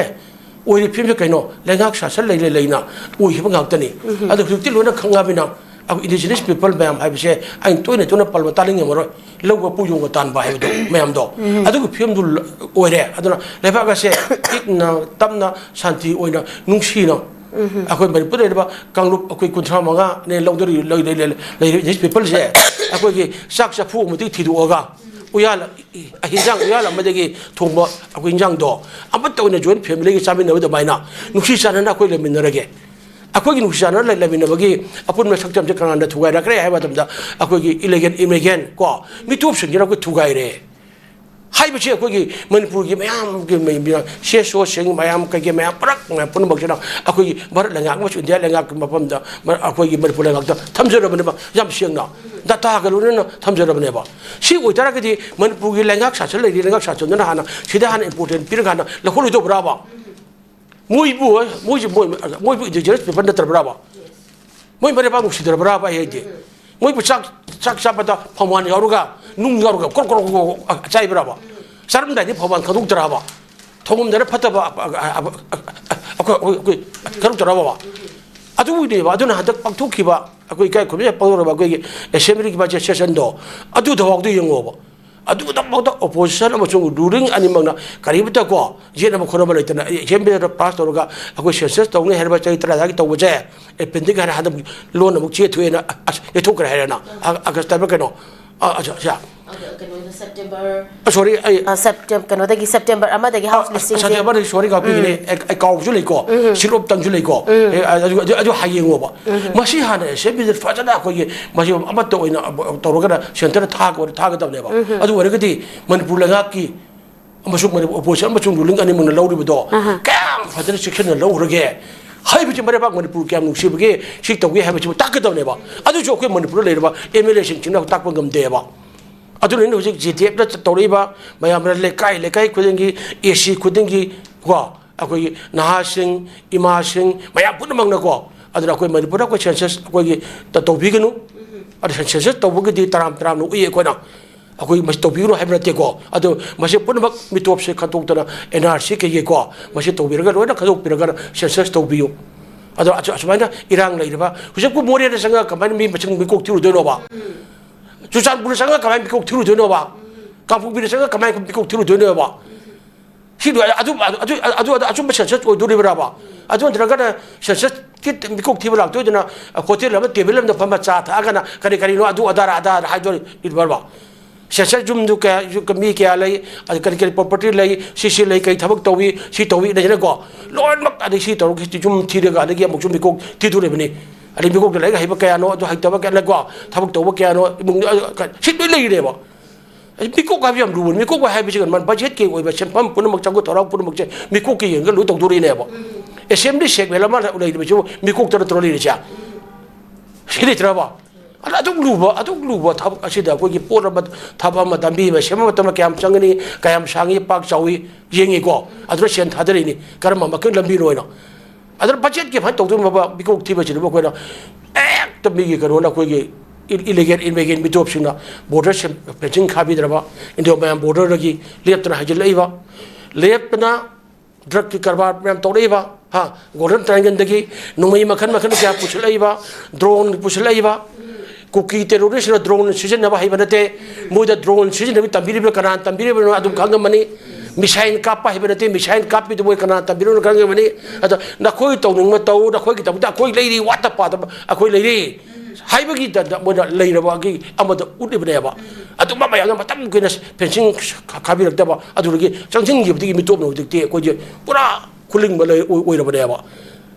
ꯑꯣꯏꯔꯤꯕ ꯐꯤꯕꯝꯁꯦ ꯀꯩꯅꯣ? ꯂꯩꯉꯥꯛ ꯁꯥꯁꯟ ꯂꯩꯔꯦ ꯂꯩꯅ ꯑꯣꯏꯈꯤꯕ ꯉꯥꯛꯇꯅꯤ꯫ ꯑꯗꯣ ꯍꯧꯖꯤꯛꯇꯤ ꯂꯣꯏꯅ ꯈꯪꯉꯕꯅꯤꯅ, ꯑꯩꯈꯣꯏ indigenous people ꯃꯌꯥꯝ ꯍꯥꯏꯕꯁꯦ ꯑꯩꯅ ꯇꯣꯏꯅ ꯇꯣꯏꯅ ꯄꯜꯕ ꯇꯥꯅꯤꯡꯉꯝꯃꯔꯣꯏ꯫ ꯂꯧꯒ ꯄꯨ ꯌꯣꯡꯒ ꯇꯥꯟꯕ ꯍꯥꯏꯕꯗꯣ ꯃꯌꯥꯝꯗꯣ, ꯑꯗꯨꯒꯤ ꯐꯤꯕꯝꯗꯨ ꯂ-, ꯑꯣꯏꯔꯦ꯫ ꯑꯗꯨꯅ ꯂꯩꯕꯥꯛ ꯑꯁꯦ ꯏꯪꯅ ꯇꯞꯅ ꯁꯥꯟꯇꯤ ꯑꯣꯏꯅ ꯅꯨꯡꯁꯤꯅ ꯑꯩꯈꯣꯏ ꯃꯅꯤꯄꯨꯔꯗ ꯂꯩꯔꯤꯕ ꯀꯥꯡꯂꯨꯞ ꯑꯩꯈꯣꯏ ꯀꯨꯟꯊ꯭ꯔꯥ ꯃꯉꯥꯅꯦ ꯂꯧꯗꯔꯤ ꯂꯩ-, ꯂꯩ-, ꯂꯩ-, ꯂꯩꯔꯤꯕ indigenous peopleꯁꯦ ꯑꯩꯈꯣꯏꯒꯤ ꯆꯥꯛ ꯆꯐꯨ ꯑꯃꯗꯒꯤ ꯊꯤꯗꯣꯛꯑꯒ ꯎꯌꯥꯜ, ꯍꯤꯟꯖꯥꯡ ꯎꯌꯥꯜ ꯑꯃꯗꯒꯤ ꯊꯣꯡꯕ ꯑꯩꯈꯣꯏ ꯍꯤꯟꯖꯥꯡꯗꯣ ꯑꯃꯠꯇ ꯑꯣꯏꯅ joint familyꯒꯤ ꯆꯥꯃꯤꯟꯅꯕ ꯑꯗꯨꯃꯥꯏꯅ ꯅꯨꯡꯁꯤ ꯆꯥꯟꯅꯅ ꯑꯩꯈꯣꯏ ꯂꯩꯃꯤꯟꯅꯔꯒꯦ꯫ ꯑꯩꯈꯣꯏꯒꯤ ꯅꯨꯡꯁꯤ ꯆꯥꯟꯅꯅ ꯂꯩ-, ꯂꯩꯃꯤꯟꯅꯕꯒꯤ ꯑꯄꯨꯟꯕ ꯁꯛꯇꯝꯁꯦ ꯀꯅꯥꯅ ꯊꯨꯒꯥꯏꯔꯛꯈ꯭ꯔꯦ ꯍꯥꯏꯕ ꯃꯇꯝꯗ ꯑꯩꯈꯣꯏꯒꯤ illegal immigrant ꯀꯣ, ꯃꯤꯇꯣꯞꯁꯤꯡꯁꯤꯅ ꯑꯩꯈꯣꯏ ꯊꯨꯒꯥꯏꯔꯦ꯫ ꯍꯥꯏꯕꯁꯤ ꯑꯩꯈꯣꯏꯒꯤ ꯃꯅꯤꯄꯨꯔꯒꯤ ꯃꯌꯥꯝꯒꯤ ꯃ-, ꯃ-, CSOꯁꯤꯡ ꯃꯌꯥꯝ, ꯀꯩꯀꯩ ꯃꯌꯥꯝ ꯄꯨꯔꯛ ꯃꯌꯥꯝ ꯄꯨꯝꯅꯃꯛꯁꯤꯅ ꯑꯩꯈꯣꯏꯒꯤ ꯚꯥꯔꯠ ꯂꯩꯉꯥꯛ ꯑꯃꯁꯨꯡ ꯏꯟꯗꯤꯌꯥ ꯂꯩꯉꯥꯛꯀꯤ ꯃꯐꯝꯗ ꯃ-, ꯑꯩꯈꯣꯏꯒꯤ ꯃꯅꯤꯄꯨꯔ ꯂꯩꯉꯥꯛꯇ ꯊꯝꯖꯔꯕꯅꯦꯕ꯫ ꯌꯥꯝ ꯁꯦꯡꯅ dataꯒ ꯂꯣꯏꯅꯅ ꯊꯝꯖꯔꯕꯅꯦꯕ꯫ ꯁꯤ ꯑꯣꯏꯇꯥꯔꯒꯗꯤ ꯃꯅꯤꯄꯨꯔꯒꯤ ꯂꯩꯉꯥꯛ ꯁꯥꯁꯟ ꯂꯩꯔꯤ, ꯂꯩꯉꯥꯛ ꯁꯥꯁꯟꯗꯨꯅ ꯍꯥꯟꯅ ꯁꯤꯗ ꯍꯥꯟꯅ important ꯄꯤꯔꯒ ꯍꯥꯟꯅ ꯂꯧꯈꯠꯂꯣꯏꯗꯧꯕ꯭ꯔꯥꯕ? ꯃꯣꯏꯕꯨ, ꯃꯣꯏꯁꯦ, ꯃꯣꯏ, ꯃꯣꯏꯕꯨ indigenous people ꯅꯠꯇ꯭ꯔꯕ꯭ꯔꯥꯕ? ꯃꯣꯏ ꯃꯔꯩꯕꯥꯛ ꯅꯨꯡꯁꯤꯗ꯭ꯔꯕ꯭ꯔꯥꯕ ꯑꯩ ꯍꯥꯏꯗꯤ? ꯃꯣꯏꯕꯨ ꯆꯥꯛ, ꯆꯥꯛ ꯆꯥꯕꯗ ꯐꯧꯃꯥꯟ ꯌꯥꯎꯔꯒ, ꯅꯨꯡ ꯌꯥꯎꯔꯒ ꯀ꯭ꯔꯣꯛ ꯀ꯭ꯔꯣꯛ ꯀ꯭ꯔꯣꯛ ꯀ꯭ꯔꯣꯛ ꯆꯥꯏꯕ꯭ꯔꯥꯕ? ꯆꯥꯔꯝꯗꯥꯏꯗꯤ ꯐꯧꯃꯥꯟ ꯈꯟꯗꯣꯛꯇ꯭ꯔꯕ? ꯊꯣꯡꯉꯝꯗꯅ ꯐꯠꯇꯕ ꯑ-, ꯑ-, ꯑ-, ꯑ-, ꯑ-, ꯑꯩꯈꯣꯏ, ꯑꯩꯈꯣꯏ, ꯑꯩꯈꯣꯏ ꯈꯟꯗꯣꯛꯇ꯭ꯔꯕ? ꯑꯗꯨꯕꯨꯅꯦꯕ꯫ ꯑꯗꯨꯅ ꯍꯟꯗꯛ ꯄꯥꯡꯊꯣꯛꯈꯤꯕ ꯑꯩꯈꯣꯏ ꯏꯀꯥꯏ ꯈꯨꯝꯅꯩ ꯄꯥꯡꯊꯣꯛꯔꯕ ꯑꯩꯈꯣꯏꯒꯤ assemblyꯒꯤ budget sessionꯗꯣ, ꯑꯗꯨꯗꯐꯥꯎꯗ ꯌꯦꯡꯉꯣꯕ꯫ ꯑꯗꯨꯗꯐꯥꯎꯗ opposition ꯑꯃꯁꯨꯡ ruling ꯑꯅꯤꯃꯛꯅ ꯀꯔꯤꯃꯠꯇ ꯀꯣ ꯌꯦꯠꯅꯕ ꯈꯣꯠꯅꯕ ꯂꯩꯇꯅ assemblyꯗ pass ꯇꯧꯔꯒ ꯑꯩꯈꯣꯏ census ꯇꯧꯅꯤ ꯍꯥꯏꯔꯕ ꯆꯍꯤ ꯇꯔꯥ ꯇꯧꯕꯁꯦ, appendix ꯍꯥꯏꯅ ꯍꯟꯗꯛ ꯂꯣꯟ ꯑꯃꯨꯛ ꯆꯦ ꯊꯣꯛꯑꯦꯅ, ꯑꯁ, ꯌꯩꯊꯣꯛꯈ꯭ꯔꯦ ꯍꯥꯏꯔꯦꯅ꯫ ꯑ-, August ꯍꯥꯏꯕ ꯀꯩꯅꯣ? ꯑ, ꯑ, ꯁ-, ꯁ-, ꯑ, ꯀꯩꯅꯣꯗ September, ꯑ, sorry, ꯑꯩ ꯑ, Septem-, ꯀꯩꯅꯣꯗꯒꯤ September ꯑꯃꯗꯒꯤ ꯑ, house listingꯁꯦ꯫ Septemberꯗꯒꯤ, sorry, ꯀꯥꯎꯕꯤꯒꯅꯦ꯫ ꯎꯝ꯫ ꯑꯩ, ꯑꯩ ꯀꯥꯎꯕꯁꯨ ꯂꯩꯀꯣ꯫ ꯎꯝ꯫ ꯁꯤꯔꯣꯞ ꯇꯪꯁꯨ ꯂꯩꯀꯣ꯫ ꯎꯝ꯫ ꯑꯦ, ꯑꯗꯨ, ꯑꯗꯨ, ꯑꯗꯨ ꯍꯌꯦꯡꯉꯣꯕ꯫ ꯎꯝ꯫ ꯃꯁꯤ ꯍꯥꯟꯅ assemblyꯗ ꯐꯖꯅ ꯑꯩꯈꯣꯏꯒꯤ ꯃꯁꯤ ꯑꯃꯠꯇ ꯑꯣꯏꯅ ꯇꯧꯔꯒꯅ centreꯗ ꯊꯥꯒ-, ꯊꯥꯒꯗꯕꯅꯦꯕ꯫ ꯎꯝ꯫ ꯑꯗꯨ ꯑꯣꯏꯔꯒꯗꯤ ꯃꯅꯤꯄꯨꯔ ꯂꯩꯉꯥꯛꯀꯤ ꯑꯃꯁꯨꯡ ꯃꯅꯤꯄꯨꯔ opposition ꯑꯃꯁꯨꯡ ruling ꯑꯅꯤꯃꯛꯅ ꯂꯧꯔꯤꯕꯗꯣ ꯑꯍꯥ꯫ ꯀꯌꯥꯝ ꯐꯖꯅ ꯆꯦꯛꯁꯤꯟꯅ ꯂꯧꯈ꯭ꯔꯒꯦ? ꯍꯥꯏꯕꯁꯤ ꯃꯔꯩꯕꯥꯛ ꯃꯅꯤꯄꯨꯔ ꯀꯌꯥꯝ ꯅꯨꯡꯁꯤꯕꯒꯦ, ꯁꯤ ꯇꯧꯒꯦ ꯍꯥꯏꯕꯁꯤꯕꯨ ꯇꯥꯛꯀꯗꯕꯅꯦꯕ꯫ ꯑꯗꯨꯁꯨ ꯑꯩꯈꯣꯏ ꯃꯅꯤꯄꯨꯔꯗ ꯂꯩꯔꯤꯕ ꯑꯦꯝ ꯑꯦꯜ ꯑꯦꯁꯤꯡꯁꯤꯅ ꯇꯥꯛꯄ ꯉꯝꯗꯦꯕ꯫ ꯑꯗꯨꯅ ꯑꯩꯅ ꯍꯧꯖꯤꯛ ꯖꯤ ꯗꯤ ꯑꯦꯐꯇ ꯇꯧꯔꯛꯏꯕ ꯃꯌꯥꯝꯅ ꯂꯩꯀꯥꯏ ꯂꯩꯀꯥꯏ ꯈꯨꯗꯤꯡꯒꯤ, ꯑꯦ ꯁꯤ ꯈꯨꯗꯤꯡꯒꯤ ꯀꯣ, ꯑꯩꯈꯣꯏꯒꯤ ꯅꯍꯥꯁꯤꯡ, ꯏꯃꯥꯁꯤꯡ, ꯃꯌꯥꯝ ꯄꯨꯝꯅꯃꯛꯅꯀꯣ, ꯑꯗꯨꯅ ꯑꯩꯈꯣꯏ ꯃꯅꯤꯄꯨꯔꯗ ꯑꯩꯈꯣꯏ ꯁꯦꯟꯁꯁ ꯑꯩꯈꯣꯏꯒꯤ ꯇ-, ꯇꯧꯕꯤꯒꯅꯨ꯫ ꯑꯗꯨ ꯁꯦꯟ-, ꯁꯦꯟꯁꯁ ꯇꯧꯕꯒꯤꯗꯤ ꯇꯔꯥꯝ ꯇꯔꯥꯝꯅ ꯎꯏ ꯑꯩꯈꯣꯏꯅ꯫ ꯑꯩꯈꯣꯏ ꯃꯁꯤ ꯇꯧꯕꯤꯒꯅꯨ ꯍꯥꯏꯕ ꯅꯠꯇꯦꯀꯣ꯫ ꯑꯗꯨ ꯃꯁꯤ ꯄꯨꯝꯅꯃꯛ ꯃꯤꯇꯣꯞꯁꯦ ꯈꯟꯗꯣꯛꯇꯅ ꯑꯦꯟ ꯑꯥꯔ ꯁꯤ ꯀꯩꯀꯩꯀꯣ, ꯃꯁꯤ ꯇꯧꯕꯤꯔꯒ, ꯂꯣꯏꯅ ꯈꯟꯗꯣꯛꯄꯤꯔꯒ ꯁꯦꯟꯁꯁ ꯇꯧꯕꯤꯌꯨ꯫ ꯑꯗꯣ ꯑꯁꯨ-, ꯑꯁꯨꯃꯥꯏꯅ ꯏꯔꯥꯡ ꯂꯩꯔꯤꯕ, ꯍꯧꯖꯤꯛꯄꯨ ꯃꯣꯔꯦꯗ ꯆꯪꯉꯒ ꯀꯃꯥꯏꯅ ꯃꯤ ꯃꯁꯤꯡ ꯃꯤꯀꯣꯛ ꯊꯤꯔꯨꯗꯣꯏꯅꯣꯕ? ꯆꯨꯔꯆꯥꯟꯄꯨꯔꯗ ꯆꯪꯉꯒ ꯀꯃꯥꯏꯅ ꯃꯤꯀꯣꯛ ꯊꯤꯔꯨꯗꯣꯏꯅꯣꯕ? ꯀꯥꯡꯄꯣꯛꯄꯤꯗ ꯆꯪꯉꯒ ꯀꯃꯥꯏꯅ ꯃꯤꯀꯣꯛ ꯊꯤꯔꯨꯗꯣꯏꯅꯣꯕ? ꯁꯤꯗꯣ ꯑꯗꯨ, ꯑꯗꯨ, ꯑꯗꯨ, ꯑꯗꯨ ꯑꯆꯨꯝꯕ ꯁꯦꯟꯁꯁ ꯑꯣꯏꯗꯣꯔꯤꯕ꯭ꯔꯕ? ꯑꯗꯨ ꯅꯠꯇ꯭ꯔꯒꯅ ꯁꯦꯟꯁꯁꯀꯤ ꯃꯤꯀꯣꯛ ꯊꯤꯕ ꯂꯥꯛꯇꯣꯏꯗꯨꯅ ꯍꯣꯇꯦꯜ ꯑꯃ, ꯇꯦꯕꯜ ꯑꯃꯗ ꯐꯝꯃ ꯆꯥ ꯊꯛꯑꯒꯅ ꯀꯔꯤ ꯀꯔꯤꯅꯣ ꯑꯗꯨ ꯑꯗꯥꯔ ꯑꯗꯥꯔ ꯍꯥꯏꯗꯣꯔꯤꯕ꯭ꯔꯕ? ꯁꯦꯟꯁꯁ ꯌꯨꯝꯗꯨ ꯀꯌꯥ, ꯌꯨ-, ꯃꯤ ꯀꯌꯥ ꯂꯩ, ꯑꯗ ꯀꯔꯤ ꯀꯔꯤ ꯄ꯭ꯔꯣꯄꯔꯇꯤ ꯂꯩ, ꯁꯤ ꯁꯤ ꯂꯩ, ꯀꯔꯤ ꯊꯕꯛ ꯇꯧꯏ, ꯁꯤ ꯇꯧꯏ ꯂꯩꯗꯅꯀꯣ, ꯂꯣꯏꯅꯃꯛ꯫ ꯑꯗꯩ ꯁꯤ ꯇꯧꯔꯒ ꯁꯤ ꯌꯨꯝ ꯊꯤꯔꯒ ꯑꯗꯒꯤ ꯑꯃꯨꯛꯁꯨ ꯃꯤꯀꯣꯛ ꯊꯤꯗꯣꯔꯤꯕꯅꯤ꯫ ꯑꯗꯩ ꯃꯤꯀꯣꯛꯇ ꯂꯥꯏꯔꯤꯛ ꯍꯩꯕ ꯀꯌꯥꯅꯣ, ꯑꯗꯨ ꯍꯩꯇꯕ ꯀꯌꯥꯅꯀꯣ, ꯊꯕꯛ ꯇꯧꯕ ꯀꯌꯥꯅꯣ, ꯏꯃꯨꯡꯗ, ꯑ, ꯀ-, ꯁꯤ ꯂꯣꯏ ꯂꯩꯔꯦꯕ꯫ ꯑꯩ ꯃꯤꯀꯣꯛ ꯍꯥꯏꯕꯁꯤ ꯌꯥꯝ ꯂꯨꯕꯅꯤ꯫ ꯃꯤꯀꯣꯛ ꯍꯥꯏꯕꯁꯤ ꯀꯩꯅꯣ, ꯕꯖꯦꯠꯀꯤ ꯑꯣꯏꯕ ꯁꯦꯟꯐꯝ ꯄꯨꯝꯅꯃꯛ, ꯆꯪꯕ ꯊꯧꯔꯥꯡ ꯄꯨꯝꯅꯃꯛꯁꯦ ꯃꯤꯀꯣꯛꯀ ꯌꯦꯡꯉꯒ ꯂꯣꯏ ꯇꯧꯗꯣꯔꯤꯅꯦꯕ꯫ ꯑꯦꯁꯦꯝꯕ꯭ꯂꯤ ꯁꯦꯛꯃꯦꯟ ꯑꯃ ꯂꯩꯔꯤꯕꯁꯤꯕꯨ ꯃꯤꯀꯣꯛꯇ ꯅꯠꯇ꯭ꯔꯣ ꯂꯩꯔꯤꯁꯦ? ꯁꯤ ꯂꯩꯇ꯭ꯔꯕ? ꯑꯗ ꯑꯗꯨꯛ ꯂꯨꯕ, ꯑꯗꯨꯛ ꯂꯨꯕ ꯊꯕꯛ ꯑꯁꯤꯗ ꯑꯩꯈꯣꯏꯒꯤ ꯄꯣꯠ ꯑꯃ, ꯊꯕꯛ ꯑꯃ ꯇꯝꯕꯤꯕ, ꯁꯦꯝꯕ ꯃꯇꯝꯗ ꯀꯌꯥꯝ ꯆꯪꯒꯅꯤ, ꯀꯌꯥꯝ ꯁꯥꯡꯉꯤ, ꯄꯥꯛ ꯆꯥꯎꯏ ꯌꯦꯡꯉꯤꯀꯣ꯫ ꯑꯗꯨꯅ ꯁꯦꯟ ꯊꯥꯗꯔꯤꯅꯤ꯫ ꯀꯔꯝꯕ ꯃꯈꯜ ꯂꯝꯕꯤꯅꯣ ꯍꯥꯏꯅ꯫ ꯑꯗꯨꯅ ꯕꯖꯦꯠꯀꯤ ꯐꯟ ꯇꯧꯗꯣꯏꯅꯣꯕ ꯃꯤꯀꯣꯛ ꯊꯤꯕꯁꯤꯗꯕꯨ ꯑꯩꯈꯣꯏꯅ ꯍꯦꯛꯇ ꯃꯤꯒꯤ ꯀꯩꯅꯣꯅ, ꯑꯩꯈꯣꯏꯒꯤ ꯏ-, ꯏꯂꯤꯒꯦꯜ ꯏꯃꯤꯒ꯭ꯔꯦꯟ ꯃꯤꯇꯣꯞꯁꯤꯡꯅ ꯕꯣꯔꯗꯔ ꯁꯦꯝ-, ꯐꯦꯟꯁꯤꯡ ꯈꯥꯕꯤꯗ꯭ꯔꯕ, ꯏꯟꯗꯣ ꯃꯌꯥꯝ ꯕꯣꯔꯗꯔꯗꯒꯤ ꯂꯦꯞꯇꯅ ꯍꯥꯏꯖꯤꯜꯂꯛꯏꯕ, ꯂꯦꯞꯇꯅ ꯗ꯭ꯔꯒꯀꯤ ꯀꯔꯕꯥꯔ ꯃꯌꯥꯝ ꯇꯧꯔꯛꯏꯕ, ꯍꯥ, ꯒꯣꯜꯗꯟ ꯇ꯭ꯔꯥꯏꯡꯒꯜꯗꯒꯤ ꯅꯣꯡꯃꯩ ꯃꯈꯜ ꯃꯈꯜ ꯀꯌꯥ ꯄꯨꯁꯤꯜꯂꯛꯏꯕ, ꯗ꯭ꯔꯣꯟ ꯄꯨꯁꯤꯜꯂꯛꯏꯕ, ꯀꯨꯀꯤ ꯇꯦꯔꯣꯔꯤꯁꯅ ꯗ꯭ꯔꯣꯟ ꯁꯤꯖꯤꯟꯅꯕ ꯍꯩꯕ ꯅꯠꯇꯦ꯫ ꯃꯣꯏꯗ ꯗ꯭ꯔꯣꯟ ꯁꯤꯖꯤꯟꯅꯕ ꯇꯝꯕꯤꯔꯤꯕ ꯀꯅꯥꯅ ꯇꯝꯕꯤꯔꯤꯕꯅꯣ ꯑꯗꯨꯝ ꯈꯪꯉꯝꯃꯅꯤ꯫ ꯃꯤꯁꯥꯏꯜ ꯀꯥꯞꯄ ꯍꯩꯕ ꯅꯠꯇꯦ, ꯃꯤꯁꯥꯏꯜ ꯀꯥꯞꯄꯤꯗꯨ ꯃꯣꯏ ꯀꯅꯥꯅ ꯇꯝꯕꯤꯔꯤꯕꯅꯣ ꯈꯪꯉꯝꯃꯅꯤ꯫ ꯑꯗ ꯅꯈꯣꯏ ꯇꯧꯅꯤꯡꯕ ꯇꯧ, ꯅꯈꯣꯏꯒꯤꯗꯃꯛꯇ ꯑꯩꯈꯣꯏ ꯂꯩꯔꯤ, ꯋꯥꯠꯇ ꯄꯥꯗꯕ ꯑꯩꯈꯣꯏ ꯂꯩꯔꯤ ꯍꯥꯏꯕꯒꯤ ꯗ-, ꯗ-, ꯃꯣꯏꯅ ꯂꯩꯔꯕꯒꯤ ꯑꯃꯗ ꯎꯠꯂꯤꯕꯅꯦꯕ꯫ ꯑꯗꯨꯝꯕ ꯃꯌꯥꯝꯗꯣ ꯃꯇꯝ ꯀꯨꯏꯅ ꯐꯦꯟꯁꯤꯡ ꯈꯥ-, ꯈꯥꯕꯤꯔꯛꯇꯕ, ꯑꯗꯨꯗꯒꯤ ꯆꯪꯁꯤꯟꯈꯤꯕꯗꯒꯤ ꯃꯤꯇꯣꯞꯅ ꯍꯧꯖꯤꯛꯇꯤ ꯑꯩꯈꯣꯏꯁꯦ ꯄꯨꯔꯥ ꯈꯨꯂꯤꯡꯕ ꯂꯩ-, ꯑꯣꯏ-, ꯑꯣꯏꯔꯕꯅꯦꯕ꯫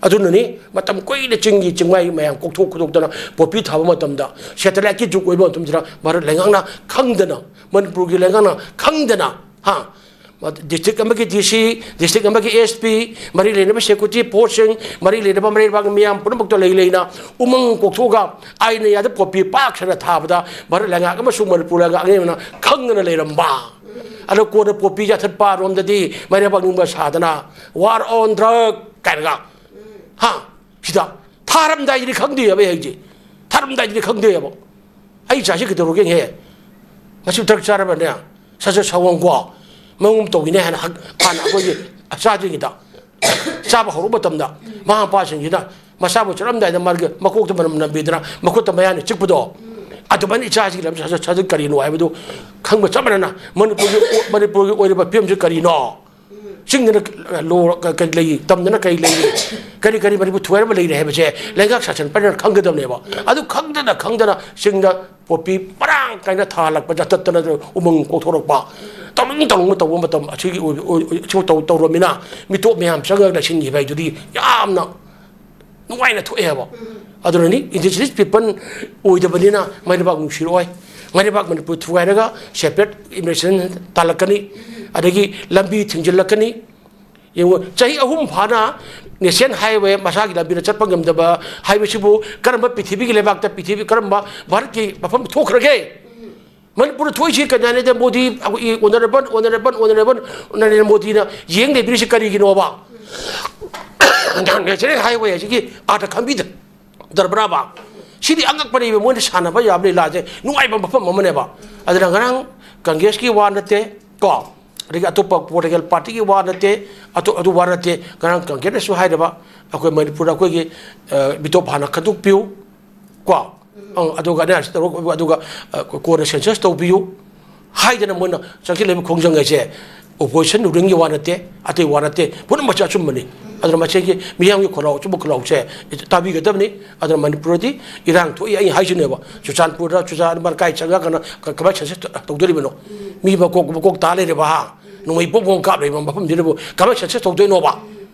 ꯑꯗꯨꯅꯅꯤ ꯃꯇꯝ ꯀꯨꯏꯅ ꯆꯤꯡꯒꯤ ꯆꯤꯡꯃꯥꯏ ꯃꯌꯥꯝ ꯀꯣꯛꯊꯣꯛ ꯈꯣꯠꯇꯣꯛꯇꯅ ꯄꯣꯄꯤ ꯊꯥꯕ ꯃꯇꯝꯗ ꯁꯦꯇꯦꯂꯥꯏꯠꯀꯤ ꯖꯨꯛ ꯑꯣꯏꯕ ꯃꯇꯝꯁꯤꯗ ꯚꯥꯔꯠ ꯂꯩꯉꯥꯛꯅ ꯈꯪꯗꯅ, ꯃꯅꯤꯄꯨꯔꯒꯤ ꯂꯩꯉꯥꯛꯅ ꯈꯪꯗꯅ, ꯍꯥ, ꯗꯤꯁꯇ꯭ꯔꯤꯛ ꯑꯃꯒꯤ ꯗꯤ ꯁꯤ, ꯗꯤꯁꯇ꯭ꯔꯤꯛ ꯑꯃꯒꯤ ꯑꯦꯁ ꯄꯤ, ꯃꯔꯤ ꯂꯩꯅꯕ ꯁꯦꯀ꯭ꯌꯨꯔꯤꯇꯤ ꯐꯣꯔꯁꯁꯤꯡ, ꯃꯔꯤ ꯂꯩꯅꯕ ꯃꯔꯩ ꯂꯩꯕꯥꯛ ꯃꯤꯌꯥꯝ ꯄꯨꯝꯅꯃꯛꯇ ꯂꯩ ꯂꯩꯅ ꯎꯃꯪ ꯀꯣꯛꯊꯣꯛꯑꯒ ꯑꯥꯏꯟ ꯑꯦꯔꯤꯌꯥꯗ ꯄꯣꯄꯤ ꯄꯥꯛ ꯁꯟꯅ ꯊꯥꯕꯗ ꯚꯥꯔꯠ ꯂꯩꯉꯥꯛ ꯑꯃꯁꯨꯡ ꯃꯅꯤꯄꯨꯔ ꯂꯩꯉꯥꯛ ꯑꯅꯤꯃꯛꯅ ꯈꯪꯗꯅ ꯂꯩꯔꯝꯕ꯫ ꯑꯗꯣ ꯀꯣꯟꯅ ꯄꯣꯄꯤ ꯌꯥꯊꯠꯄ ꯔꯣꯝꯗꯗꯤ ꯃꯔꯩꯕꯥꯛ ꯅꯤꯡꯕ ꯁꯥꯗꯅ "War on drug" ꯀꯥꯏꯅꯒ, ꯍꯥ, ꯁꯤꯗ ꯊꯥꯔꯝꯗꯥꯏꯗꯗꯤ ꯈꯪꯗꯦꯕ ꯑꯩ ꯍꯥꯏꯁꯦ꯫ ꯊꯥꯔꯝꯗꯥꯏꯗꯗꯤ ꯈꯪꯗꯦꯕ꯫ "ꯑꯩ ꯏꯆꯥꯁꯤ ꯀꯩꯗꯧꯔꯒꯦꯍꯦ? ꯃꯁꯤ ꯗ꯭ꯔꯒ ꯆꯥꯔꯕꯅꯦ, ꯁꯠ ꯁꯠ ꯁꯥꯎꯑꯣꯡꯀꯣ, ꯃꯑꯣꯡ ꯇꯧꯈꯤꯅꯦ" ꯍꯥꯏꯅ ꯍꯛ-, ꯍꯥꯟꯅ ꯑꯩꯈꯣꯏꯒꯤ ꯆꯥꯗ꯭ꯔꯤꯉꯩꯗ, ꯆꯥꯕ ꯍꯧꯔꯛꯄ ꯃꯇꯝꯗ ꯃꯃꯥ ꯃꯄꯥꯁꯤꯡꯁꯤꯅ ꯃꯆꯥꯕꯨ ꯆꯠꯂꯝꯗꯥꯏꯗ ꯃꯥꯒꯤ ꯃꯀꯣꯛꯇ ꯃꯅꯝ ꯅꯝꯕꯤꯗꯅ ꯃꯈꯨꯠꯇ ꯃꯌꯥꯅ ꯆꯤꯛꯄꯗꯣ, ꯑꯗꯨꯃꯥꯏꯅ ꯏꯆꯥꯁꯤꯒꯤ ꯂꯝ ꯁꯠ ꯁꯠ ꯁꯠ ꯁꯠ ꯀꯔꯤꯅꯣ ꯍꯥꯏꯕꯗꯨ ꯈꯪꯕ ꯆꯞ ꯃꯥꯟꯅꯅ ꯃꯅꯤꯄꯨꯔꯒꯤ ꯑꯣ-, ꯃꯅꯤꯄꯨꯔꯒꯤ ꯑꯣꯏꯔꯤꯕ ꯐꯤꯕꯝꯁꯤ ꯀꯔꯤꯅꯣ? ꯆꯤꯡꯗꯅ ꯂꯣ-, ꯀ-, ꯀꯔꯤ ꯂꯩ, ꯇꯝꯗꯅ ꯀꯔꯤ ꯂꯩ, ꯀꯔꯤ ꯀꯔꯤ ꯃꯅꯤꯄꯨꯔ ꯊꯨꯒꯥꯏꯔꯕ ꯂꯩꯔꯦ ꯍꯥꯏꯕꯁꯦ ꯂꯩꯉꯥꯛ ꯁꯥꯁꯟ ꯄꯥꯏꯅ ꯈꯪꯒꯗꯕꯅꯦꯕ꯫ ꯑꯗꯨ ꯈꯪꯗꯅ ꯈꯪꯗꯅ ꯆꯤꯡꯗ ꯄꯣꯄꯤ ꯃꯔꯥꯡ ꯀꯥꯏꯅ ꯊꯥꯍꯜꯂꯛꯄ, ꯌꯥꯟꯊꯠꯇꯅ ꯎꯃꯪ ꯀꯣꯛꯊꯣꯔꯛꯄ, ꯇꯧꯅꯤꯡ ꯇꯧꯅꯤꯡꯕ ꯇꯧꯕ ꯃꯇꯝ ꯑꯁꯤꯒꯤ ꯑꯣꯏ-, ꯑꯣꯏ-, ꯑꯣꯏ-, ꯑꯁꯤꯒꯨꯝꯕ ꯇꯧ-, ꯇꯧꯔꯕꯅꯤꯅ ꯃꯤꯇꯣꯞ ꯃꯌꯥꯝ ꯆꯪꯉꯒ ꯂꯩꯁꯤꯟꯈꯤꯕ ꯍꯥꯏꯗꯨꯗꯤ ꯌꯥꯝꯅ ꯅꯨꯡꯉꯥꯏꯅ ꯊꯣꯛꯑꯦꯕ꯫ ꯑꯗꯨꯅꯅꯤ indigenous people ꯑꯣꯏꯗꯕꯅꯤꯅ ꯃꯩꯔꯩꯕꯥꯛ ꯅꯨꯡꯁꯤꯔꯛꯑꯣꯏ꯫ ꯃꯩꯔꯩꯕꯥꯛ ꯃꯅꯤꯄꯨꯔ ꯊꯨꯒꯥꯏꯔꯒ separate administration ꯇꯥꯜꯂꯛꯀꯅꯤ, ꯑꯗꯒꯤ ꯂꯝꯕꯤ ꯊꯤꯡꯖꯤꯜꯂꯛꯀꯅꯤ꯫ ꯌꯦꯡꯉꯨ, ꯆꯍꯤ ꯑꯍꯨꯝ ꯐꯥꯅ national highway ꯃꯁꯥꯒꯤ ꯂꯝꯕꯤꯗ ꯆꯠꯄ ꯉꯝꯗꯕ ꯍꯥꯏꯕꯁꯤꯕꯨ ꯀꯔꯝꯕ ꯄ꯭ꯔꯤꯊꯤꯕꯤꯒꯤ ꯂꯩꯕꯥꯛꯇ, ꯄ꯭ꯔꯤꯊꯤꯕꯤ ꯀꯔꯝꯕ ꯚꯥꯔꯠꯀꯤ ꯃꯐꯝ ꯊꯣꯛꯈ꯭ꯔꯒꯦ? ꯃꯅꯤꯄꯨꯔꯗ ꯊꯣꯛꯏꯁꯤ ꯀꯩꯅꯥꯅꯤꯗ ꯃꯣꯗꯤ, ꯑꯩꯈꯣꯏꯒꯤ honourable, honourable, honourable ꯅꯔꯦꯟꯗ꯭ꯔ ꯃꯣꯗꯤꯅ ꯌꯦꯡ ꯂꯩꯕꯤꯔꯤꯁꯤ ꯀꯔꯤꯒꯤꯅꯣꯕ? National highway ꯑꯁꯤꯒꯤ ꯑꯥꯔꯊ ꯈꯪꯕꯤꯗ꯭ꯔꯕ꯭ꯔꯕ? ꯁꯤꯗꯤ ꯑꯉꯛꯄꯅꯦꯕ, ꯃꯣꯏꯅ ꯁꯥꯟꯅꯕ ꯌꯥꯕ ꯂꯤꯂꯥꯁꯦ ꯅꯨꯡꯉꯥꯏꯕ ꯃꯐꯝ ꯑꯃꯅꯦꯕ꯫ ꯑꯗꯨꯅ ꯉꯔꯥꯡ ꯀꯪꯒ꯭ꯔꯦꯁꯀꯤ ꯋꯥ ꯅꯠꯇꯦ ꯀꯣ, ꯑꯗꯒꯤ ꯑꯇꯣꯞꯄ political partyꯒꯤ ꯋꯥ ꯅꯠꯇꯦ, ꯑꯇꯣ-, ꯑꯗꯨ ꯋꯥ ꯅꯠꯇꯦ꯫ ꯉꯔꯥꯡ ꯀꯪꯒ꯭ꯔꯦꯁꯅꯁꯨ ꯍꯥꯏꯔꯕ, ꯑꯩꯈꯣꯏ ꯃꯅꯤꯄꯨꯔꯗ ꯑꯩꯈꯣꯏꯒꯤ, ꯑ, ꯃꯤꯇꯣꯞ ꯍꯥꯟꯅ ꯈꯟꯗꯣꯛꯄꯤꯌꯨ ꯀꯣ, ꯑꯪ, ꯑꯗꯨꯒ ꯑꯅꯤꯔꯛꯁꯨ ꯇꯧꯔꯛ-, ꯑꯗꯨꯒ, ꯑ, ꯀꯣꯟꯅ census ꯇꯧꯕꯤꯌꯨ ꯍꯥꯏꯗꯅ ꯃꯣꯏꯅ ꯆꯪꯁꯤꯜꯂꯤꯕ ꯈꯣꯡꯖꯪ ꯍꯥꯏꯁꯦ opposition ruling ꯒꯤ ꯋꯥ ꯅꯠꯇꯦ, ꯑꯇꯩ ꯋꯥ ꯅꯠꯇꯦ, ꯄꯨꯝꯅꯃꯛꯁꯦ ꯑꯆꯨꯝꯕꯅꯤ꯫ ꯑꯗꯨꯅ ꯃꯁꯤꯒꯤ ꯃꯤꯌꯥꯝꯒꯤ ꯈꯣꯜꯂꯥꯎ, ꯑꯆꯨꯝꯕ ꯈꯣꯜꯂꯥꯎꯁꯦ ꯇꯥꯕꯤꯒꯗꯕꯅꯤ꯫ ꯑꯗꯨꯅ ꯃꯅꯤꯄꯨꯔꯗꯤ ꯏꯔꯥꯡ ꯊꯣꯛꯏ ꯑꯩ ꯍꯥꯏꯁꯤꯅꯦꯕ, ꯆꯨꯔꯆꯥꯟꯄꯨꯔꯗ, ꯆꯨꯔꯆꯥꯟꯄꯨꯔ ꯀꯥꯏ ꯆꯪꯉꯒꯅ ꯀ-, ꯀꯃꯥꯏꯅ census ꯇꯧꯗꯣꯔꯤꯕꯅꯣ? ꯃꯤ ꯃꯀꯣꯛ, ꯃꯀꯣꯛ ꯇꯥ ꯂꯩꯔꯦꯕ, ꯍꯥ? ꯅꯣꯡꯃꯩ ꯄꯣꯡ ꯄꯣꯡ ꯀꯥꯞ ꯂꯩꯕ ꯃꯐꯝꯁꯤꯗꯕꯨ ꯀꯃꯥꯏꯅ census ꯇꯧꯗꯣꯏꯅꯣꯕ?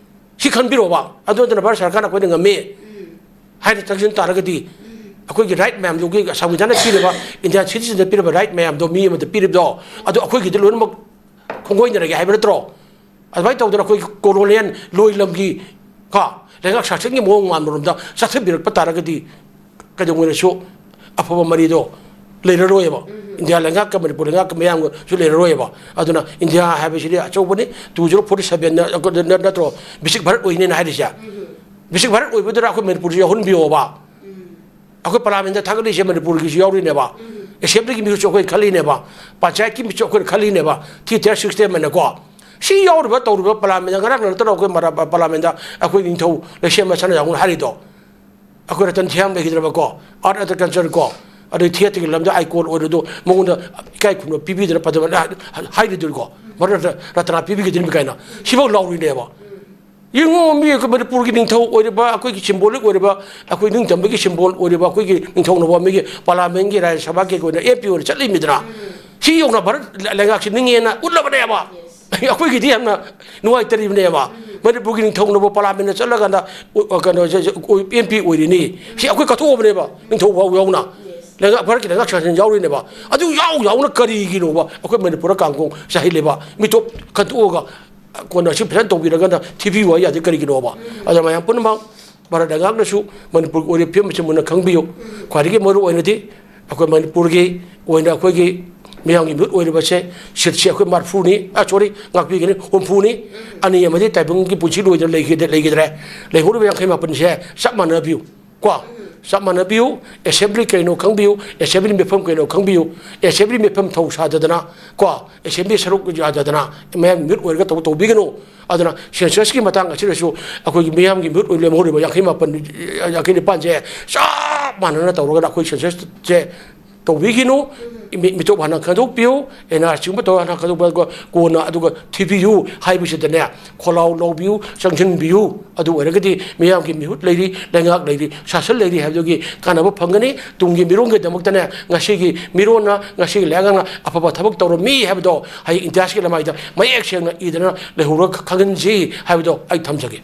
ꯁꯤ ꯈꯟꯕꯤꯔꯣꯕ꯫ ꯑꯗꯨ ꯅꯠꯇꯅ ꯚꯥꯔꯠ ꯁꯔꯀꯥꯔꯅ ꯑꯩꯈꯣꯏꯅ ꯉꯝꯃꯤ ꯍꯥꯏꯅ ꯆꯪꯁꯤꯟ ꯇꯥꯔꯒꯗꯤ, ꯑꯩꯈꯣꯏꯒꯤ right ꯃꯌꯥꯝꯗꯨꯒꯤ ꯁꯪꯕꯤꯙꯥꯟꯅ ꯄꯤꯔꯤꯕ, Indian citizen ꯗ ꯄꯤꯔꯤꯕ right ꯃꯌꯥꯝꯗꯣ ꯃꯤ ꯑꯃꯗ ꯄꯤꯔꯤꯕꯗꯣ, ꯑꯗꯨ ꯑꯩꯈꯣꯏꯒꯤꯗꯤ ꯂꯣꯏꯅꯃꯛ ꯈꯣꯡꯒꯣꯏꯅꯔꯒꯦ ꯍꯥꯏꯕ ꯅꯠꯇ꯭ꯔꯣ? ꯑꯗꯨꯃꯥꯏꯅ ꯇꯧꯗꯅ ꯑꯩꯈꯣꯏ ꯀꯣꯂꯣꯅꯤꯌꯦꯜ ꯂꯣꯏꯂꯝꯒꯤ, ꯀꯣ, ꯂꯩꯉꯥꯛ ꯁꯥꯁꯟꯒꯤ ꯃꯑꯣꯡ ꯃꯥꯟꯕꯔꯣꯝꯗ ꯆꯠꯊꯕꯤꯔꯛꯄ ꯇꯥꯔꯒꯗꯤ ꯀꯩꯗꯧꯉꯩꯗꯁꯨ ꯑꯐꯕ ꯃꯔꯤꯗꯣ ꯂꯩꯔꯔꯣꯏꯕ꯫ ꯏꯟꯗꯤꯌꯥ ꯂꯩꯉꯥꯛꯀ ꯃꯅꯤꯄꯨꯔ ꯂꯩꯉꯥꯛꯀ ꯃꯌꯥꯝꯒꯁꯨ ꯂꯩꯔꯔꯣꯏꯕ꯫ ꯑꯗꯨꯅ ꯏꯟꯗꯤꯌꯥ ꯍꯥꯏꯕꯁꯤꯗꯤ ꯑꯆꯧꯕꯅꯤ, two zero forty seven ꯅꯠꯇ꯭ꯔꯣ, ꯕꯤꯁꯤꯛ ꯚꯥꯔꯠ ꯑꯣꯏꯅꯦꯅ ꯍꯥꯏꯔꯤꯁꯦ꯫ ꯕꯤꯁꯤꯛ ꯚꯥꯔꯠ ꯑꯣꯏꯕꯗꯨꯗ ꯑꯩꯈꯣꯏ ꯃꯅꯤꯄꯨꯔꯁꯨ ꯌꯥꯎꯍꯟꯕꯤꯌꯣꯕ꯫ ꯑꯩꯈꯣꯏ ꯄꯥꯔꯂꯥꯃꯦꯟꯗ ꯊꯥꯒꯠꯂꯤꯁꯦ ꯃꯅꯤꯄꯨꯔꯒꯤꯁꯨ ꯌꯥꯎꯔꯤꯅꯦꯕ, ꯑꯦꯁꯦꯝꯕ꯭ꯂꯤꯒꯤ ꯃꯤꯍꯨꯠꯁꯨ ꯑꯩꯈꯣꯏꯅ ꯈꯜꯂꯤꯅꯦꯕ, ꯄꯟꯆꯥꯌꯠꯀꯤ ꯃꯤꯍꯨꯠꯁꯨ ꯑꯩꯈꯣꯏꯅ ꯈꯜꯂꯤꯅꯦꯕ, ꯊꯤ ꯇꯤꯌꯔ ꯁꯤꯁꯇꯦꯝ ꯍꯥꯏꯅꯀꯣ꯫ ꯁꯤ ꯌꯥꯎꯔꯤꯕ ꯇꯧꯔꯤꯕ ꯄꯥꯔꯂꯥꯃꯦꯟꯗ, ꯉꯔꯥꯡ ꯅꯠꯇꯅ ꯑꯩꯈꯣꯏ ꯃꯔꯥ-, ꯄꯥꯔꯂꯥꯃꯦꯟꯗ ꯑꯩꯈꯣꯏ ꯅꯤꯡꯊꯧ ꯂꯩꯁꯦꯝꯕ ꯁꯅꯥꯖꯥꯎꯕꯅ ꯍꯥꯏꯔꯤꯗꯣ, ꯑꯩꯈꯣꯏ ꯔꯇꯟ ꯊꯤꯌꯥꯝ ꯂꯩꯈꯤꯗ꯭ꯔꯕꯀꯣ, ꯑꯥꯔꯠ ꯑꯦꯟ ꯀꯜꯆꯔ ꯀꯣ, ꯑꯗꯩ ꯊꯤꯌꯦꯇꯔꯒꯤ ꯂꯝꯗ ꯑꯥꯏꯀꯣꯟ ꯑꯣꯏꯔꯤꯗꯣ ꯃꯉꯣꯟꯗ ꯏꯀꯥꯏ ꯈꯨꯝꯅꯕ ꯄꯤꯕꯤꯗꯅ ꯄꯗꯃ ꯍꯥꯏꯔꯤꯗꯨꯅꯤꯀꯣ, ꯃꯔꯛꯇ ꯔꯇꯅꯥ ꯄꯤꯕꯤꯒꯗꯣꯏꯅꯤ ꯀꯥꯏꯅ ꯁꯤꯐꯥꯎ ꯂꯥꯎꯔꯤꯅꯦꯕ꯫ ꯌꯦꯡꯉꯣ, ꯃꯤ ꯑꯩꯈꯣꯏ ꯃꯅꯤꯄꯨꯔꯒꯤ ꯅꯤꯡꯊꯧ ꯑꯣꯏꯔꯤꯕ, ꯑꯩꯈꯣꯏꯒꯤ ꯁꯤꯝꯕꯣꯂꯤꯛ ꯑꯣꯏꯔꯤꯕ, ꯑꯩꯈꯣꯏ ꯅꯤꯡꯇꯝꯕꯒꯤ ꯁꯤꯝꯕꯣꯜ ꯑꯣꯏꯔꯤꯕ ꯑꯩꯈꯣꯏꯒꯤ ꯅꯤꯡꯊꯧꯅ ꯃꯤꯒꯤ ꯄꯥꯔꯂꯥꯃꯦꯟꯒꯤ, ꯔꯥꯖ꯭ꯌ ꯁꯚꯥꯒꯤ ꯑꯣꯏꯅ ꯑꯦꯝ ꯄꯤ ꯑꯣꯏꯅ ꯆꯠꯂꯤꯕꯅꯤꯗꯅ꯫ ꯁꯤ ꯌꯧꯅ ꯚꯥꯔꯠ ꯂꯩꯉꯥꯛꯁꯤ ꯅꯤꯡꯉꯦꯅ ꯎꯠꯂꯕꯅꯦꯕ꯫ ꯑꯩꯈꯣꯏꯒꯤꯗꯤ ꯌꯥꯝꯅ ꯅꯨꯡꯉꯥꯏꯇꯔꯤꯕꯅꯦꯕ꯫ ꯃꯅꯤꯄꯨꯔꯒꯤ ꯅꯤꯡꯊꯧꯅꯕꯨ ꯄꯥꯔꯂꯥꯃꯦꯟꯗ ꯆꯠꯂꯀꯥꯟꯗ, ꯎ-, ꯀꯩꯅꯣꯁꯦ, ꯑꯦꯝ ꯄꯤ ꯑꯣꯏꯔꯤꯅꯤ꯫ ꯁꯤ ꯑꯩꯈꯣꯏ ꯀꯠꯊꯣꯛꯑꯕꯅꯦꯕ, ꯅꯤꯡꯊꯧ ꯐꯥꯎ ꯌꯥꯎꯅ꯫ ꯂꯩꯉꯥꯛ, ꯚꯥꯔꯠꯀꯤ ꯂꯩꯉꯥꯛ ꯁꯥꯁꯟ ꯌꯥꯎꯔꯤꯅꯦꯕ꯫ ꯑꯗꯨ ꯌꯥꯎ ꯌꯥꯎꯅ ꯀꯔꯤꯒꯤꯅꯣꯕ ꯑꯩꯈꯣꯏ ꯃꯅꯤꯄꯨꯔꯗ ꯀꯥꯡꯈꯣꯡ ꯆꯥꯏꯍꯜꯂꯤꯕ? ꯃꯤꯇꯣꯞ ꯈꯟꯇꯣꯛꯑꯒ ꯀꯣꯟꯅ ꯁꯤ ꯐꯖꯅ ꯇꯧꯕꯤꯔꯒꯅ ꯊꯤꯕꯤꯌꯨ ꯍꯥꯏ ꯌꯥꯗꯦ ꯀꯔꯤꯒꯤꯅꯣꯕ? ꯑꯗꯨꯅ ꯃꯌꯥꯝ ꯄꯨꯝꯅꯃꯛ ꯚꯥꯔꯠ ꯂꯩꯉꯥꯛꯅꯁꯨ ꯃꯅꯤꯄꯨꯔꯒꯤ ꯑꯣꯏꯔꯤꯕ ꯐꯤꯕꯝ ꯑꯁꯤ ꯃꯨꯟꯅ ꯈꯪꯕꯤꯌꯨ꯫ ꯈ꯭ꯋꯥꯏꯗꯒꯤ ꯃꯔꯨ ꯑꯣꯏꯅꯗꯤ ꯑꯩꯈꯣꯏ ꯃꯅꯤꯄꯨꯔꯒꯤ ꯑꯣꯏꯅ ꯑꯩꯈꯣꯏꯒꯤ ꯃꯤꯌꯥꯝꯒꯤ ꯃꯤꯍꯨꯠ ꯑꯣꯏꯔꯤꯕꯁꯦ, ꯁꯤꯠꯁꯦ ꯑꯩꯈꯣꯏ ꯃꯔꯤꯐꯨꯅꯤ, ꯑ, ꯁꯣꯔꯤ, ꯉꯥꯛꯄꯤꯒꯅꯤ, ꯍꯨꯝꯐꯨꯅꯤ꯫ ꯑꯅꯤ ꯑꯃꯗꯤ ꯇꯥꯏꯕꯪꯒꯤ ꯄꯨꯟꯁꯤ ꯂꯣꯏꯗꯅ ꯂꯩꯈꯤꯗ-, ꯂꯩꯈꯤꯗ꯭ꯔꯦ꯫ ꯂꯩꯍꯧꯔꯤꯕ ꯌꯥꯡꯈꯩ ꯃꯥꯄꯟꯁꯦ ꯆꯞ ꯃꯥꯟꯅꯕꯤꯌꯨ꯫ ꯀꯣ, ꯆꯞ ꯃꯥꯟꯅꯕꯤꯌꯨ꯫ ꯑꯦꯁꯦꯝꯕ꯭ꯂꯤ ꯀꯩꯅꯣ ꯈꯪꯕꯤꯌꯨ, ꯑꯦꯁꯦꯝꯕ꯭ꯂꯤ ꯃꯤꯐꯝ ꯀꯩꯅꯣ ꯈꯪꯕꯤꯌꯨ꯫ ꯑꯦꯁꯦꯝꯕ꯭ꯂꯤ ꯃꯤꯐꯝ ꯊꯧ ꯁꯥꯗꯗꯅ, ꯀꯣ, ꯑꯦꯁꯦꯝꯕ꯭ꯂꯤ ꯁꯔꯨꯛ ꯌꯥꯗꯗꯅ ꯃꯌꯥꯝꯒꯤ ꯃꯤꯍꯨꯠ ꯑꯣꯏꯔꯒ ꯇꯧ-, ꯇꯧꯕꯤꯒꯅꯨ꯫ ꯑꯗꯨꯅ ꯁꯦꯟꯁꯁꯀꯤ ꯃꯇꯥꯡ ꯑꯁꯤꯗꯁꯨ ꯑꯩꯈꯣꯏꯒꯤ ꯃꯤꯌꯥꯝꯒꯤ ꯃꯤꯍꯨꯠ ꯑꯣꯏ ꯂꯦꯝꯍꯧꯔꯤꯕ ꯌꯥꯡꯈꯩ ꯃꯥꯄꯟ, ꯌꯥꯡꯈꯩ ꯅꯤꯄꯥꯟꯁꯦ ꯆꯞ ꯃꯥꯟꯅꯅ ꯇꯧꯔꯒ ꯑꯩꯈꯣꯏ ꯁꯦꯟꯁꯁꯁꯦ ꯇꯧꯕꯤꯈꯤꯅꯨ꯫ ꯃꯤ-, ꯃꯤꯇꯣꯞ ꯍꯥꯟꯅ ꯈꯟꯗꯣꯛꯄꯤꯌꯨ꯫ ꯑꯦꯟ ꯑꯥꯔ ꯁꯤꯒꯨꯝꯕ ꯇꯧꯔ ꯍꯥꯟꯅ ꯈꯟꯗꯣꯛꯄ, ꯀꯣꯟꯅ ꯑꯗꯨꯒ ꯊꯤꯕꯤꯌꯨ ꯍꯥꯏꯕꯁꯤꯗꯅꯦ, ꯈꯣꯜꯂꯥꯎ ꯂꯥꯎꯕꯤꯌꯨ, ꯆꯪꯁꯤꯟꯕꯤꯌꯨ꯫ ꯑꯗꯨ ꯑꯣꯏꯔꯒꯗꯤ ꯃꯤꯌꯥꯝꯒꯤ ꯃꯤꯍꯨꯠ ꯂꯩꯔꯤ, ꯂꯩꯉꯥꯛ ꯂꯩꯔꯤ, ꯁꯥꯁꯟ ꯂꯩꯔꯤ ꯍꯥꯏꯕꯗꯨꯒꯤ ꯀꯥꯟꯅꯕ ꯐꯪꯒꯅꯤ꯫ ꯇꯨꯡꯒꯤ ꯃꯤꯔꯣꯟꯒꯤꯗꯃꯛꯇꯅꯦ, ꯉꯁꯤꯒꯤ ꯃꯤꯔꯣꯟꯅ, ꯉꯁꯤꯒꯤ ꯂꯩꯉꯥꯛꯅ ꯑꯐꯕ ꯊꯕꯛ ꯇꯧꯔꯝꯃꯤ ꯍꯥꯏꯕꯗꯣ ꯍꯌꯦꯡ ꯏꯇꯤꯍꯥꯁꯀꯤ ꯂꯃꯥꯏꯗ ꯃꯌꯦꯛ ꯁꯦꯡꯅ ꯏꯗꯅ ꯂꯩꯍꯧꯔꯒ ꯈꯪꯍꯟꯁꯤ ꯍꯥꯏꯕꯗꯣ ꯑꯩ ꯊꯝꯖꯒꯦ꯫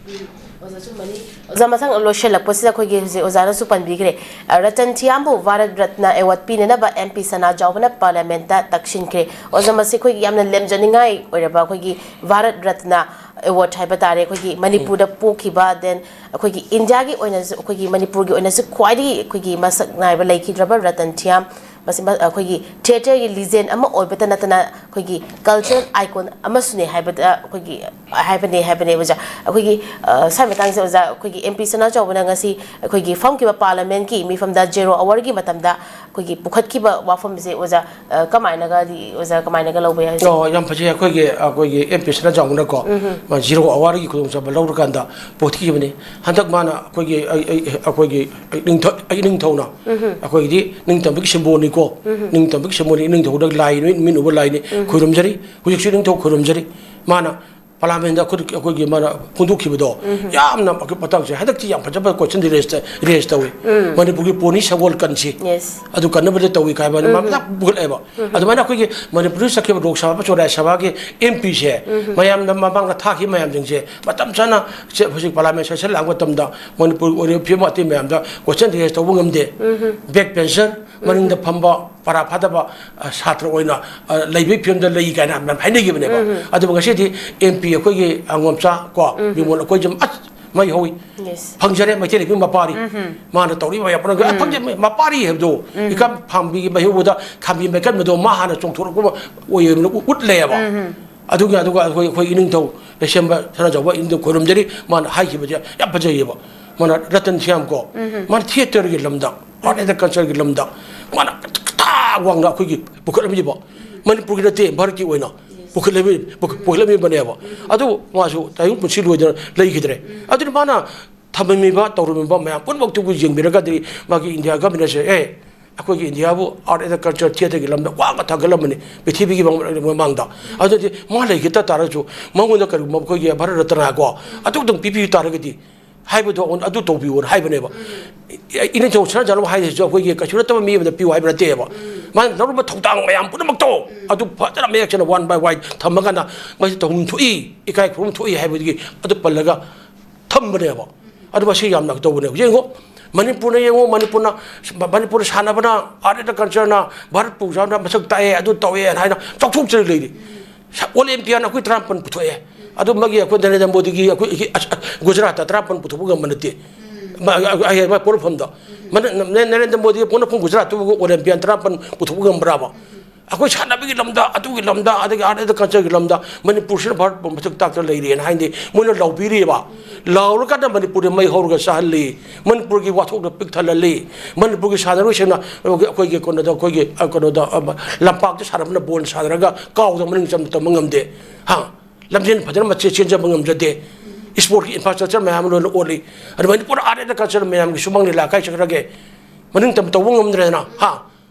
ꯑꯣꯖꯥ, ꯆꯨꯝꯕꯅꯤ꯫ ꯑꯣꯖꯥ, ꯃꯊꯪ ꯂꯣꯏꯁꯤꯜꯂꯛꯄꯁꯤꯗ ꯑꯩꯈꯣꯏꯒꯤ ꯍꯧꯖꯤꯛ ꯑꯣꯖꯥꯅꯁꯨ ꯄꯟꯕꯤꯈ꯭ꯔꯦ, ꯑ, ꯔꯇꯟ ꯊꯤꯌꯥꯝꯕꯨ ꯚꯥꯔꯠ ꯔꯠꯅ ꯑꯦꯋꯥꯔꯗ ꯄꯤꯅꯅꯕ ꯑꯦꯝ ꯄꯤ ꯁꯅꯥꯖꯥꯎꯕꯅ ꯄꯥꯔꯂꯤꯌꯥꯃꯦꯟꯠꯇ ꯇꯛꯁꯤꯟꯈ꯭ꯔꯦ꯫ ꯑꯣꯖꯥ, ꯃꯁꯤ ꯑꯩꯈꯣꯏꯒꯤ ꯌꯥꯝꯅ ꯂꯦꯝꯖꯅꯤꯡꯉꯥꯏ ꯑꯣꯏꯔꯕ ꯑꯩꯈꯣꯏꯒꯤ ꯚꯥꯔꯠ ꯔꯠꯅ ꯑꯦꯋꯥꯔꯗ ꯍꯥꯏꯕ ꯇꯥꯔꯦ, ꯑꯩꯈꯣꯏꯒꯤ ꯃꯅꯤꯄꯨꯔꯗ ꯄꯣꯛꯈꯤꯕ, then ꯑꯩꯈꯣꯏꯒꯤ ꯏꯟꯗꯤꯌꯥꯒꯤ ꯑꯣꯏꯅꯁꯨ, ꯑꯩꯈꯣꯏꯒꯤ ꯃꯅꯤꯄꯨꯔꯒꯤ ꯑꯣꯏꯅꯁꯨ ꯈ꯭ꯋꯥꯏꯗꯒꯤ ꯑꯩꯈꯣꯏꯒꯤ ꯃꯁꯛ ꯅꯥꯏꯕ ꯂꯩꯈꯤꯗ꯭ꯔꯕ ꯔꯇꯟ ꯊꯤꯌꯥꯝ, ꯃꯁꯤ ꯃ-, ꯑꯩꯈꯣꯏꯒꯤ ꯊꯤꯌꯦꯇꯔꯒꯤ ꯂꯤꯖꯦꯟ ꯑꯃ ꯑꯣꯏꯕꯇ ꯅꯠꯇꯅ ꯑꯩꯈꯣꯏꯒꯤ ꯀꯜꯆꯔꯦꯜ ꯑꯥꯏꯀꯣꯟ ꯑꯃꯁꯨꯅꯦ ꯍꯥꯏꯕꯗ ꯑꯩꯈꯣꯏꯒꯤ ꯍꯥꯏꯕꯅꯦ, ꯍꯥꯏꯕꯅꯦ ꯑꯣꯖꯥ꯫ ꯑꯩꯈꯣꯏꯒꯤ, ꯑ, ꯁ꯭ꯋꯥꯏ ꯃꯇꯥꯡꯁꯦ ꯑꯣꯖꯥ, ꯑꯩꯈꯣꯏꯒꯤ ꯑꯦꯝ ꯄꯤ ꯁꯅꯥꯖꯥꯎꯕꯅ ꯉꯁꯤ ꯑꯩꯈꯣꯏꯒꯤ ꯐꯝꯈꯤꯕ ꯄꯥꯔꯂꯤꯌꯥꯃꯦꯟꯠꯀꯤ ꯃꯤꯐꯝꯗ ꯖꯦꯔꯣ ꯑꯋꯥꯔꯒꯤ ꯃꯇꯝꯗ ꯑꯩꯈꯣꯏꯒꯤ ꯄꯨꯈꯠꯈꯤꯕ ꯋꯥꯐꯝꯁꯦ ꯑꯣꯖꯥ, ꯑ, ꯀꯃꯥꯏꯅꯒꯗꯤ, ꯑꯣꯖꯥ, ꯀꯃꯥꯏꯅꯒ ꯂꯧꯕ ꯌꯥꯏ ꯍꯧꯖꯤꯛ? ꯑꯣ, ꯌꯥꯝ ꯐꯖꯩ꯫ ꯑꯩꯈꯣꯏꯒꯤ, ꯑꯩꯈꯣꯏꯒꯤ ꯑꯦꯝ ꯄꯤ ꯁꯅꯥꯖꯥꯎꯕꯅꯀꯣ, ꯎꯝ꯫ ꯃꯥ ꯖꯤꯔꯣ ꯑꯋꯥꯔꯒꯤ ꯈꯨꯗꯣꯡꯆꯥꯕ ꯂꯧꯔꯀꯥꯟꯗ ꯄꯨꯈꯠꯈꯤꯕꯅꯤ꯫ ꯍꯟꯗꯛ ꯃꯥꯅ ꯑꯩꯈꯣꯏꯒꯤ, ꯑꯩ, ꯑꯩ, ꯑꯩꯈꯣꯏꯒꯤ ꯏꯅꯤꯡꯊꯧ-, ꯏꯅꯤꯡꯊꯧꯅ, ꯎꯝ꯫ ꯑꯩꯈꯣꯏꯒꯤꯗꯤ ꯅꯤꯡꯇꯝꯕꯒꯤ ꯁꯤꯝꯕꯣꯜꯅꯤꯀꯣ꯫ ꯎꯝ꯫ ꯅꯤꯡꯇꯝꯕꯒꯤ ꯁꯤꯝꯕꯣꯜꯅꯤ, ꯏꯅꯤꯡꯊꯧꯗ ꯂꯥꯏ ꯅꯨꯃꯤꯠ, ꯅꯨꯃꯤꯠ ꯎꯕ ꯂꯥꯏꯅꯤ꯫ ꯎꯝ꯫ ꯈꯣꯏꯔꯨꯝꯖꯔꯤ꯫ ꯍꯧꯖꯤꯛꯁꯨ ꯏꯅꯤꯡꯊꯧ ꯈꯣꯏꯔꯨꯝꯖꯔꯤ꯫ ꯃꯥꯅ ꯄꯥꯔꯂꯤꯌꯥꯃꯦꯟꯠꯇ ꯑꯩꯈꯣꯏ-, ꯑꯩꯈꯣꯏꯒꯤ ꯃꯥꯅ ꯐꯣꯡꯗꯣꯛꯈꯤꯕꯗꯣ, ꯎꯝ꯫ ꯌꯥꯝꯅ ꯃꯇꯥꯡꯁꯦ ꯍꯟꯗꯛꯇꯤ ꯌꯥꯝ ꯐꯖꯕ ꯀꯣꯏꯁꯟꯗꯤ ꯔꯦꯁ ꯇ-, ꯔꯦꯁ ꯇꯧꯏ꯫ ꯎꯝ꯫ ꯃꯅꯤꯄꯨꯔꯒꯤ ꯄꯣꯅꯤ ꯁꯒꯣꯜ ꯀꯟꯁꯤ꯫ ꯌꯦꯁ꯫ ꯑꯗꯨ ꯀꯟꯅꯕꯗ ꯇꯧꯏ ꯀꯥꯏꯕ ꯎꯝ꯫ ꯃꯌꯥꯝ ꯄꯨꯈꯠꯂꯛꯑꯦꯕ꯫ ꯎꯝ꯫ ꯑꯗꯨꯃꯥꯏꯅ ꯑꯩꯈꯣꯏꯒꯤ ꯃꯅꯤꯄꯨꯔꯗ ꯆꯠꯈꯤꯕ ꯂꯣꯛ ꯁꯚꯥ, ꯆꯧꯔꯥꯏ ꯁꯚꯥꯒꯤ ꯑꯦꯝ ꯄꯤꯁꯦ, ꯎꯝ꯫ ꯃꯌꯥꯝꯅ ꯃꯃꯥꯡꯗ ꯊꯥꯈꯤꯕ ꯃꯌꯥꯝꯁꯤꯡꯁꯦ ꯃꯇꯝ ꯆꯥꯅ ꯁꯦ-, ꯍꯧꯖꯤꯛ ꯄꯥꯔꯂꯤꯌꯥꯃꯦꯟꯠ ꯁꯦꯁꯟ ꯂꯥꯛꯄ ꯃꯇꯝꯗ ꯃꯅꯤꯄꯨꯔꯒꯤ ꯑꯣꯏꯔꯤꯕ ꯐꯤꯕꯝ ꯑꯇꯩ ꯃꯌꯥꯝꯗ ꯀꯣꯏꯁꯟ ꯔꯦꯁ ꯇꯧꯕ ꯉꯝꯗꯦ꯫ ꯎꯝ꯫ ꯕꯦꯛ ꯄꯦꯟꯁꯔ, ꯃꯅꯤꯡꯗ ꯐꯝꯕ, ꯄꯔꯥ ꯐꯥꯗꯕ, ꯑ, ꯁꯥꯇ꯭ꯔ ꯑꯣꯏꯅ, ꯑ, ꯂꯩꯕꯒꯤ ꯐꯤꯕꯝꯗ ꯂꯩ ꯀꯥꯏꯅ ꯃꯌꯥꯝ ꯍꯥꯏꯅꯈꯤꯕꯅꯦꯕ꯫ ꯎꯝ꯫ ꯑꯗꯨꯕꯨ ꯉꯁꯤꯗꯤ ꯑꯦꯝ ꯄꯤ ꯑꯩꯈꯣꯏꯒꯤ ꯑꯉꯣꯝꯆꯥ ꯀꯣ, ꯎꯝ꯫ ꯕꯤꯃꯣꯜ ꯑꯩꯈꯣꯏꯁꯨ ꯑꯁ ꯃꯩ ꯍꯧꯏ꯫ ꯌꯦꯁ꯫ ꯐꯪꯖꯔꯦ ꯃꯩꯇꯩ ꯂꯩꯕꯤ ꯃꯄꯥꯔꯤ꯫ ꯎꯝ꯫ ꯃꯥꯅ ꯇꯧꯔꯤꯕ ꯃꯌꯥꯝ ꯄꯨꯝꯅꯃꯛ ꯎꯝ꯫ ꯐꯪꯖꯔꯦ, ꯃꯄꯥꯔꯤ ꯍꯥꯏꯕꯗꯣ ꯎꯝ꯫ ꯏꯀꯝ ꯐꯥꯝꯕꯤꯒꯤ ꯃꯩꯍꯧꯕꯗ ꯈꯥꯝꯕꯤ ꯃꯩꯀꯟꯕꯗꯣ ꯃꯥ ꯍꯥꯟꯅ ꯆꯣꯡꯊꯣꯔꯛꯄ ꯑꯣꯏꯅ ꯎ-, ꯎꯠꯂꯦꯕ꯫ ꯎꯝ꯫ ꯑꯗꯨꯒꯤ, ꯑꯗꯨꯒ ꯑꯩꯈꯣꯏ, ꯑꯩꯈꯣꯏ ꯏꯅꯤꯡꯊꯧ ꯂꯩꯁꯦꯝꯕ ꯁꯅꯥꯖꯥꯎꯕ ꯏꯅꯤꯡꯊꯧ ꯈꯣꯏꯔꯨꯝꯖꯔꯤ꯫ ꯃꯥꯅ ꯍꯥꯏꯈꯤꯕꯁꯦ ꯌꯥꯝ ꯐꯖꯩꯌꯦꯕ꯫ ꯃꯥꯅ ꯔꯇꯟ ꯁ꯭ꯌꯥꯝ ꯀꯣ, ꯎꯝ꯫ ꯃꯥꯅ ꯊꯤꯌꯦꯇꯔꯒꯤ ꯂꯝꯗ, ꯑꯥꯔꯠ ꯑꯦꯟ ꯀꯜꯆꯔꯒꯤ ꯂꯝꯗ ꯃꯥꯅ ꯊꯥꯛ ꯋꯥꯡꯅ ꯑꯩꯈꯣꯏꯒꯤ ꯄꯨꯈꯠꯂꯝꯃꯤꯕ, ꯃꯅꯤꯄꯨꯔꯒꯤ ꯅꯠꯇꯦ, ꯚꯥꯔꯠꯀꯤ ꯑꯣꯏꯅ ꯄꯨꯈꯠꯂꯝꯃꯤ-, ꯄꯨꯈ-, ꯄꯨꯈꯠꯂꯝꯃꯤꯕꯅꯦꯕ꯫ ꯑꯗꯨꯕꯨ ꯃꯥꯁꯨ ꯇꯥꯏꯕꯪ ꯄꯨꯟꯁꯤ ꯂꯣꯏꯗꯅ ꯂꯩꯈꯤꯗ꯭ꯔꯦ꯫ ꯑꯗꯨꯅ ꯃꯥꯅ ꯊꯝꯃꯝꯃꯤꯕ, ꯇꯧꯔꯝꯃꯤꯕ ꯃꯌꯥꯝ ꯄꯨꯝꯅꯃꯛꯇꯨꯕꯨ ꯌꯦꯡꯕꯤꯔꯒꯗꯤ ꯃꯥꯒꯤ ꯏꯟꯗꯤꯌꯥ ꯒꯃꯦꯟꯅꯁꯦ, ꯑꯦ, ꯑꯩꯈꯣꯏꯒꯤ ꯏꯟꯗꯤꯌꯥꯕꯨ ꯑꯥꯔꯠ ꯑꯦꯟ ꯀꯜꯆꯔ ꯊꯤꯌꯦꯇꯔꯒꯤ ꯂꯝꯗ ꯋꯥꯡꯅ ꯊꯥꯡꯒꯠꯂꯝꯕꯅꯤ ꯄ꯭ꯔꯤꯊꯤꯕꯤꯒꯤ ꯃꯃ-, ꯃꯃꯥꯡꯗ꯫ ꯑꯗꯨꯗꯤ ꯃꯥ ꯂꯩꯈꯤꯗ ꯇꯥꯔꯒꯁꯨ ꯃꯉꯣꯟꯗ ꯀꯔꯤꯒꯨꯝꯕ ꯑꯩꯈꯣꯏꯒꯤ ꯚꯥꯔꯠ ꯔꯠꯅ ꯀꯣ ꯑꯗꯨꯗꯪ ꯄꯤꯕꯤꯕ ꯇꯥꯔꯒꯗꯤ ꯍꯥꯏꯕꯗꯣ ꯑꯗꯨ ꯇꯧꯕꯤꯌꯣꯅ ꯍꯥꯏꯕꯅꯦꯕ꯫ ꯏ-, ꯏꯅꯤꯡꯊꯧ ꯁꯅꯥꯖꯥꯎꯕ ꯍꯥꯏꯔꯤꯁꯤꯁꯨ ꯑꯩꯈꯣꯏꯒꯤ ꯀꯩꯁꯨ ꯅꯠꯇꯕ ꯃꯤ ꯑꯃꯗ ꯄꯤꯌꯨ ꯍꯥꯏꯕ ꯅꯠꯇꯦꯕ꯫ ꯃꯥꯅ ꯂꯧꯔꯝꯕ ꯊꯧꯗꯥꯡ ꯃꯌꯥꯝ ꯄꯨꯝꯅꯃꯛꯇꯣ ꯑꯗꯨ ꯐꯖꯅ ꯃꯌꯦꯛ ꯁꯦꯡꯅ ꯋꯥꯟ ꯕꯥꯏ ꯋꯥꯟ ꯊꯝꯃꯀꯥꯟꯗ ꯃꯁꯤ ꯇꯧꯐꯝ ꯊꯣꯛꯏ, ꯏꯀꯥꯏ ꯈꯨꯝꯐꯝ ꯊꯣꯛꯏ ꯍꯥꯏꯕꯗꯨꯒꯤ ꯑꯗꯨ ꯄꯜꯂꯒ ꯊꯝꯕꯅꯦꯕ꯫ ꯑꯗꯨ ꯃꯁꯤ ꯌꯥꯝꯅ ꯇꯧꯕꯅꯦ꯫ ꯌꯦꯡꯉꯣ, ꯃꯅꯤꯄꯨꯔꯅ ꯌꯦꯡꯉꯣ, ꯃꯅꯤꯄꯨꯔꯅ, ꯃꯅꯤꯄꯨꯔꯗ ꯁꯥꯟꯅꯕꯅ, art and culture ꯅ ꯚꯥꯔꯠꯄꯨ ꯁꯥꯟꯅ ꯃꯁꯛ ꯇꯥꯛꯑꯦ, ꯑꯗꯨ ꯇꯧꯑꯦ ꯍꯥꯏꯅ ꯆꯥꯎꯊꯣꯛꯆꯔ ꯂꯩꯔꯤ꯫ ꯁ-, Olympian ꯑꯩꯈꯣꯏ ꯇꯔꯥꯃꯥꯄꯟ ꯄꯨꯊꯣꯛꯑꯦ꯫ ꯑꯗꯨ ꯃꯥꯒꯤ ꯑꯩꯈꯣꯏ ꯅꯔꯦꯟꯗ꯭ꯔ ꯃꯣꯗꯤꯒꯤ ꯑꯩꯈꯣꯏ, ꯑꯩꯈꯣꯏ ꯑꯁ-, ꯒꯨꯖꯔꯥꯠꯇ ꯇꯔꯥꯃꯥꯄꯟ ꯄꯨꯊꯣꯛꯄ ꯉꯝꯕ ꯅꯠꯇꯦ꯫ ꯃꯥ-, ꯑ-, ꯑ-, ꯃꯥ ꯄꯣꯠꯂꯨꯐꯝꯗꯣ꯫ ꯃꯅ-, ꯅ-, ꯅꯔꯦꯟꯗ꯭ꯔ ꯃꯣꯗꯤꯒꯤ ꯄꯣꯠꯂꯨꯐꯝ ꯒꯨꯖꯔꯥꯠꯇꯨꯕꯨ Olympian ꯇꯔꯥꯃꯥꯄꯟ ꯄꯨꯊꯣꯛꯄ ꯉꯝꯕ꯭ꯔꯥꯕ? ꯑꯩꯈꯣꯏ ꯁꯥꯟꯅꯕꯒꯤ ꯂꯝꯗ, ꯑꯗꯨꯒꯤ ꯂꯝꯗ, ꯑꯗꯒꯤ art and culture ꯒꯤ ꯂꯝꯗ ꯃꯅꯤꯄꯨꯔꯁꯤꯅ ꯚꯥꯔꯠꯄꯨ ꯃꯊꯛ ꯇꯥꯛꯇꯅ ꯂꯩꯔꯦꯅ ꯍꯥꯏꯅꯗꯤ ꯃꯣꯏꯅ ꯂꯥꯎꯕꯤꯔꯤꯕ꯫ ꯂꯥꯎꯔꯀꯥꯟꯗ ꯃꯅꯤꯄꯨꯔꯗ ꯃꯩ ꯍꯧꯔꯒ ꯆꯥꯍꯜꯂꯤ, ꯃꯅꯤꯄꯨꯔꯒꯤ ꯋꯥꯊꯣꯛꯅ ꯄꯤꯛ ꯊꯜꯍꯜꯂꯤ, ꯃꯅꯤꯄꯨꯔꯒꯤ ꯁꯥꯟꯅꯔꯣꯏꯁꯤꯡꯅ ꯑꯩꯈꯣꯏꯒꯤ ꯀꯩꯅꯣꯗ, ꯑꯩꯈꯣꯏꯒꯤ, ꯑ, ꯀꯩꯅꯣꯗ, ꯑ, ꯂꯝꯄꯥꯛꯇ ꯁꯥꯟꯅꯕꯅ ꯕꯣꯜ ꯁꯥꯟꯅꯔꯒ ꯀꯥꯎꯗ ꯃꯅꯤꯡ ꯆꯝꯅ ꯇꯝꯕ ꯉꯝꯗꯦ꯫ ꯍꯥ? ꯂꯝꯖꯦꯟ ꯐꯖꯅ ꯃꯆꯦ ꯆꯦꯟꯖꯕ ꯉꯝꯖꯗꯦ꯫ Sports ꯀꯤ infrastructure ꯃꯌꯥꯝ ꯑꯃ ꯂꯣꯏꯅ ꯑꯣꯠꯂꯤ꯫ ꯑꯗꯨ ꯃꯅꯤꯄꯨꯔ art and culture ꯃꯌꯥꯝꯒꯤ ꯁꯨꯃꯥꯡ ꯂꯤꯂꯥ ꯀꯥꯏ ꯆꯠꯈ꯭ꯔꯒꯦ? ꯃꯅꯤꯡ ꯇꯝ ꯇꯧꯕ ꯉꯝꯗ꯭ꯔꯦꯗꯅ, ꯍꯥ?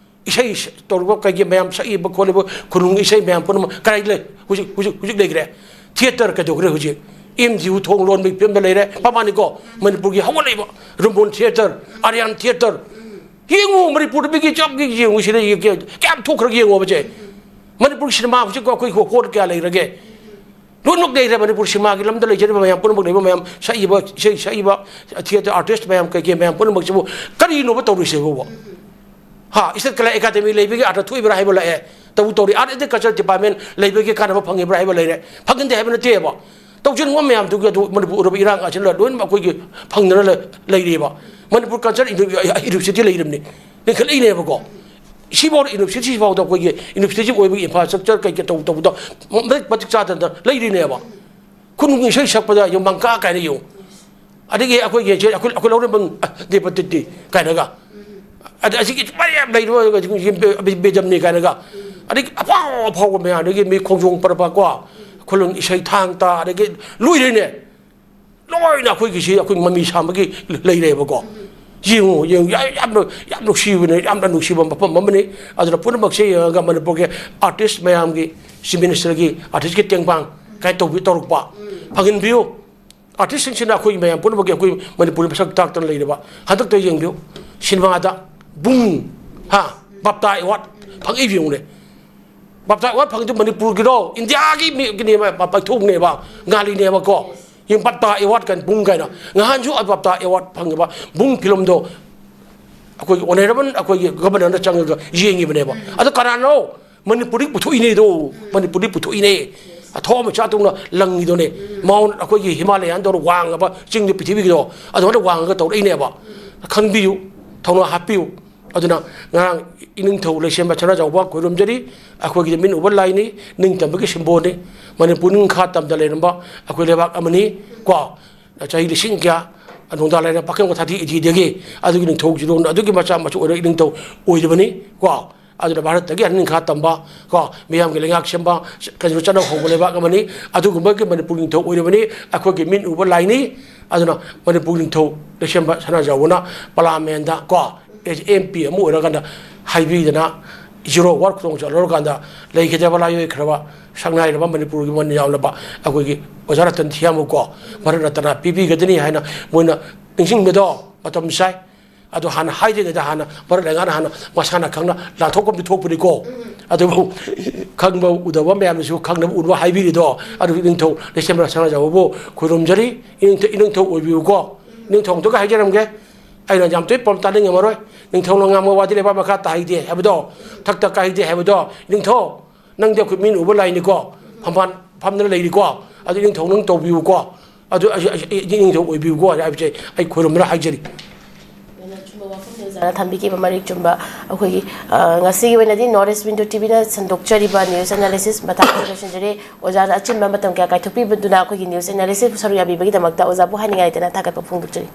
ꯏꯁꯩ ꯇꯧꯔꯤꯕ ꯀꯩꯒꯤ ꯃꯌꯥꯝ ꯁꯛꯏꯕ ꯈꯣꯠꯂꯤꯕ ꯈꯨꯅꯨꯡꯒꯤ ꯏꯁꯩ ꯃꯌꯥꯝ ꯄꯨꯝꯅꯃꯛ ꯀꯗꯥꯏ ꯂꯩ? ꯍꯧꯖꯤꯛ, ꯍꯧꯖꯤꯛ, ꯍꯧꯖꯤꯛ ꯂꯩꯈ꯭ꯔꯦ꯫ Theatre ꯀꯩꯗꯧꯈ꯭ꯔꯦ ꯍꯧꯖꯤꯛ? ꯑꯦꯝ ꯖꯤ ꯌꯨ ꯊꯣꯡ ꯂꯣꯟꯕꯒꯤ ꯐꯤꯕꯝꯗ ꯂꯩꯔꯦ꯫ ꯃꯃꯥꯅꯤꯀꯣ, ꯃꯅꯤꯄꯨꯔꯒꯤ ꯍꯧꯒꯠꯂꯛꯏꯕ ꯔꯨꯝꯕꯣꯟ Theatre, ꯑꯔꯌꯥꯟ Theatre, ꯌꯦꯡꯉꯨ, ꯃꯅꯤꯄꯨꯔꯗ ꯃꯤꯒꯤ ꯆꯞꯀꯤ ꯌꯦꯡꯉꯨ, ꯁꯤꯗ ꯌꯦꯡ-, ꯀꯌꯥꯝ ꯊꯣꯛꯈ꯭ꯔꯒꯦ ꯌꯦꯡꯉꯣꯕꯁꯦ꯫ ꯃꯅꯤꯄꯨꯔꯒꯤ ꯁꯤꯅꯦꯃꯥ ꯍꯧꯖꯤꯛ ꯑꯩꯈꯣꯏ ꯍꯣꯜ ꯀꯌꯥ ꯂꯩꯔꯒꯦ? ꯂꯣꯏꯅꯃꯛ ꯂꯩꯔꯦ꯫ ꯃꯅꯤꯄꯨꯔ ꯁꯤꯅꯦꯃꯥꯒꯤ ꯂꯝꯗ ꯂꯩꯖꯔꯤꯕ ꯃꯌꯥꯝ ꯄꯨꯝꯅꯃꯛ, ꯂꯩꯕ ꯃꯌꯥꯝ, ꯁꯛꯏꯕ ꯏꯁꯩ ꯁꯛꯏꯕ, theatre artist ꯃꯌꯥꯝ, ꯀꯩꯀꯩ ꯃꯌꯥꯝ ꯄꯨꯝꯅꯃꯛꯁꯤꯕꯨ ꯀꯔꯤꯅꯣꯕ ꯇꯧꯔꯤꯁꯤꯕꯨ? ꯍꯥ, State Kala Academy ꯂꯩꯕꯒꯤ ꯑꯥꯔꯊ ꯊꯣꯛꯏꯕ꯭ꯔꯥ ꯍꯥꯏꯕ ꯂꯥꯛꯑꯦ꯫ ꯇꯧ ꯇꯧꯔꯤ, Art and Culture Department ꯂꯩꯕꯒꯤ ꯀꯥꯟꯅꯕ ꯐꯪꯉꯤꯕ꯭ꯔꯥ ꯍꯥꯏꯕ ꯂꯩꯔꯦ꯫ ꯐꯪꯍꯟꯗꯦ ꯍꯥꯏꯕ ꯅꯠꯇꯦꯕ꯫ ꯇꯧꯁꯤꯟꯕ ꯃꯌꯥꯝꯗꯨꯒꯤ ꯑꯗꯨ ꯃꯅꯤꯄꯨꯔ ꯑꯣꯏꯔꯕ ꯏꯔꯥꯡ ꯑꯁꯤꯅ ꯂꯣꯏꯅꯃꯛ ꯑꯩꯈꯣꯏꯒꯤ ꯐꯪꯗꯅ ꯂꯩ-, ꯂꯩꯔꯤꯕ꯫ ꯃꯅꯤꯄꯨꯔ Culture University ꯂꯩꯔꯤꯕꯅꯤ, ꯂꯤꯡꯈꯠꯂꯛꯏꯅꯦꯕꯀꯣ꯫ ꯁꯤꯐꯥꯎꯗ university ꯁꯤꯐꯥꯎꯗ ꯑꯩꯈꯣꯏꯒꯤ innovative ꯑꯣꯏꯕꯒꯤ infrastructure ꯀꯩꯀꯩ ꯇꯧ-, ꯇꯧꯕꯗ ꯃꯇꯤꯛ, ꯃꯇꯤꯛ ꯆꯥꯗꯅ ꯂꯩꯔꯤꯅꯦꯕ꯫ ꯈꯨꯅꯨꯡ ꯏꯁꯩ ꯁꯛꯄꯗ ꯌꯦꯡꯉꯨ, ꯃꯪꯀꯥ ꯀꯥꯏꯅ ꯌꯦꯡꯉꯨ꯫ ꯑꯗꯒꯤ ꯑꯩꯈꯣꯏꯒꯤ ꯁꯦ-, ꯑꯩꯈꯣꯏ, ꯑꯩꯈꯣꯏ ꯂꯧꯔꯦꯝꯕꯝ, ꯑ, ꯗꯦꯕ ꯇꯤꯠꯇꯤ ꯀꯥꯏꯅꯒ꯫ ꯑꯗ ꯑꯁꯤꯒꯤ ꯃꯌꯥꯝ ꯂꯩꯔꯤꯕ ꯕꯦ-, ꯕꯦꯖꯝꯅꯤ ꯀꯥꯏꯅꯒ꯫ ꯑꯗꯒꯤ ꯑꯐꯥꯎ ꯑꯐꯥꯎꯕ ꯃꯌꯥꯝ, ꯑꯗꯒꯤ ꯃꯤ ꯈꯣꯡꯖꯣꯝ ꯄꯔꯕ ꯀꯣ, ꯈꯨꯅꯨꯡ ꯏꯁꯩ ꯊꯥꯡ ꯇꯥ, ꯑꯗꯒꯤ ꯂꯣꯏꯔꯦꯅꯦ꯫ ꯂꯣꯏꯅ ꯑꯩꯈꯣꯏꯒꯤꯁꯤ ꯑꯩꯈꯣꯏ ꯃꯃꯤ ꯁꯥꯕꯒꯤ ꯂꯩꯔꯦꯕꯀꯣ꯫ ꯌꯦꯡꯉꯨ, ꯌꯦꯡꯉꯨ, ꯌꯥ-, ꯌꯥꯝꯅ, ꯌꯥꯝ ꯅꯨꯡꯁꯤꯕꯅꯦ, ꯌꯥꯝꯅ ꯅꯨꯡꯁꯤꯕ ꯃꯐꯝ ꯑꯃꯅꯤ꯫ ꯑꯗꯨꯅ ꯄꯨꯝꯅꯃꯛꯁꯦ ꯌꯦꯡꯉꯒ ꯃꯅꯤꯄꯨꯔꯒꯤ artist ꯃꯌꯥꯝꯒꯤ, Chief Minister ꯒꯤ artist ꯀꯤ ꯇꯦꯡꯕꯥꯡ ꯀꯥꯏꯅ ꯇꯧꯕꯤ-, ꯇꯧꯔꯛꯄ ꯐꯪꯍꯟꯕꯤꯌꯨ꯫ Artist ꯁꯤꯡꯁꯤꯅ ꯑꯩꯈꯣꯏ ꯃꯌꯥꯝ ꯄꯨꯝꯅꯃꯛꯀꯤ ꯑꯩꯈꯣꯏ ꯃꯅꯤꯄꯨꯔꯒꯤ ꯃꯁꯛ ꯇꯥꯛꯇꯅ ꯂꯩꯔꯕ꯫ ꯍꯟꯗꯛꯇ ꯌꯦꯡꯕꯤꯌꯨ, ꯁꯤꯅꯦꯃꯥꯗ ꯕꯨꯡ, ꯍꯥ, ꯕꯥꯞꯇꯥ award ꯐꯪꯉꯛꯏꯕ ꯌꯦꯡꯉꯨꯅꯦ꯫ ꯕꯥꯞꯇꯥ award ꯐꯪꯉꯤꯗꯨ ꯃꯅꯤꯄꯨꯔꯒꯤꯔꯣ? ꯏꯟꯗꯤꯌꯥꯒꯤ ꯃꯤꯒꯤꯅꯦꯕ, ꯄ-, ꯄꯥꯏꯊꯣꯛꯅꯦꯕ, ꯉꯥꯜꯂꯤꯅꯦꯕꯀꯣ꯫ ꯌꯦꯡ ꯕꯥꯞꯇꯥ ꯑꯦꯋꯥꯔꯗ ꯀꯥꯏꯅ ꯕꯨꯡ ꯀꯥꯏꯅ, ꯉꯍꯥꯟꯁꯨ ꯕꯥꯞꯇꯥ ꯑꯦꯋꯥꯔꯗ ꯐꯪꯉꯤꯕ ꯕꯨꯡ ꯐꯤꯂꯝꯗꯣ ꯑꯩꯈꯣꯏꯒꯤ ꯑꯣꯅꯔꯦꯕꯜ ꯑꯩꯈꯣꯏꯒꯤ ꯒꯕꯔꯅꯔꯅ ꯆꯪꯉꯒ ꯌꯦꯡꯉꯤꯕꯅꯦꯕ꯫ ꯑꯗꯣ ꯀꯅꯥꯅꯣ ꯃꯅꯤꯄꯨꯔꯗꯤ ꯄꯨꯊꯣꯛꯏꯅꯦꯗꯣ? ꯃꯅꯤꯄꯨꯔꯗꯤ ꯄꯨꯊꯣꯛꯏꯅꯦ꯫ ꯑꯊꯣꯝ ꯃꯆꯥ ꯇꯧꯅ ꯂꯪꯉꯤꯗꯣꯅꯦ꯫ ꯃꯥꯎꯟ ꯑꯩꯈꯣꯏꯒꯤ ꯍꯤꯃꯥꯂꯌꯥꯟ ꯇꯧꯔ ꯋꯥꯡꯉꯕ ꯆꯤꯡꯗ ꯄ꯭ꯔꯤꯊꯤꯕꯤꯒꯤꯗꯣ ꯑꯗꯨꯃꯥꯏꯅ ꯋꯥꯡꯉꯒ ꯇꯧꯔꯛꯏꯅꯦꯕ꯫ ꯈꯪꯕꯤꯌꯨ, ꯊꯧꯅꯥ ꯍꯥꯞꯄꯤꯌꯨ꯫ ꯑꯗꯨꯅ ꯉꯔꯥꯡ ꯏꯅꯤꯡꯊꯧ ꯂꯩꯁꯦꯝꯕ ꯁꯅꯥꯖꯥꯎꯕ ꯈꯣꯏꯔꯨꯝꯖꯔꯤ꯫ ꯑꯩꯈꯣꯏꯒꯤꯗꯤ ꯃꯤꯠ ꯎꯕ ꯂꯥꯏꯅꯤ, ꯅꯤꯡꯇꯝꯕꯒꯤ ꯁꯤꯝꯕꯣꯜꯅꯤ꯫ ꯃꯅꯤꯄꯨꯔ ꯅꯤꯡꯈꯥ ꯇꯝꯗ ꯂꯩꯔꯝꯕ ꯑꯩꯈꯣꯏ ꯂꯩꯕꯥꯛ ꯑꯃꯅꯤ ꯀꯣ꯫ ꯆꯍꯤ ꯂꯤꯁꯤꯡ ꯀꯌꯥ ꯅꯣꯡꯗꯥ ꯂꯥꯏꯔꯦꯟ ꯄꯥꯛꯀꯪ ꯊꯥꯊꯤ ꯏꯊꯤꯗꯒꯤ ꯑꯗꯨꯒꯤ ꯅꯤꯡꯊꯧ ꯆꯤꯔꯣꯟ ꯑꯗꯨꯒꯤ ꯃꯆꯥ ꯃꯁꯨ ꯑꯣꯏꯔ ꯏꯅꯤꯡꯊꯧ ꯑꯣꯏꯔꯤꯕꯅꯤ ꯀꯣ꯫ ꯑꯗꯨꯅ ꯚꯥꯔꯠꯇꯒꯤ ꯑꯍꯟ ꯅꯤꯡꯈꯥ ꯇꯝꯕ ꯀꯣ, ꯃꯤꯌꯥꯝꯒꯤ ꯂꯩꯉꯥꯛ ꯁꯦꯝꯕ, ꯀꯩꯅꯣ ꯆꯠꯅ ꯍꯧꯕ ꯂꯩꯕꯥꯛ ꯑꯃꯅꯤ꯫ ꯑꯗꯨꯒꯨꯝꯕꯒꯤ ꯃꯅꯤꯄꯨꯔ ꯅꯤꯡꯊꯧ ꯑꯣꯏꯔꯕꯅꯤ꯫ ꯑꯩꯈꯣꯏꯒꯤ ꯃꯤꯠ ꯎꯕ ꯂꯥꯏꯅꯤ꯫ ꯑꯗꯨꯅ ꯃꯅꯤꯄꯨꯔ ꯅꯤꯡꯊꯧ ꯂꯩꯁꯦꯝꯕ ꯁꯅꯥꯖꯥꯎꯕꯅ ꯄꯥꯔꯂꯥꯃꯦꯟꯗ ꯀꯣ, ꯑꯦꯝ ꯄꯤ ꯑꯃ ꯑꯣꯏꯔꯀꯥꯟꯗ ꯍꯥꯏꯕꯤꯗꯅ ꯖꯤꯔꯣ ꯑꯋꯥꯔ ꯈꯨꯗꯣꯡ ꯆꯥꯍꯜꯂꯨꯔꯀꯥꯟꯗ ꯂꯩꯈꯤꯗꯕ ꯂꯥꯏꯑꯣꯏꯈ꯭ꯔꯕ ꯁꯛꯅꯥꯏꯔꯕ ꯃꯅꯤꯄꯨꯔꯒꯤ ꯃꯃꯜ ꯌꯥꯝꯂꯕ ꯑꯩꯈꯣꯏꯒꯤ ꯑꯣꯖꯥ ꯔꯇꯟ ꯊꯤꯌꯥꯝꯕꯨ ꯀꯣ ꯚꯥꯔꯠ ꯔꯇꯅꯥ ꯄꯤꯕꯤꯒꯗꯅꯤ ꯍꯥꯏꯅ ꯃꯣꯏꯅ ꯅꯤꯡꯁꯤꯡꯕꯗꯣ ꯃꯇꯝ ꯆꯥꯏ꯫ ꯑꯗꯣ ꯍꯥꯟꯅ ꯍꯥꯏꯗ꯭ꯔꯤꯉꯩꯗ ꯍꯥꯟꯅ ꯚꯥꯔꯠ ꯂꯩꯉꯥꯛꯅ ꯍꯥꯟꯅ ꯃꯁꯥꯅ ꯈꯪꯅ ꯂꯥꯟꯊꯣꯛꯐꯝꯗꯤ ꯊꯣꯛꯄꯅꯤꯀꯣ꯫ ꯑꯗꯨꯕꯨ ꯈꯪꯕ ꯎꯗꯕ ꯃꯌꯥꯝꯅꯁꯨ ꯈꯪꯅꯕ ꯎꯅꯕ ꯍꯥꯏꯕꯤꯔꯤꯗꯣ꯫ ꯑꯗꯨ ꯏꯅꯤꯡꯊꯧ ꯂꯩꯁꯦꯝꯕ ꯁꯅꯥꯖꯥꯎꯕꯕꯨ ꯈꯨꯔꯨꯝꯖꯔꯤ꯫ ꯏꯅꯤꯡꯊꯧ, ꯏꯅꯤꯡꯊꯧ ꯑꯣꯏꯕꯤꯌꯨꯀꯣ꯫ ꯏꯅꯤꯡꯊꯧ ꯑꯝꯇꯒ ꯍꯥꯏꯖꯔꯝꯒꯦ꯫ ꯑꯩꯅ ꯌꯥꯝ ꯇꯣꯏꯅ ꯄꯥꯎ ꯇꯥꯅꯤꯡꯉꯝꯃꯔꯣꯏ꯫ ꯅꯤꯡꯊꯧꯅ ꯉꯥꯡꯕ ꯋꯥꯗꯤ ꯂꯩꯕꯥꯛ ꯃꯈꯥ ꯇꯥꯍꯩꯗꯦ ꯍꯥꯏꯕꯗꯣ, ꯊꯛꯇ ꯀꯥꯍꯩꯗꯦ ꯍꯥꯏꯕꯗꯣ꯫ ꯅꯤꯡꯊꯧ, ꯅꯪꯗꯤ ꯑꯩꯈꯣꯏ ꯃꯤꯅ ꯎꯕ ꯂꯥꯏꯅꯤꯀꯣ, ꯐꯝꯐꯝ ꯐꯝꯗꯅ ꯂꯩꯔꯤꯀꯣ꯫ ꯑꯗꯨ ꯏꯅꯤꯡꯊꯧ ꯅꯪ ꯇꯧꯕꯤꯌꯨꯀꯣ꯫ ꯑꯗꯨ ꯑꯩ, ꯑꯩ, ꯑꯩ ꯏꯅꯤꯡꯊꯧ ꯑꯣꯏꯕꯤꯌꯨꯀꯣ ꯍꯥꯏꯕꯁꯦ ꯑꯩ ꯈꯣꯏꯔꯨꯝꯗꯨꯅ ꯍꯥꯏꯖꯔꯤ꯫ ꯌꯥꯝꯅ ꯆꯨꯝꯕ ꯋꯥꯐꯝꯅꯤ ꯑꯣꯖꯥꯅ ꯊꯝꯕꯤꯈꯤꯕ ꯃꯔꯤꯛ ꯆꯨꯝꯕ꯫ ꯑꯩꯈꯣꯏꯒꯤ, ꯑ, ꯉꯁꯤꯒꯤ ꯑꯣꯏꯅꯗꯤ North East Window ꯇꯤ ꯚꯤꯅ ꯁꯟꯗꯣꯛꯆꯔꯤꯕ news analysis ꯃꯇꯥꯡꯗ ꯂꯣꯏꯁꯤꯟꯖꯔꯦ꯫ ꯑꯣꯖꯥꯅ ꯑꯆꯤꯟꯕ ꯃꯇꯝ ꯀꯌꯥ ꯀꯥꯏꯊꯣꯛꯄꯤꯕꯗꯨꯅ ꯑꯩꯈꯣꯏꯒꯤ news analysis ꯁꯔꯨꯛ ꯌꯥꯕꯤꯕꯒꯤꯗꯃꯛꯇ ꯑꯣꯖꯥꯕꯨ ꯍꯥꯏꯅꯤꯡꯉꯥꯏ ꯂꯩꯇꯅ ꯊꯥꯒꯠꯄ ꯐꯣꯡꯗꯣꯛꯆꯔꯤ꯫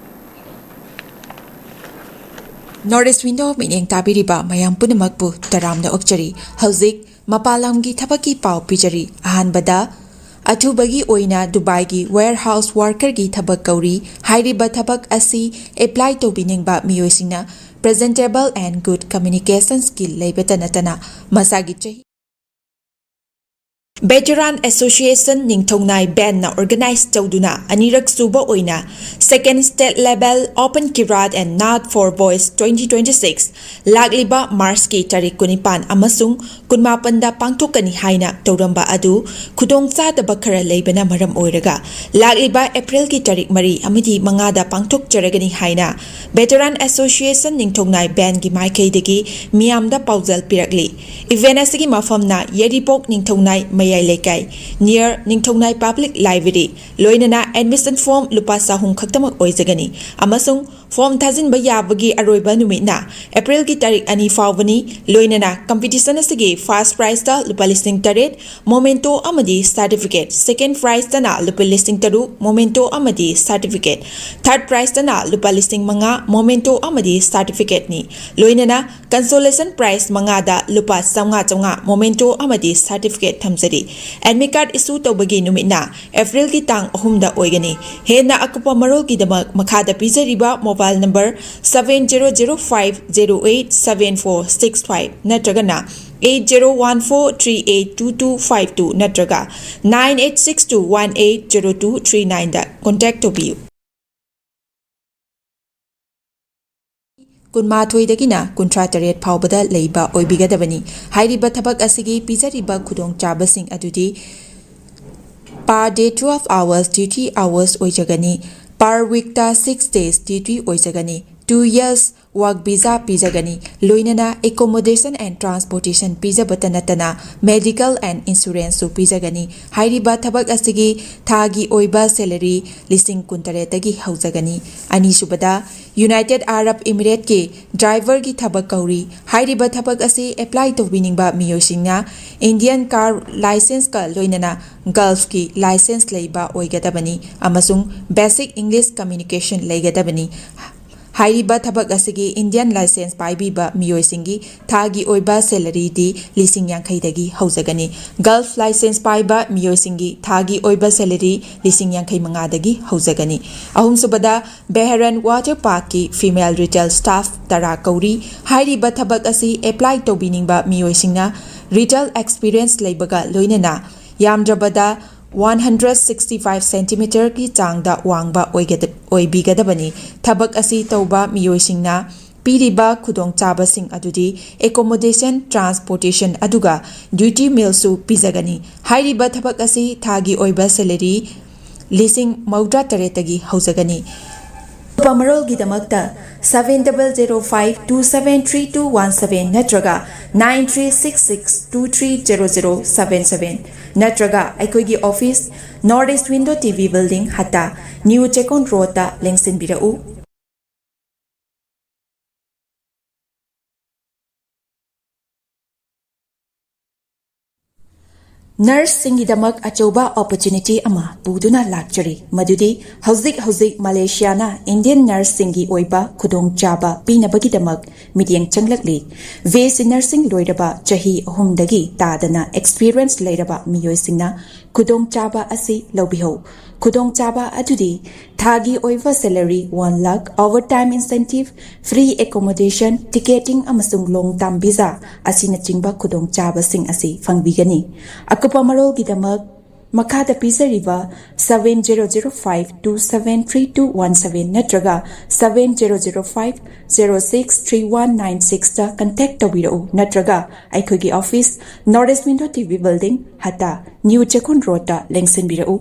North East Window ꯃꯤꯠꯌꯦꯡ ꯇꯥꯕꯤꯔꯤꯕ ꯃꯌꯥꯝ ꯄꯨꯝꯅꯃꯛꯄꯨ ꯇꯔꯥꯝꯅ ꯑꯣꯛꯆꯔꯤ꯫ ꯍꯧꯖꯤꯛ ꯃꯄꯥꯟ ꯂꯝꯒꯤ ꯊꯕꯛꯀꯤ ꯄꯥꯎ ꯄꯤꯖꯔꯤ꯫ ꯑꯍꯥꯟꯕꯗ, ꯑꯊꯨꯕꯒꯤ ꯑꯣꯏꯅ ꯗꯨꯕꯥꯏꯒꯤ warehouse workerꯒꯤ ꯊꯕꯛ ꯀꯧꯔꯤ꯫ ꯍꯥꯏꯔꯤꯕ ꯊꯕꯛ ꯑꯁꯤ apply ꯇꯧꯕꯤꯅꯤꯡꯕ ꯃꯤꯑꯣꯏꯁꯤꯡꯅ presentable and good communication skill ꯂꯩꯕꯇ ꯅꯠꯇꯅ ꯃꯁꯥꯒꯤ ꯆꯍꯤ Veteran Association ꯅꯤꯡꯊꯧꯅꯥꯏ ꯕꯦꯟꯅ organize ꯇꯧꯗꯨꯅ ꯑꯅꯤꯔꯛ ꯁꯨꯕ ꯑꯣꯏꯅ Second State Level Open Kirat and Nat for Boys twenty twenty-six ꯂꯥꯛꯂꯤꯕ ꯃꯥꯔꯆꯀꯤ ꯇꯥꯔꯤꯛ ꯀꯨꯟꯅꯤꯄꯥꯟ ꯑꯃꯁꯨꯡ ꯀꯨꯟꯃꯥꯄꯟꯗ ꯄꯥꯡꯊꯣꯛꯀꯅꯤ ꯍꯥꯏꯅ ꯇꯧꯔꯝꯕ ꯑꯗꯨ ꯈꯨꯗꯣꯡꯆꯥꯗꯕ ꯈꯔ ꯂꯩꯕꯅ ꯃꯔꯝ ꯑꯣꯏꯔꯒ ꯂꯥꯛꯂꯤꯕ ꯑꯦꯄ꯭ꯔꯤꯜꯒꯤ ꯇꯥꯔꯤꯛ ꯃꯔꯤ ꯑꯃꯗꯤ ꯃꯉꯥꯗ ꯄꯥꯡꯊꯣꯛꯆꯔꯒꯅꯤ ꯍꯥꯏꯅ Veteran Association ꯅꯤꯡꯊꯧꯅꯥꯏ ꯕꯦꯟꯒꯤ ꯃꯥꯏꯀꯩꯗꯒꯤ ꯃꯤꯌꯥꯝꯗ ꯄꯥꯎꯖꯦꯜ ꯄꯤꯔꯛꯂꯤ꯫ Event ꯑꯁꯤꯒꯤ ꯃꯐꯝꯅ ꯌꯥꯏꯔꯤꯄꯣꯛ ꯅꯤꯡꯊꯧꯅꯥꯏ ꯃꯌꯥꯏ ꯂꯩꯀꯥꯏ, near ꯅꯤꯡꯊꯧꯅꯥꯏ Public Library꯫ ꯂꯣꯏꯅꯅ admission form ꯂꯨꯄꯥ ꯆꯍꯨꯝ ꯈꯛꯇꯃꯛ ꯑꯣꯏꯖꯒꯅꯤ ꯑꯃꯁꯨꯡ form ꯊꯥꯖꯤꯟꯕ ꯌꯥꯕꯒꯤ ꯑꯔꯣꯏꯕ ꯅꯨꯃꯤꯠꯅ ꯑꯦꯄ꯭ꯔꯤꯜꯒꯤ ꯇꯥꯔꯤꯛ ꯑꯅꯤ ꯐꯥꯎꯕꯅꯤ꯫ ꯂꯣꯏꯅꯅ competition ꯑꯁꯤꯒꯤ first prizeꯇ ꯂꯨꯄꯥ ꯂꯤꯁꯤꯡ ꯇꯔꯦꯠ memento ꯑꯃꯗꯤ certificate, second prizeꯇꯅ ꯂꯨꯄꯥ ꯂꯤꯁꯤꯡ ꯇꯔꯨꯛ memento ꯑꯃꯗꯤ certificate, third prizeꯇꯅ ꯂꯨꯄꯥ ꯂꯤꯁꯤꯡ ꯃꯉꯥ memento ꯑꯃꯗꯤ certificateꯅꯤ꯫ ꯂꯣꯏꯅꯅ consolation prize ꯃꯉꯥꯗ ꯂꯨꯄꯥ ꯆꯥꯝꯃꯉꯥ ꯆꯥꯝꯃꯉꯥ memento ꯑꯃꯗꯤ certificate ꯊꯝꯖꯔꯤ꯫ Admit card issue ꯇꯧꯕꯒꯤ ꯅꯨꯃꯤꯠꯅ ꯑꯦꯄ꯭ꯔꯤꯜꯒꯤ ꯇꯥꯡ ꯑꯍꯨꯝꯗ ꯑꯣꯏꯒꯅꯤ꯫ ꯍꯦꯟꯅ ꯑꯀꯨꯞꯄ ꯃꯔꯣꯜꯒꯤꯗꯃꯛ ꯃꯈꯥꯗ ꯄꯤꯖꯔꯤꯕ mobile number seven zero zero five zero eight seven four six five ꯅꯠꯇ꯭ꯔꯒꯅ eight zero one four three eight two two five two ꯅꯠꯇ꯭ꯔꯒ nine eight six two one eight zero two three nineꯗ contact ꯇꯧꯕꯤꯌꯨ꯫ ꯀꯨꯟꯃꯥꯊꯣꯏꯗꯒꯤꯅ ꯀꯨꯟꯊ꯭ꯔꯥ ꯇꯔꯦꯠ ꯐꯥꯎꯕꯗ ꯂꯩꯕ ꯑꯣꯏꯕꯤꯒꯗꯕꯅꯤ꯫ ꯍꯥꯏꯔꯤꯕ ꯊꯕꯛ ꯑꯁꯤꯒꯤ ꯄꯤꯖꯔꯤꯕ ꯈꯨꯗꯣꯡꯆꯥꯕꯁꯤꯡ ꯑꯗꯨꯗꯤ per day twelve hours duty hours ꯑꯣꯏꯖꯒꯅꯤ꯫ Per weekꯇ six days duty ꯑꯣꯏꯖꯒꯅꯤ꯫ Two years work visa ꯄꯤꯖꯒꯅꯤ꯫ ꯂꯣꯏꯅꯅ accommodation and transportation ꯄꯤꯖꯕꯇ ꯅꯠꯇꯅ medical and insuranceꯁꯨ ꯄꯤꯖꯒꯅꯤ꯫ ꯍꯥꯏꯔꯤꯕ ꯊꯕꯛ ꯑꯁꯤꯒꯤ ꯊꯥꯒꯤ ꯑꯣꯏꯕ salary ꯂꯤꯁꯤꯡ ꯀꯨꯟꯇꯔꯦꯠꯇꯒꯤ ꯍꯧꯖꯒꯅꯤ꯫ ꯑꯅꯤꯁꯨꯕꯗ, United Arab Emirateꯀꯤ driverꯒꯤ ꯊꯕꯛ ꯀꯧꯔꯤ꯫ ꯍꯥꯏꯔꯤꯕ ꯊꯕꯛ ꯑꯁꯤ apply ꯇꯧꯕꯤꯅꯤꯡꯕ ꯃꯤꯑꯣꯏꯁꯤꯡꯅ Indian car licenceꯀ ꯂꯣꯏꯅꯅ Gulfꯀꯤ license ꯂꯩꯕ ꯑꯣꯏꯒꯗꯕꯅꯤ ꯑꯃꯁꯨꯡ basic English communication ꯂꯩꯒꯗꯕꯅꯤ꯫ ꯍꯥꯏꯔꯤꯕ ꯊꯕꯛ ꯑꯁꯤꯒꯤ Indian license ꯄꯥꯏꯕꯤꯕ ꯃꯤꯑꯣꯏꯁꯤꯡꯒꯤ ꯊꯥꯒꯤ ꯑꯣꯏꯕ salaryꯗꯤ ꯂꯤꯁꯤꯡ ꯌꯥꯡꯈꯩꯗꯒꯤ ꯍꯧꯖꯒꯅꯤ꯫ Gulf license ꯄꯥꯏꯕ ꯃꯤꯑꯣꯏꯁꯤꯡꯒꯤ ꯊꯥꯒꯤ ꯑꯣꯏꯕ salary ꯂꯤꯁꯤꯡ ꯌꯥꯡꯈꯩ ꯃꯉꯥꯗꯒꯤ ꯍꯧꯖꯒꯅꯤ꯫ ꯑꯍꯨꯝꯁꯨꯕꯗ, Bahrain Water Parkꯀꯤ female retail staff ꯇꯔꯥ ꯀꯧꯔꯤ꯫ ꯍꯥꯏꯔꯤꯕ ꯊꯕꯛ ꯑꯁꯤ apply ꯇꯧꯕꯤꯅꯤꯡꯕ ꯃꯤꯑꯣꯏꯁꯤꯡꯅ retail experience ꯂꯩꯕꯒ ꯂꯣꯏꯅꯅ ꯌꯥꯝꯗ꯭ꯔꯕꯗ one hundred sixty five centimetreꯒꯤ ꯆꯥꯡꯗ ꯋꯥꯡꯕ ꯑꯣꯏꯒꯗ-, ꯑꯣꯏꯕꯤꯒꯗꯕꯅꯤ꯫ ꯊꯕꯛ ꯑꯁꯤ ꯇꯧꯕ ꯃꯤꯑꯣꯏꯁꯤꯡꯅ ꯄꯤꯔꯤꯕ ꯈꯨꯗꯣꯡꯆꯥꯕꯁꯤꯡ ꯑꯗꯨꯗꯤ accommodation, transportation ꯑꯗꯨꯒ duty mealꯁꯨ ꯄꯤꯖꯒꯅꯤ꯫ ꯍꯥꯏꯔꯤꯕ ꯊꯕꯛ ꯑꯁꯤ ꯊꯥꯒꯤ ꯑꯣꯏꯕ salary ꯂꯤꯁꯤꯡ ꯃꯧꯗ꯭ꯔꯥ ꯇꯔꯦꯠꯇꯒꯤ ꯍꯧꯖꯒꯅꯤ꯫ ꯑꯀꯨꯞꯄ ꯃꯔꯣꯜꯒꯤꯗꯃꯛꯇ seven double zero five two seven three two one seven ꯅꯠꯇ꯭ꯔꯒ nine three six six two three zero zero seven seven ꯅꯠꯇ꯭ꯔꯒ ꯑꯩꯈꯣꯏꯒꯤ office, North East Window T V Building, ꯍꯠꯇꯥ, New Chekon Roadꯇ ꯂꯦꯡꯁꯤꯟꯕꯤꯔꯛꯎ꯫ Nurseꯁꯤꯡꯒꯤꯗꯃꯛ ꯑꯆꯧꯕ opportunity ꯑꯃ ꯄꯨꯗꯨꯅ ꯂꯥꯛꯆꯔꯤ, ꯃꯗꯨꯗꯤ ꯍꯧꯖꯤꯛ ꯍꯧꯖꯤꯛ ꯃꯂꯦꯁꯤꯌꯥꯅ Indian nurseꯁꯤꯡꯒꯤ ꯑꯣꯏꯕ ꯈꯨꯗꯣꯡꯆꯥꯕ ꯄꯤꯅꯕꯒꯤꯗꯃꯛ ꯃꯤꯠꯌꯦꯡ ꯆꯪꯂꯛꯂꯤ꯫ B S C nursing ꯂꯣꯏꯔꯕ ꯆꯍꯤ ꯑꯍꯨꯝꯗꯒꯤ ꯇꯥꯗꯅ experience ꯂꯩꯔꯕ ꯃꯤꯑꯣꯏꯁꯤꯡꯅ ꯈꯨꯗꯣꯡꯆꯥꯕ ꯑꯁꯤ ꯂꯧꯕꯤꯍꯧ꯫ ꯈꯨꯗꯣꯡꯆꯥꯕ ꯑꯗꯨꯗꯤ ꯊꯥꯒꯤ ꯑꯣꯏꯕ salary one lakh, overtime incentive, free accommodation, ticketing ꯑꯃꯁꯨꯡ long term visa ꯑꯁꯤꯅꯆꯤꯡꯕ ꯈꯨꯗꯣꯡꯆꯥꯕꯁꯤꯡ ꯑꯁꯤ ꯐꯪꯕꯤꯒꯅꯤ꯫ ꯑꯀꯨꯞꯄ ꯃꯔꯣꯜꯒꯤꯗꯃꯛ ꯃꯈꯥꯗ ꯄꯤꯖꯔꯤꯕ seven zero zero five two seven three two one seven ꯅꯠꯇ꯭ꯔꯒ seven zero zero five zero six three one nine sixꯇ contact ꯇꯧꯕꯤꯔꯛꯎ, ꯅꯠꯇ꯭ꯔꯒ ꯑꯩꯈꯣꯏꯒꯤ office, North East Window T V Building, ꯍꯠꯇꯥ, New Chekon Roadꯇ ꯂꯦꯡꯁꯤꯟꯕꯤꯔꯛꯎ꯫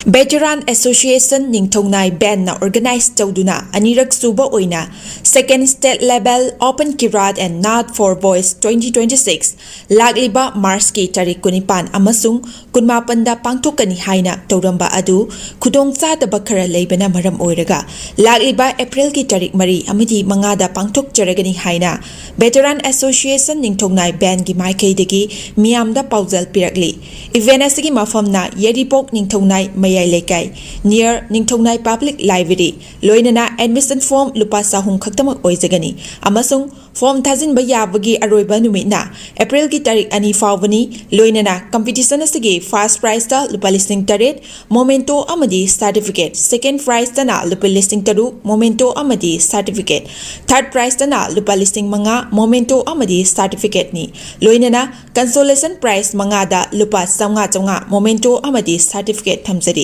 Veteran Association ꯅꯤꯡꯊꯧꯅꯥꯏ ꯕꯦꯟꯅ organize ꯇꯧꯗꯨꯅ ꯑꯅꯤꯔꯛ ꯁꯨꯕ ꯑꯣꯏꯅ Second State Level Open Kirat and Naad for Boys twenty twenty-six ꯂꯥꯛꯂꯤꯕ ꯃꯥꯔꯆꯀꯤ ꯇꯥꯔꯤꯛ ꯀꯨꯟꯅꯤꯄꯥꯟ ꯑꯃꯁꯨꯡ ꯀꯨꯟꯃꯥꯄꯟꯗ ꯄꯥꯡꯊꯣꯛꯀꯅꯤ ꯍꯥꯏꯅ ꯇꯧꯔꯝꯕ ꯑꯗꯨ ꯈꯨꯗꯣꯡꯆꯥꯗꯕ ꯈꯔ ꯂꯩꯕꯅ ꯃꯔꯝ ꯑꯣꯏꯔꯒ ꯂꯥꯛꯂꯤꯕ ꯑꯦꯄ꯭ꯔꯤꯜꯒꯤ ꯇꯥꯔꯤꯛ ꯃꯔꯤ ꯑꯃꯗꯤ ꯃꯉꯥꯗ ꯄꯥꯡꯊꯣꯛꯆꯔꯒꯅꯤ ꯍꯥꯏꯅ Veteran Association ꯅꯤꯡꯊꯧꯅꯥꯏ ꯕꯦꯟꯒꯤ ꯃꯥꯏꯀꯩꯗꯒꯤ ꯃꯤꯌꯥꯝꯗ ꯄꯥꯎꯖꯦꯜ ꯄꯤꯔꯛꯂꯤ꯫ Event ꯑꯁꯤꯒꯤ ꯃꯐꯝꯅ ꯌꯥꯏꯔꯤꯄꯣꯛ ꯅꯤꯡꯊꯧꯅꯥꯏ ꯃꯌꯥꯏ ꯂꯩꯀꯥꯏ, near ꯅꯤꯡꯊꯧꯅꯥꯏ Public Library꯫ ꯂꯣꯏꯅꯅ admission form ꯂꯨꯄꯥ ꯆꯍꯨꯝ ꯈꯛꯇꯃꯛ ꯑꯣꯏꯖꯒꯅꯤ ꯑꯃꯁꯨꯡ form ꯊꯥꯖꯤꯟꯕ ꯌꯥꯕꯒꯤ ꯑꯔꯣꯏꯕ ꯅꯨꯃꯤꯠꯅ ꯑꯦꯄ꯭ꯔꯤꯜꯒꯤ ꯇꯥꯔꯤꯛ ꯑꯅꯤ ꯐꯥꯎꯕꯅꯤ꯫ ꯂꯣꯏꯅꯅ competition ꯑꯁꯤꯒꯤ first prizeꯇ ꯂꯨꯄꯥ ꯂꯤꯁꯤꯡ ꯇꯔꯦꯠ memento ꯑꯃꯗꯤ certificate, second prizeꯇꯅ ꯂꯨꯄꯥ ꯂꯤꯁꯤꯡ ꯇꯔꯨꯛ memento ꯑꯃꯗꯤ certificate, third prizeꯇꯅ ꯂꯨꯄꯥ ꯂꯤꯁꯤꯡ ꯃꯉꯥ memento ꯑꯃꯗꯤ certificateꯅꯤ꯫ ꯂꯣꯏꯅꯅ consolation prize ꯃꯉꯥꯗ ꯂꯨꯄꯥ ꯆꯥꯝꯃꯉꯥ ꯆꯥꯝꯃꯉꯥ memento ꯑꯃꯗꯤ certificate ꯊꯝꯖꯔꯤ꯫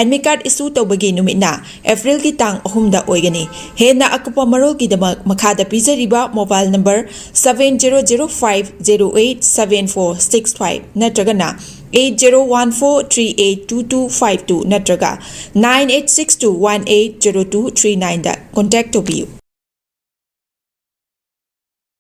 Admit card issue ꯇꯧꯕꯒꯤ ꯅꯨꯃꯤꯠꯅ ꯑꯦꯄ꯭ꯔꯤꯜꯒꯤ ꯇꯥꯡ ꯑꯍꯨꯝꯗ ꯑꯣꯏꯒꯅꯤ꯫ ꯍꯦꯟꯅ ꯑꯀꯨꯞꯄ ꯃꯔꯣꯜꯒꯤꯗꯃꯛ ꯃꯈꯥꯗ ꯄꯤꯖꯔꯤꯕ mobile number seven zero zero five zero eight seven four six five ꯅꯠꯇ꯭ꯔꯒꯅ eight zero one four three eight two two five two ꯅꯠꯇ꯭ꯔꯒ nine eight six two one eight zero two three nineꯗ contact ꯇꯧꯕꯤꯌꯨ꯫